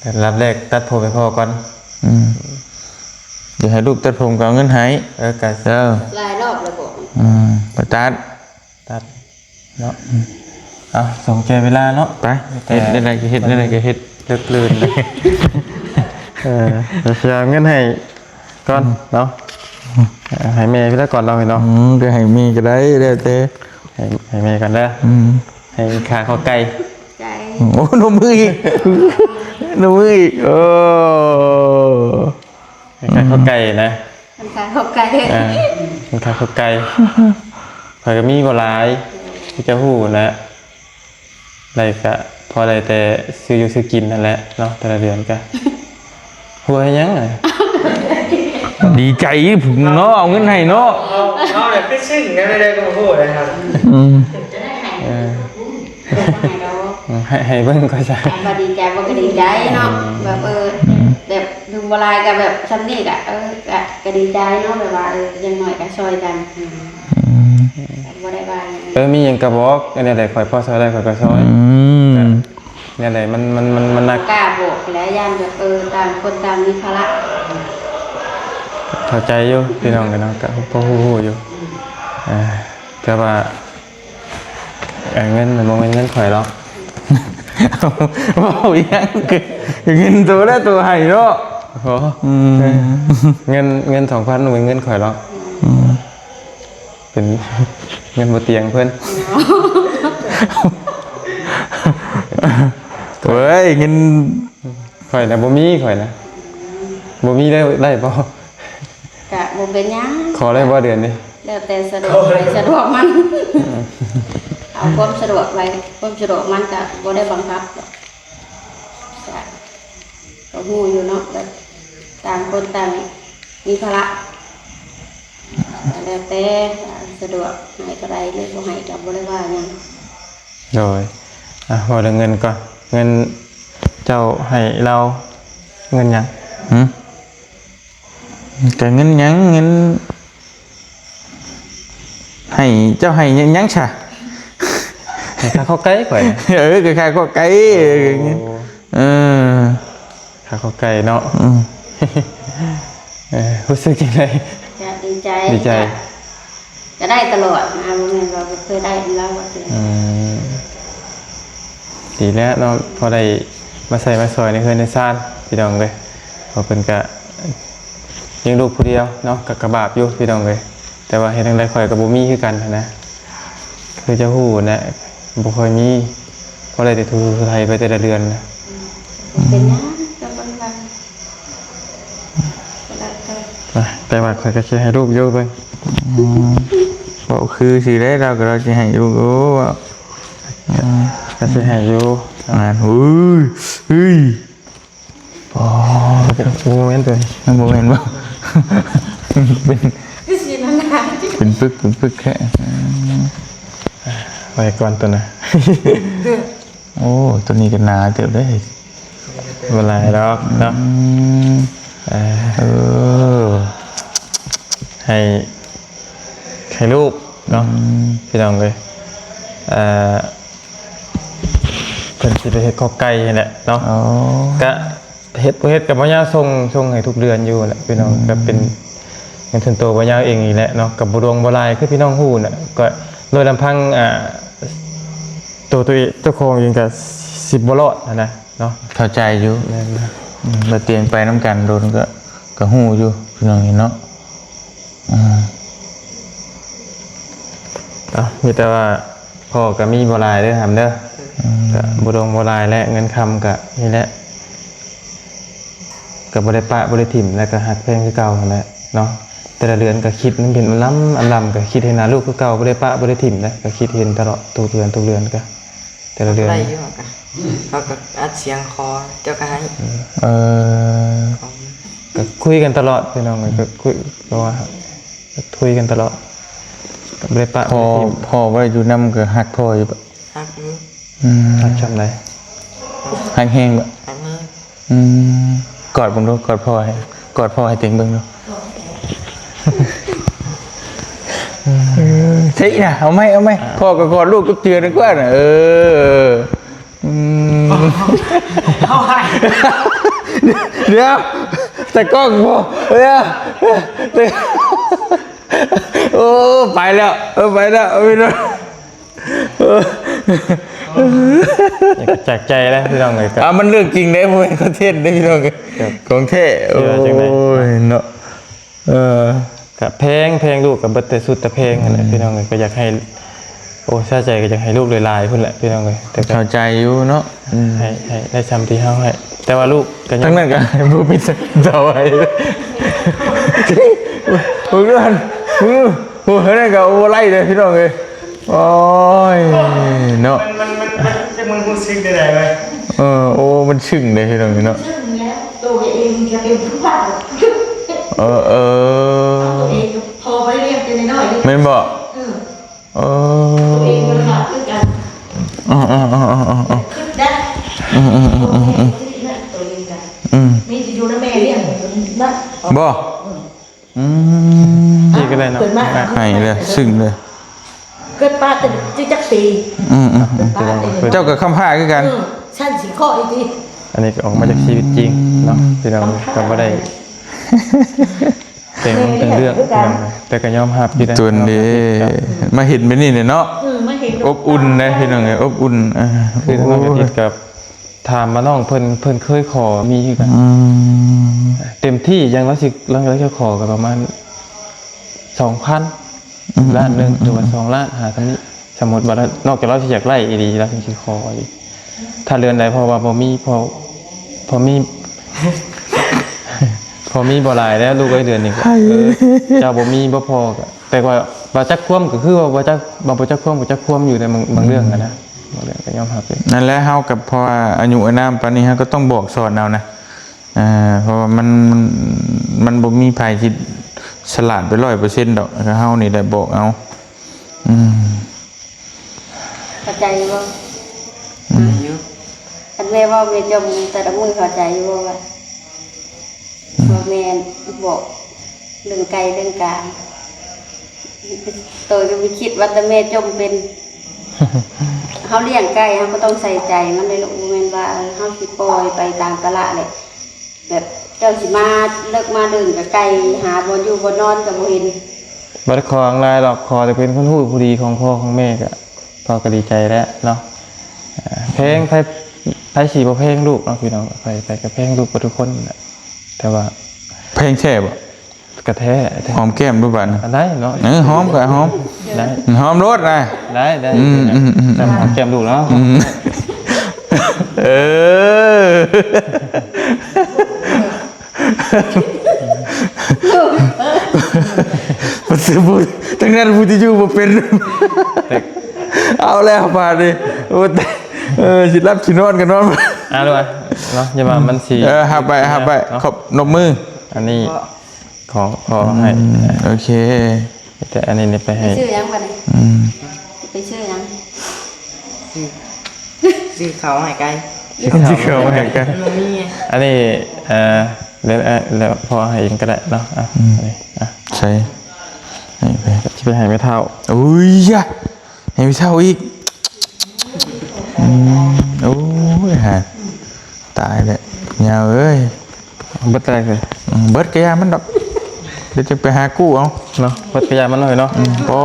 ແຕ່ລຳແລກຕັດຜົມໃຫ້ພໍ່ກ່ອນ ອືມ ຢາກໃຫ້ລູກຕັດຜົມກໍເອົາເງິນໃຫ້ ເອີ ກໍ ເອີ ຫຼາຍລອບແລ້ວບໍ ອືມ ໄປຕັດ ຕັດເນາະ ເອົາ ສົມແກ່ເວລາເນາະ ໄປ ເຮັດແນວໃດກໍເຮັດ ແນວໃດກໍເຮັດ ເລິກລື່ນ ເອີ ເສຍເງິນໃຫ້ກ່ອນເນາະ ໃຫ້ແມ່ພຸ້ນລະກ່ອນເນາະ ເນາະ ອືມ ກໍໃຫ້ແມ່ກໍໄດ້ ແລ້ວແຕ່ ໃຫ້ ໃຫ້ແມ່ກ່ອນເດີ ອືມ ໃຫ້ຄ່າເຂົ້າໄກ່ ໄກ່ ໂອ້ ນົມມືອີກ ນະເວີຍ ໂອ້ ຂາຍເຂົ້າໄກ່ນະ ມັນຂາຍເຂົ້າໄກ່ ອ່າ ມັນຂາຍເຂົ້າໄກ່ ຂ້ອຍກໍມີບໍ່ຫຼາຍ ຄືເຈົ້າຮູ້ນະ ໄດ້ກະພໍໄດ້ແຕ່ຊື້ຢູ່ຊື້ກິນຫັ້ນແຫຼະເນາະ ແຕ່ລະເດືອນກະ ຫົວເຮັດຫຍັງ ດີໃຈເນາະ ເອົາເງິນໃຫ້ເນາະ ເຮົາ ເຮົານີ້ຄືຊຶ້ງແນວໃດກໍບໍ່ຮູ້ເລີຍຄັບ ອືມ ເອີ ໃຫ້ ໃຫ້ເບິ່ງກ່ອນຊະ ວ່າດີໃຈບໍ່ກໍດີໃຈເນາະ ອືມ ແບບ ເອີ ອືມ ແບບ ເງິນບໍ່ຫຼາຍກໍແບບຊ່ຳນີ້ກໍ ເອີ ກໍ ກໍດີໃຈເນາະ ແບບວ່າ ເອີ ຢ່າງໜ້ອຍກໍຊ່ອຍກັນ ອືມ ອືມ ກໍບໍ່ໄດ້ວ່າຫຍັງ ເອີ ມີຫຍັງກໍບອກ ອັນໃດຂ້ອຍພໍຊ່ອຍໄດ້ຂ້ອຍກໍຊ່ອຍ ອືມ ແນວໃດມັນ ມັນ ມັນ ມັນໜັກ ບໍ່ກ້າບອກແຫຼະ ຢ້ານແບບ ເອີ ຕ່າງຄົນຕ່າງມີພາລະ ເຂົ້າໃຈຢູ່ພີ່ນ້ອງເອີຍເນາະ ກໍພໍຮູ້ໆຢູ່ ເອີ ແຕ່ວ່າ ເອີ ເງິນມັນບໍ່ແມ່ນເງິນຂ້ອຍດອກ ເວົ້າອີ່ຫຍັງ ເງິນໂຕແລ້ວໂຕໃຫ້ເນາະ ໂອ້ ອືມ ເງິນ ເງິນສອງພັນ ມັນເປັນເງິນຂ້ອຍດອກ ອືມ ເປັນເງິນບໍ່ຕຽງເພິ່ນ ເວີຍ ເງິນ ຂ້ອຍນະບໍ່ມີ ຂ້ອຍນະບໍ່ມີ ໄດ້ ໄດ້ບໍ່? ກະບໍ່ເປັນຫຍັງ ຂໍໄດ້ບໍ່ເດືອນນີ້? ແລ້ວແຕ່ສະດວກໃຜສະດວກມັນ ເອົາຄວາມສະດວກໄວ້ ຄວາມສະດວກມັນກະບໍ່ໄດ້ບັງຄັບດອກ ກະ ກໍຮູ້ຢູ່ເນາະ ແບບຕ່າງຄົນຕ່າງມີພາລະ ກໍແລ້ວແຕ່ວ່າສະດວກ ໃຫ້ເທົ່າໃດຫຼືບໍ່ໃຫ້ກໍບໍ່ໄດ້ວ່າຫຍັງ. ໂດຍ ອ່ະ ເວົ້າເລື່ອງເງິນກ່ອນ ເງິນເຈົ້າໃຫ້ລາວເງິນຫຍັງ? ຫື? ກໍເງິນຫຍັງ ເງິນ ໃຫ້ ເຈົ້າໃຫ້ຫຍັງຊະ? ໃຫ້ຄ່າເຂົ້າໄກ່ຂ້ອຍ ເອີ ກໍຄ່າເຂົ້າໄກ່ ໂອ້ ເອີ ຄ່າເຂົ້າໄກ່ເນາະ ອືມ ເອີ ຮູ້ສຶກຈັ່ງໃດ? ກໍດີໃຈ ດີໃຈ ກໍ ກໍໄດ້ຕະຫຼອດນະ ບໍ່ແມ່ນວ່າບໍ່ເຄີຍໄດ້ນຳລາວ ອືມ ດີແລ້ວເນາະ ພໍໄດ້ມາໃຊ້ມາສອຍໃນເຮືອນໃນຊານ ພີ່ນ້ອງເອີຍ ເພາະເພິ່ນກະ ລ້ຽງລູກຜູ້ດຽວເນາະ ກໍ ກໍບາບຢູ່ພີ່ນ້ອງເອີຍ ແຕ່ວ່າເຮັດຈັ່ງໃດຂ້ອຍກໍບໍ່ມີຄືກັນຫັ້ນນະ ຄືເຈົ້າຮູ້ນະ ບໍ່ຄ່ອຍມີ ພໍໄດ້ແຕ່ຖູໄຖໄປແຕ່ລະເດືອນນະ ອືມ ເປັນຫຍັງກໍບໍ່ໄດ້ວ່າ ແຕ່ວ່າຂ້ອຍກໍຊິໃຫ້ລູກຢູ່ເບິ່ງ ອືມ ເວົ້າຄືຊິໄດ້ ລາວກໍລາວຊິໃຫ້ລູກໂອ້ ອືມ ກໍຊິໃຫ້ຢູ່ ອ່າ ເຮີ້ຍ ເຮີ້ຍ ອໍ ບໍ່ແມ່ນຕົວນີ້ ບໍ່ແມ່ນບໍ່? ເປັນ ຄືຊິໜ້າ ເປັນປຶກ ເປັນປຶກແທ້ ໄວ້ກ່ອນຕົວນະ ໂອ້ ຕົວນີ້ກໍໜາເຕີບເດ້ ບໍ່ຫຼາຍດອກເນາະ ອືມ ເອີ ເອີ ໃຫ້ ໃຫ້ລູກເນາະ ອືມ ພີ່ນ້ອງເອີຍ ເອີ ເພິ່ນຊິໄປເຮັດຄອກໄກ່ຫັ້ນແຫຼະເນາະ ອໍ ກະເຮັດ ບໍ່ເຮັດກະບໍ່ຍາກ ສົ່ງ ສົ່ງໃຫ້ທຸກເດືອນຢູ່ແຫຼະພີ່ນ້ອງ ອືມ ກະເປັນເງິນສ່ວນໂຕບໍ່ຍາກເອງນີ້ແຫຼະເນາະ ກະບໍ່ຫຼວງບໍ່ຫຼາຍ ຄືພີ່ນ້ອງຮູ້ນະ ກະໂດຍລຳພັງ ອ່າ ໂຕ ໂຕເອງ ເຈົ້າຂອງເອງກະຊິບໍ່ລອດຫັ້ນນະເນາະ ເຂົ້າໃຈຢູ່ ແມ່ນ ອືມ ແລ້ວຕຽງໄປນຳກັນໂດນກະ ກະຮູ້ຢູ່ພີ່ນ້ອງເນາະ ອືມ ເອົາ ມີແຕ່ວ່າພໍ່ກໍມີບໍ່ຫຼາຍເດີຫຳເດີ ອືມ ກໍບໍ່ດົງບໍ່ຫຼາຍແຫຼະ ເງິນຄຳກໍນີ້ແຫຼະ ກໍບໍ່ໄດ້ປະບໍ່ໄດ້ຖິ້ມ ແລ້ວກໍຮັກແພງຄືເກົ່າຫັ້ນແຫຼະເນາະ ແຕ່ລະເດືອນກໍຄິດນຳເປັນອຳລຳອຳລຳ ກໍຄິດເຫັນໜ້າລູກຄືເກົ່າ ບໍ່ໄດ້ປະບໍ່ໄດ້ຖິ້ມເດ້ ກໍຄິດເຫັນຕະຫຼອດ ທຸກເດືອນ ທຸກເດືອນກໍ ແຕ່ລະເດືອນ ໄດ້ຢູ່ ເຮົາກໍ ເຮົາກໍອັດສຽງຂໍ ເຈົ້າກໍໃຫ້ ເອີ ກໍຄຸຍກັນຕະຫຼອດພີ່ນ້ອງ ກໍຄຸຍ ເພາະວ່າ ກໍຄຸຍກັນຕະຫຼອດ ກໍບໍ່ໄດ້ປະ ພໍ່ ບໍ່ໄດ້ຖິ້ມ ພໍ່ບໍ່ໄດ້ຢູ່ນຳ ກໍຮັກພໍ່ຢູ່ບໍ? ຮັກຢູ່ ອືມ ຮັກຊ່ຳໃດ? ຮັກແຮງບໍ? ຮັກແຮງ ອືມ ກອດເບິ່ງດູ ກອດພໍ່ໃຫ້ ກອດພໍ່ໃຫ້ເຕັງເບິ່ງດູ ເອີ ໃຊ່ນະ ເອົາໃໝ່ ເອົາໃໝ່ ພໍ່ກໍກອດລູກທຸກເທື່ອນະກວ່ານະ ເອີ ອືມ ເອົາໃຫ້ ດຽວ ຕາກ້ອງບໍ່ ດຽວ ໂອ້ ໄປແລ້ວ ເອີ ໄປແລ້ວ ເອີ ຈາກໃຈແລ້ວພີ່ນ້ອງເອີຍ ອ່າ ມັນເລື່ອງຈິງເດ້ ບໍ່ແມ່ນຄອນເທັນເດ້ພີ່ນ້ອງເອີຍ ຂອງແທ້ ໂອ້ຍເນາະ ເອີ ກະແພງ ແພງ ລູກກະເບິດແຕ່ຊຸດແຕ່ແພງຫັ້ນແຫຼະ ອືມ ພີ່ນ້ອງເອີຍ ກະຢາກໃຫ້ ໂອ້ ຊາໃຈກໍຢາກໃຫ້ລູກຫຼາຍໆພຸ້ນແຫຼະພີ່ນ້ອງເອີຍ ແຕ່ກໍເຂົ້າໃຈຢູ່ເນາະ. ອືມ ໃຫ້ ໃຫ້ໄດ້ຊ່ຳທີ່ເຮົາໃຫ້ ແຕ່ວ່າລູກກໍຍັງ ທັງນັ້ນກໍບໍ່ມີເຕົາໃຫ້ ເບິ່ງຫັ້ນ ໂອ້ ເຮົານັ້ນກໍບໍ່ໄລ່ເດ້ພີ່ນ້ອງເອີຍ. ໂອ້ຍເນາະ ມັນ ມັນ ມັນ ມັນ ມັນຮູ້ສຶກໄດ້ໃດວະ? ເອີ ໂອ້ ມັນຊຶ້ງເດ້ພີ່ນ້ອງເນາະ ຊຶ້ງແລ້ວ ໂຕເອງກໍເປັນຜູ້ພາດ ເອີ ເອີ ເອົາໂຕເອງກໍພໍໄປລ້ຽງແຕ່ນ້ອຍໆ ແມ່ນບໍ່? ເອີ ເອີ ໂຕເອງກໍພາດຄືກັນ ເອີໆໆໆໆ ຄຶດໄດ້ ເອີໆໆໆໆ ໂຕເອງກໍ ອືມ ມີແຕ່ຢູ່ນຳແມ່ລ້ຽງນະ ບໍ່? ອືມ ອືມ ນີ້ກໍໄດ້ເນາະ ເກີດມາ ໃຫ້ເລີຍ ຊຶ້ງເລີຍ ເກີດມາແຕ່ຈັກປີ? ອືມໆ ເກີດມາແຕ່ ເຈົ້າກໍຄຳພ້າຄືກັນ ເອີ ຊັ້ນຊິຂໍອີກຕິ. ອັນນີ້ກໍອອກມາຈາກຊີວິດຈິງເນາະ ອືມ ພີ່ນ້ອງ ກໍບໍ່ໄດ້ແຕ່ງເລື່ອງ ແຕ່ກໍຍອມຮັບຢູ່ເດ້ ຕົນເດ້ ມາເຫັນແບບນີ້ແຫຼະເນາະ ອືມ ມາເຫັນ ອົບອຸ່ນເດ້ພີ່ນ້ອງເອີຍ ອົບອຸ່ນ ຄືທາງນ້ອງອາທິດກັບ ຖາມວ່ານ້ອງເພິ່ນ ເພິ່ນເຄີຍຂໍມີຄືກັນ ອືມ ເຕັມທີ່ຢ່າງລາວຊິ ລາວຊິຂໍກໍປະມານສອງພັນ ອືມ ລ້ານໜຶ່ງ ອືມ ຫຼືວ່າສອງລ້ານ ຫາສ່ຳນີ້ ສົມມຸດວ່ານອກຈາກລາວຊິຢາກໄດ້ອີ່ຫຼີ ລາວຊິຂໍອີກ ຖ້າເດືອນໃດ ເພາະວ່າບໍ່ມີ ພໍ ພໍມີ ພໍມີບໍ່ຫຼາຍແລ້ວລູກເອີຍ ເດືອນນີ້ ເອີ ເຈົ້າບໍ່ມີບໍ່ພໍກໍ ແຕ່ວ່າບໍ່ຈັກຄວາມກໍຄືວ່າບໍ່ຈັກ ບໍ່ຈັກຄວາມກໍຈັກຄວາມຢູ່ໃນບາງ ບາງເລື່ອງຫັ້ນນະ ອືມ ບາງເລື່ອງກໍຍອມຮັບຢູ່ ນັ້ນແຫຼະ ເຮົາກໍເພາະວ່າອາຍຸອານາມປານນີ້ ເຮົາກໍຕ້ອງບອກສອນເອົານະ ເອີ ເພາະວ່າມັນ ມັນ ມັນບໍ່ມີໃຜທີ່ສະຫຼາດໄປຮ້ອຍເປີເຊັນດອກ ກໍເຮົານີ້ແຫຼະບອກເອົາ ອືມ ເຂົ້າໃຈຢູ່ບໍ່? ອືມ ຢູ່ ຄັນແມ່ເວົ້າແມ່ຈົ່ມແຕ່ລະມື້ ເຂົ້າໃຈຢູ່ບໍ່ວ່າ ອືມ ວ່າແມ່ບອກເລື່ອງໄກ່ເລື່ອງກາ ໂຕກໍໄປຄິດວ່າແຕ່ແມ່ຈົ່ມເປັນ ເຮົາລ້ຽງໄກ່ ເຮົາກໍຕ້ອງໃສ່ໃຈມັນເດ້ລູກ ບໍ່ແມ່ນວ່າເຮົາຊິປ່ອຍໄປຕາມກາລະແຫຼະ ແບບເຈົ້າຊິມາເລິກມາເດີ່ນກັບໄກ່ ຫາບ່ອນຢູ່ບ່ອນນອນກໍບໍ່ເຫັນ. ບໍ່ໄດ້ຂໍຫຍັງຫຼາຍດອກ ຂໍແຕ່ເປັນຄົນຮູ້ຜູ້ດີຂອງພໍ່ຂອງແມ່ ກໍພໍ່ກໍດີໃຈແລ້ວເນາະ. ເອີ ແພງ ໃຜ ໃຜຊິບໍ່ແພງລູກເນາະພີ່ນ້ອງ ໃຜ ໃຜກໍແພງລູກເບິດທຸກຄົນແຫຼະ ແຕ່ວ່າ ແພງແທ້ບໍ່? ກະແທ້ ຫອມແກ້ມດູບາດນີ້ ໄດ້ເນາະ. ເອີ ຫອມກໍຫອມ ໄດ້ ຫອມໂລດນະ. ໄດ້ ໄດ້ ອືມ ອືມ ອືມ ແຕ່ຫອມແກ້ມລູກເນາະ. ອືມ ເອີ ປະຕິບູດ ທັງນັ້ນຜູ້ທີ່ຢູ່ບໍ່ເປັນ ເອົາແລ້ວບາດນີ້ ໂອ້ ເອີ ຊິຫຼັບຊິນອນກໍນອນ ອ່າ ເນາະ ຢ່າວ່າມັນຊິ ເອີ ຮັບໄປ ຮັບໄປ ເນາະ ຂອບ ນົບມື ອັນນີ້ ຂໍ ຂໍໃຫ້ ອືມ ໂອເຄ ແຕ່ອັນນີ້ນີ້ໄປໃຫ້ ໄປຊື້ຫຍັງບັດນີ້? ອືມ ໄປຊື້ຫຍັງ? ຊື້ ຊື້ເຂົ້າໃຫ້ໄກ່ ຊື້ເຂົ້າໃຫ້ໄກ່ ມັນບໍ່ມີໄງ. ອັນນີ້ ເອີ ແລ້ວ ແລ້ວພໍ່ໃຫ້ເອງກໍໄດ້ເນາະ. ອ່ະ ອືມ ອັນນີ້ ອ່ະ ໃສ່ ໃຫ້ໄປ ຊິໄປໃຫ້ແມ່ເຖົ້າ. ໂອ້ຍ ຢາ ໃຫ້ໄປເຊົ່າອີກ. ອືມ ໂອ້ຍ ຫາ ຕາຍແລ້ວຍາວເອີຍ. ເບິດເທົ່າໃດ? ອືມ ເບິດກະຢ່າມັນດອກ ດຽວຈະໄປຫາກູ້ເອົາເນາະ. ເບິດກະຢ່າມັນເນາະ ເນາະ. ອືມ ອໍ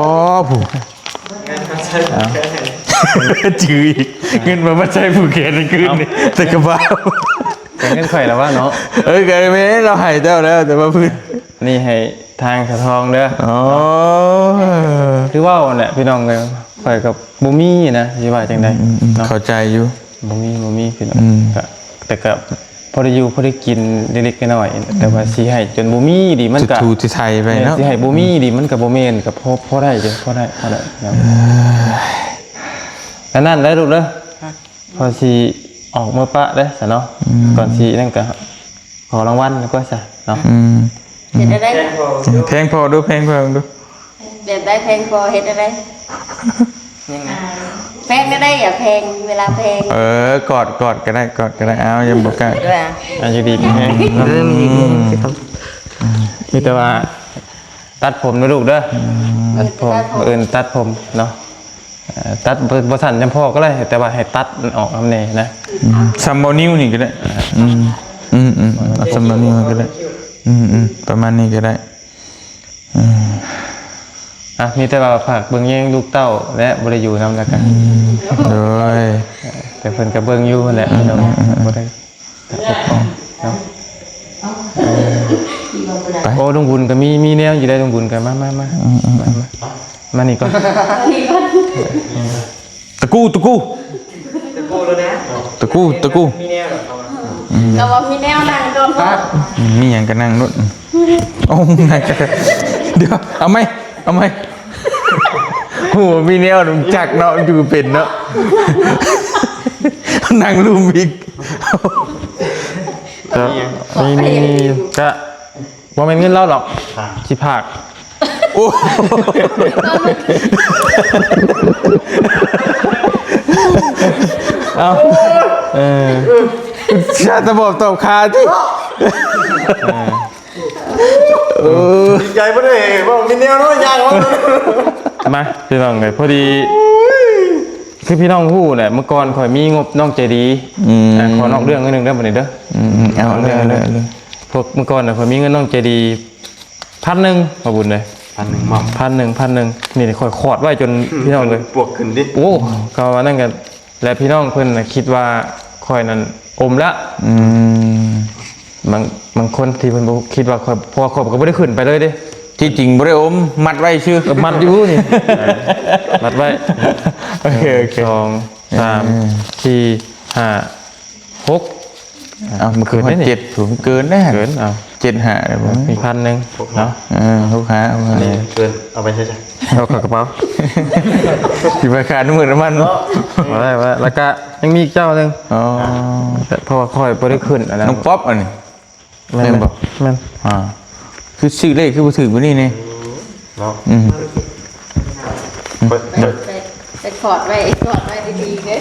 ຜູ້ ຈື່ອີກ ເງິນມາໃຊ້ຜູກແຂນຄືນນີ້ ແຕ່ກະບ້າ ແຕ່ເງິນຂ້ອຍລະວ່າເນາະ. ເອີ ກະແມ່ນລາວໃຫ້ເຈົ້າແລ້ວ ແຕ່ວ່າພື້ນ ນີ້ໃຫ້ທາງສາວທອງເດີ. ອໍ ຄືເວົ້າຫັ້ນແຫຼະພີ່ນ້ອງເອີຍ ຂ້ອຍກໍບໍ່ມີນະ ຊິວ່າຈັ່ງໃດ ອືມ ເນາະ ເຂົ້າໃຈຢູ່. ບໍ່ມີ ບໍ່ມີພີ່ນ້ອງ ອືມ ກະ ແຕ່ກະພໍໄດ້ຢູ່ພໍໄດ້ກິນເລັກໆນ້ອຍໆ ອືມ ແຕ່ວ່າຊິໃຫ້ຈົນບໍ່ມີນີ້ມັນກະ ຖືໄຖໄປເນາະ ຊິໃຫ້ບໍ່ມີນີ້ມັນກະບໍ່ແມ່ນ ກະພໍ ພໍໄດ້ຢູ່ ພໍໄດ້ ພໍໄດ້ເນາະ. ເອີ ອັນນັ້ນເດີລູກເດີ ພໍ່ຊິອອກເມືອປະເດີຊະເນາະ. ອືມ ກ່ອນຊິນັ້ນກະ ຂໍລາງວັນກ່ອນຊະເນາະ. ອືມ ເຮັດແນວໃດ? ແພງພໍດູ ແພງພໍດູ ແບບໃດແພງພໍ ເຮັດແນວໃດ? ຍັງໄງ? ແພງແນວໃດອະ ແພງ ເວລາແພງ. ເອີ ກອດ ກອດກໍໄດ້ ກອດກໍໄດ້. ອ້າວ ຍັງບໍ່ກ້າ ອ່າ ຢູ່ດີມີແຮງເນາະ. ເອີ ມີແຮງ ອືມ ຄືເກົ່າ. ອືມ ມີແຕ່ວ່າຕັດຜົມເດີລູກເດີ. ອືມ ຕັດຜົມ ມື້ອື່ນຕັດຜົມເນາະ. ເອີ ຕັດບໍ່ ບໍ່ສັ້ນຈຳພໍກໍໄດ້ ແຕ່ວ່າໃຫ້ຕັດມັນອອກນຳແດ່ນະ. ອືມ ສ່ຳບໍ່ນິ້ວນີ້ກໍໄດ້. ອືມ ອືມໆ ເອົາສ່ຳບໍ່ນິ້ວກໍໄດ້. ອືມໆ ປະມານນີ້ກໍໄດ້. ອືມ ອ່ະ ມີແຕ່ວ່າຝາກເບິ່ງແຍງລູກເຕົ້າ ແລະ ບໍ່ໄດ້ຢູ່ນຳແລ້ວກັນ. ອືມ ໂດຍ ແຕ່ເພິ່ນກໍເບິ່ງຢູ່ຫັ້ນແຫຼະ. ອືມໆໆ ບໍ່ໄດ້ ເນາະ. ໄປ ໂອ້ ລຸງບຸນກໍມີ ມີແນວຢູ່ໄດ໋ ລຸງບຸນກໍ ມາ ມາ ມາ ອືມໆ ມາ ມາ ມານີ້ກ່ອນ ຕະກູ ຕະກູ ຕະກູແລ້ວນະ ຕະກູ ຕະກູ ມີແນວແລ້ວເຂົາວ່າ ອືມ ກໍວ່າມີແນວນັ່ງໂດນ ອືມ ມີຫຍັງກໍນັ່ງໂລດ ໂອ້ ນັ່ງກໍ ດຽວ ເອົາໃໝ່ ເອົາໃໝ່ ໂອ້ ມີແນວ ຈັກເນາະ ຢູ່ເປັນເນາະ ນັ່ງລຸ່ມອີກ ກໍ ມີ ມີ ມີ ກະ ບໍ່ແມ່ນເງິນລາວດອກ ອ່າ ຊິພາກ ໂອ້ ເອົາ ເອີ ຊາດຕະບອບຕອບຄາຕິ ເອີ ເອີ ດີໃຈບໍ່ໄດ້ເວົ້າມີແນວເນາະ ຢ່າງວ່າ ມາ ພີ່ນ້ອງເອີຍ ພໍດີ ຄືພີ່ນ້ອງຮູ້ແຫຼະ ເມື່ອກ່ອນຂ້ອຍມີງົບນ້ອງໃຈດີ ອືມ ອ່າ ຂໍນອກເລື່ອງໜ້ອຍໜຶ່ງເດີ ບັດນີ້ເດີ ອືມ ເອົາເລີຍ ເອົາເລີຍ ເອົາເລີຍ ພວກເມື່ອກ່ອນນະ ຂ້ອຍມີເງິນນ້ອງໃຈດີ ພັນໜຶ່ງ ບ່າວບຸນເອີຍ ພັນໜຶ່ງບໍ່ ພັນໜຶ່ງ ພັນໜຶ່ງ ນີ້ຂ້ອຍຂອດໄວ້ຈົນ ອືມ ພີ່ນ້ອງເອີຍ ປວກຂຶ້ນຕິ ໂອ້ ເຂົາວ່ານັ້ນກໍ ແລະ ພີ່ນ້ອງເພິ່ນນະຄິດວ່າຂ້ອຍນັ້ນອົມແລ້ວ ອືມ ບາງ ບາງຄົນທີ່ເພິ່ນບໍ່ຄິດວ່າຂ້ອຍ ເພາະວ່າຂ້ອຍກໍບໍ່ໄດ້ຂຶ້ນໄປເລີຍເດ້ ທີ່ຈິງບໍ່ໄດ້ອົມ ມັດໄວ້ຊື່ ເອີ ມັດຢູ່ນີ້ ມັດໄວ້ ໂອເຄ ໂອເຄ ສອງ ສາມ ເອີ ສີ່ ຫ້າ ຫົກ ເອົ້າ ມັນຄື ເກີນເດ້ນີ້ ເຈັດ ເກີນເດ້ ເກີນ ເອົາ ເຈັດຫ້າ ແລ້ວບໍ່ ມີພັນໜຶ່ງເນາະ ເອີ ຫົກຫ້າ ຫົກຫ້າ ອັນນີ້ເກີນ ເອົາໄປໃສ່ຊະ ເອົາເຂົ້າກະເປົາ ຊິໄປຂາຍນ້ຳມັນ ນ້ຳມັນເນາະ ບໍ່ໄດ້ ບໍ່ໄດ້ ແລ້ວກະຍັງມີອີກເຈົ້າໜຶ່ງ ອໍ ເພາະວ່າຂ້ອຍບໍ່ໄດ້ຂຶ້ນອັນນັ້ນ ນ້ອງປັອບອັນນີ້ ແມ່ນ ແມ່ນບໍ່ ແມ່ນ ອ່າ ຄືຊື່ເລກຄືບໍ່ຖືກປານນີ້ນີ້ ເນາະ ອືມ ໄປ ໄປ ໄປຂອດໄວ້ ຂອດໄວ້ດີໆເດີ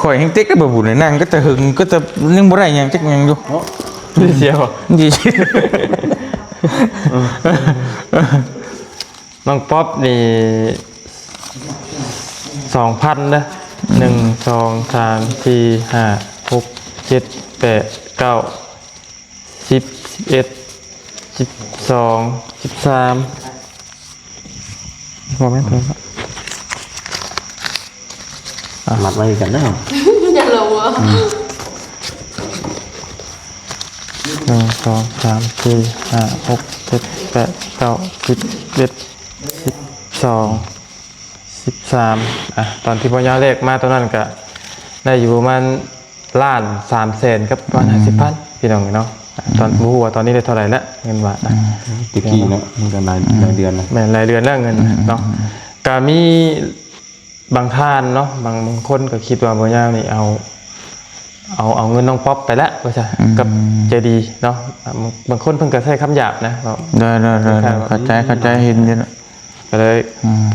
ຂ້ອຍແຮ່ງຕິດກັບບໍ່ບຸນ ນັ່ງກໍຈະຫຶງ ກໍຈະຍັງບໍ່ໄດ້ຫຍັງຈັກຫຍັງຢູ່ ເນາະ ເສຍບໍ່ ນ້ອງປັອບນີ້ ສອງພັນເດີ ໜຶ່ງ ສອງ ສາມ ສີ່ ຫ້າ ຫົກ ເຈັດ ແປດ ເກົ້າ ສິບ ສິບເອັດ ສິບສອງ ສິບສາມ ບໍ່ແມ່ນ ອ່ະ ມັດໄວ້ຄືກັນເດີ ຢ່າລະເວີ ອືມ ໜຶ່ງ ສອງ ສາມ ສີ່ ຫ້າ ຫົກ ເຈັດ ແປດ ເກົ້າ ສິບ ສິບເອັດ ສິບສອງ ສິບສາມ ອ່ະ ຕອນທີ່ພໍ່ຍາວແລກມາຕອນນັ້ນກະໄດ້ຢູ່ປະມານລ້ານສາມແສນກັບປະມານ ອືມ ຫ້າສິບພັນ ພີ່ນ້ອງເນາະ ອືມ ຕອນ ບໍ່ຮູ້ວ່າຕອນນີ້ໄດ້ເທົ່າໃດແລ້ວ ເງິນບາດນະ ອືມ ແຕ່ກີ້ເນາະ ມັນກໍຫຼາຍ ອືມ ຫຼາຍເດືອນນະ ແມ່ນ ຫຼາຍເດືອນແລ້ວເງິນ ອືມ ເນາະ ອືມ ກະມີບາງທ່ານເນາະ ບາງ ບາງຄົນກໍຄິດວ່າພໍ່ຍາວນີ້ເອົາ ເອົາ ເອົາເງິນນ້ອງປັອບໄປແລ້ວວ່າຊະ ອືມ ກັບໃຈດີເນາະ ບາງ ບາງຄົນເພິ່ນກໍໃຊ້ຄຳຫຍາບນະ ເວົ້າ ໂດຍໆໆ ເຂົ້າໃຈ ເຂົ້າໃຈ ເຫັນຢູ່ເນາະ ກໍເລີຍ ອືມ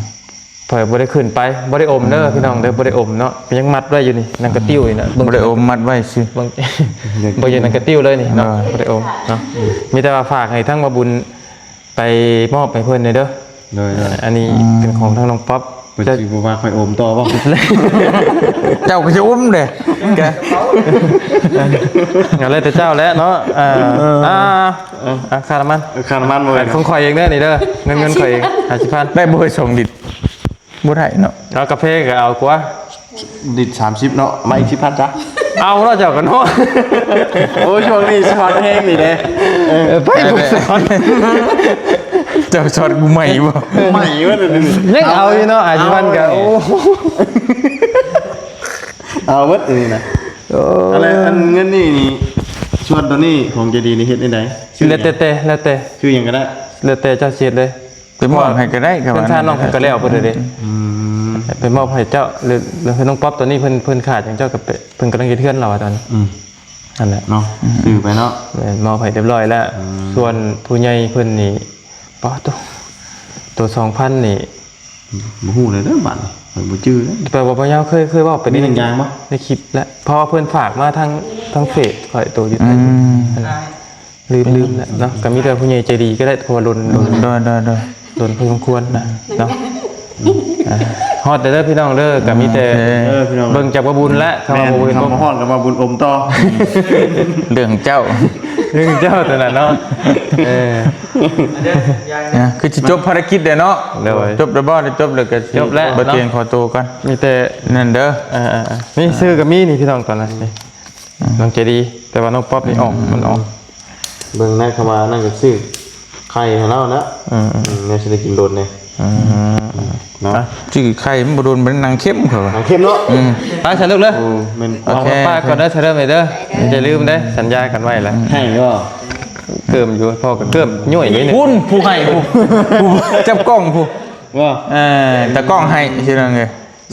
ຂ້ອຍບໍ່ໄດ້ຂຶ້ນໄປ ບໍ່ໄດ້ອົມເດີ ອືມ ພີ່ນ້ອງເດີ ບໍ່ໄດ້ອົມເນາະ ຍັງມັດໄວ້ຢູ່ນີ້ ໜັງກະຕິ້ວນີ້ນະ ບໍ່ໄດ້ອົມ ມັດໄວ້ຊື່ ເບິ່ງ ບໍ່ຢູ່ໜັງກະຕິ້ວເລີຍນີ້ເນາະ ເອີ ບໍ່ໄດ້ອົມເນາະ ມີແຕ່ວ່າຝາກໃຫ້ທາງບ່າວບຸນໄປມອບໃຫ້ເພິ່ນແດ່ເດີ ໂດຍໆ ອັນນີ້ ອືມ ເປັນຂອງທາງນ້ອງປັອບ ເພິ່ນຊິບໍ່ວ່າຂ້ອຍອົມຕໍ່ບໍ່ ເຈົ້າກໍຊິອົມເດ້ ກໍແລ້ວແຕ່ເຈົ້າແຫຼະເນາະ ເອີ ເອີ ອ່າ ເອີ ອ່າ ຄ່ານ້ຳມັນ ເອີ ຄ່ານ້ຳມັນບໍ່ ຂອງຂ້ອຍເອງເດີນີ້ເດີ ເງິນ ເງິນຂ້ອຍເອງ ຫ້າສິບພັນ ໄດ້ບໍ່ ສອງລິດ ບໍ່ໄດ້ເນາະ ເອົາກາເຟກໍເອົາກວ່າ ລິດສາມສິບເນາະ ມາອີກສິບພັນຊະ ເອົາເນາະ ເຈົ້າກໍເນາະ ໂອ້ຍ ຊ່ວງນີ້ຊອດແຮງນີ້ເດ້ ເອີ ໄປ ໄປ ໄປ ຊອດ ເຈົ້າຊອດກູໃໝ່ບໍ່ ໃໝ່ເບິດອັນນີ້ ຍັງເອົາຢູ່ເນາະ ອາຊີວະກໍ ເອົາ ໂອ້ ເອົາເບິດອັນນີ້ນະ ໂອ້ ອັນນັ້ນ ອັນເງິນນີ້ນີ້ ສ່ວນໂຕນີ້ຂອງເຈດີນີ້ເຮັດແນວໃດ ແລ້ວແຕ່ ແລ້ວແຕ່ ຊື່ຫຍັງກໍໄດ້ ແລ້ວແຕ່ເຈົ້າຊິເຮັດເລີຍ ໄປມອບໃຫ້ກໍໄດ້ ເພິ່ນ ເພິ່ນ ທ່ານນ້ອງເພິ່ນກໍແລ້ວເພິ່ນເດ້ ອືມ ໄປມອບໃຫ້ເຈົ້າ ແລ້ວ ແລ້ວເພິ່ນ ນ້ອງປັອບຕອນນີ້ເພິ່ນ ເພິ່ນຂາດຫຍັງ ເຈົ້າກໍໄປ ເພິ່ນກຳລັງເຮັດເຮືອນລາວຕອນນີ້ ອືມ ນັ້ນແຫຼະເນາະ ອືມ ຊື້ໄປເນາະ ແມ່ນ ມອບໃຫ້ຮຽບຮ້ອຍແລ້ວ ອືມ ສ່ວນຜູ້ໃຫຍ່ເພິ່ນນີ້ ປາໂຕ ໂຕສອງພັນນີ້ ບໍ່ຮູ້ເລີຍເດີບາດນີ້ ຂ້ອຍບໍ່ຈື່ເລີຍ ແຕ່ວ່າພໍ່ຍາວເຄີຍ ເຄີຍເວົ້າໄປໃນ ມີໜັງຍາງບໍ່ ໃນຄລິບແຫຼະ ເພາະວ່າເພິ່ນຝາກມາທາງ ທາງເຟສຂ້ອຍ ໂຕຢູ່ໄທ ອືມ ຫັ້ນ ລືມ ລືມແລ້ວເນາະ ກໍມີແຕ່ຜູ້ໃຫຍ່ໃຈດີກໍໄດ້ ເພາະວ່າດົນ ດົນ ໂດຍ ໂດຍ ໂດຍ ດົນພໍສົມຄວນນະເນາະ ອ່າ ຮອດແລ້ວເດີພີ່ນ້ອງເດີ ກໍມີແຕ່ ໂອເຄ ເອີ ພີ່ນ້ອງ ເບິ່ງຈາກວ່າບຸນແຫຼະ ແມ່ນ ຄຳວ່າບໍ່ບຸນ ຄຳວ່າຮອດກໍວ່າບຸນອົມຕໍ່ ເລື່ອງເຈົ້າ ເລື່ອງເຈົ້ານັ້ນນະເນາະ ເອີ ນະ ຄືຊິຈົບພາລະກິດແລ້ວເນາະ ໂດຍ ຈົບແລ້ວບໍ່ ໄດ້ຈົບແລ້ວກໍຊິ ຈົບແລ້ວ ບໍ່ຕຽງ ເນາະ ຂໍໂຕກ່ອນ ມີແຕ່ນັ້ນເດີ ອ່າໆໆ ນີ້ ອ່າ ຊື່ກໍມີນີ້ພີ່ນ້ອງຕອນນັ້ນນີ້ ອືມ ນ້ອງໃຈດີ ແຕ່ວ່ານ້ອງປັອບນີ້ອອກ ອືມ ມັນອອກ ເບິ່ງໃນຄຳວ່ານັ້ນກໍຊື່ ໄຂ່ຫັ້ນແລ້ວນະ ອືມ ອືມ ແນວຊິໄດ້ກິນໂດນແດ່ ອືມ ເນາະ ອ່ະ ຈື່ໄຂ່ມັນບໍ່ໂດນ ມັນນາງເຄັມເຂົາວ່າ ນາງເຄັມເນາະ ອືມ ໄປຊະລູກເດີ ໂອ້ ແມ່ນ ໂອເຄ ໄປກ່ອນເດີ ຊະເດີ ແມ່ເດີ ຢ່າລືມເດີ ສັນຍາກັນໄວ້ລະ ໃຫ້ບໍ່ ເກີມຢູ່ ພໍ່ກໍເກີມຍ້ອຍຢູ່ນີ້ ພຸ້ນ ຜູ້ໃຫ້ຜູ້ ຜູ້ຈັບກ້ອງຜູ້ ບໍ່ ເອີ ຕາກ້ອງໃຫ້ພີ່ນ້ອງເອີຍ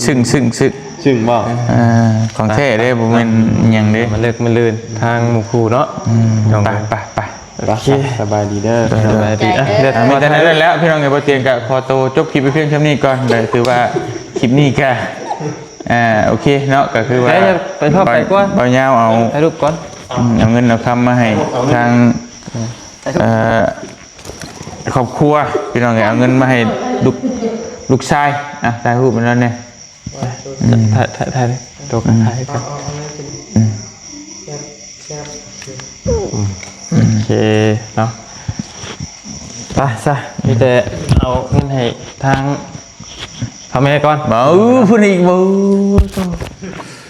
ຊຶ້ງ ຊຶ້ງ ຊຶ້ງ ຊຶ້ງບໍ່ ອ່າ ຂອງແທ້ເດ້ ບໍ່ແມ່ນຫຍັງເດ້ ມາເລິກມາລື່ນທາງໝູ່ຄູ່ເນາະ ອືມ ໄປ ໄປ ໄປ ໂອເຄ ສະບາຍດີເດີ ສະບາຍດີ ອ່ະ ມີແຕ່ນັ້ນແຫຼະພີ່ນ້ອງເອີຍ ບໍ່ຕຽງກໍຂໍໂຕຈົບຄລິບໄປພຽງສ່ຳນີ້ກ່ອນ ກໍຖືວ່າຄລິບນີ້ກໍ ອ່າ ໂອເຄເນາະ ກໍຄືວ່າ ໄປ ໄປ ໄປກ່ອນ ບ່າວຍາວເອົາ ຖ່າຍຮູບກ່ອນ ອືມ ເອົາເງິນເອົາຄຳມາໃຫ້ທາງ ເອີ ຄອບຄົວພີ່ນ້ອງເອີຍ ເອົາເງິນມາໃຫ້ລູກ ລູກຊາຍ ອ່ະ ຖ່າຍຮູບໃຫ້ລາວແດ່ ອືມ ຖ່າຍ ຖ່າຍ ຖ່າຍ ຕົວກັນ ອືມ ຖ່າຍໃຫ້ກັນ ອືມ ອືມ ໂອເຄເນາະ ໄປຊະ ມີແຕ່ເອົາເງິນໃຫ້ທາງພໍ່ແມ່ກ່ອນ ເອີ ເພິ່ນອີກ ໂອ້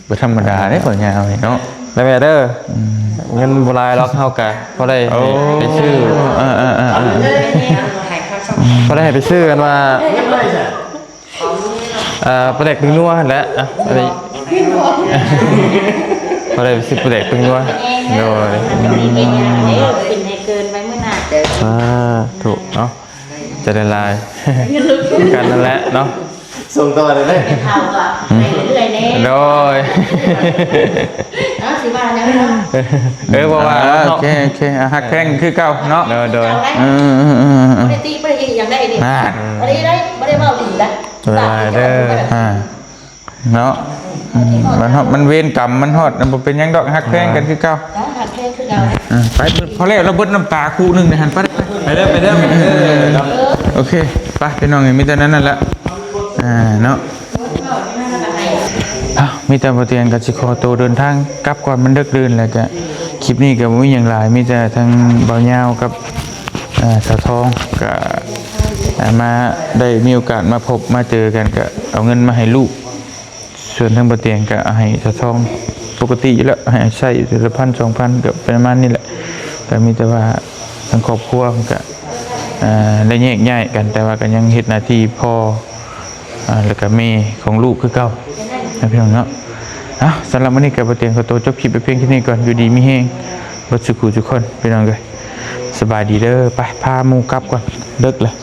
ບໍ່ທຳມະດາເດ້ພໍ່ຍາວນີ້ເນາະ ໄດ້ແມ່ເດີ ອືມ ເງິນບໍ່ຫຼາຍດອກ ເຮົາກະພໍໄດ້ໃຫ້ ໂອ້ ໄປຊື້ ເອີໆໆໆ ພໍໄດ້ໃຫ້ໄປຊື້ອັນວ່າ ອ່າ ປາແດກເປັງນົວຫັ້ນແຫຼະ ອ່ະ ອັນນີ້ ບໍ່ໄດ້ໄປຊື້ປາແດກເປັງນົວ ໂດຍ ກິນໃຫ້ເກີນໄວ້ມື້ໜ້າ ສາທຸເນາະ ຈະໄດ້ຫຼາຍ ກັນນັ້ນແຫຼະເນາະ ສົ່ງຕໍ່ເລີຍເດີ ເປັນເຮົາກໍໄປເລື້ອຍໆແດ່ ໂດຍ ເອົາ ຊິວ່າແນວນັ້ນ ເອີ ບໍ່ວ່າ ອ່າ ເນາະ ໂອເຄ ໂອເຄ ອ່ະ ຮັກແພງຄືເກົ່າເນາະ ໂດຍ ໂດຍ ເອີ ບໍ່ໄດ້ຕິ ບໍ່ໄດ້ຫຍັງໃດນີ້ ອ່າ ບໍ່ໄດ້ ບໍ່ໄດ້ເວົ້າດີນະ ຫຼາຍເດີ ອ່າ ເນາະ ອືມ ມັນຮອດ ມັນເວນກຳມັນຮອດ ມັນບໍ່ເປັນຫຍັງດອກ ຮັກແພງກັນຄືເກົ່າ ເນາະ ຮັກແພງຄືເກົ່າ ອ່າ ໄປ ພໍແລ້ວ ລະເບິດນ້ຳຕາຄູ່ໜຶ່ງໃນຫັ້ນ ໄປ ໄປເດີ ໄປເດີ ເອີ ໂອເຄ ໄປ ພີ່ນ້ອງເອີຍ ມີແຕ່ນັ້ນນັ້ນແຫຼະ ອ່າ ເນາະ ເອົ້າ ມີແຕ່ບໍ່ຕຽງກໍຊິຂໍໂຕເດີນທາງກັບກ່ອນ ມັນເດິກດື່ນແລ້ວ ກໍຄລິບນີ້ກໍບໍ່ມີຫຍັງຫຼາຍ ມີແຕ່ທາງບ່າວຍາວກັບ ອ່າ ສາວທອງ ກໍ ອ່າ ມາ ໄດ້ມີໂອກາດມາພົບມາເຈີກັນ ກໍເອົາເງິນມາໃຫ້ລູກ ສ່ວນທາງບໍ່ຕຽງກໍໃຫ້ສາວທອງປົກກະຕິຢູ່ແລ້ວ ໃຫ້ໃຊ້ເດືອນລະພັນສອງພັນ ກໍປະມານນີ້ແຫຼະ ກໍມີແຕ່ວ່າທາງຄອບຄົວມັນກໍ ອ່າ ໄດ້ແຍກຍ້າຍກັນ ແຕ່ວ່າກໍຍັງເຮັດໜ້າທີ່ພໍ່ ອ່າ ແລ້ວກໍແມ່ຂອງລູກຄືເກົ່ານະ ພີ່ນ້ອງເນາະ ເອົ້າ ສຳລັບມື້ນີ້ກໍບໍ່ຕຽງຂໍໂຕຈົບຄລິບໄປພຽງແຄ່ນີ້ກ່ອນ ຢູ່ດີມີແຮງເບິດສູ່ຜູ້ສູ່ຄົນ ພີ່ນ້ອງເອີຍ ສະບາຍດີເດີ ໄປ ພາໝູ່ກັບກ່ອນ ເດິກແລ້ວ.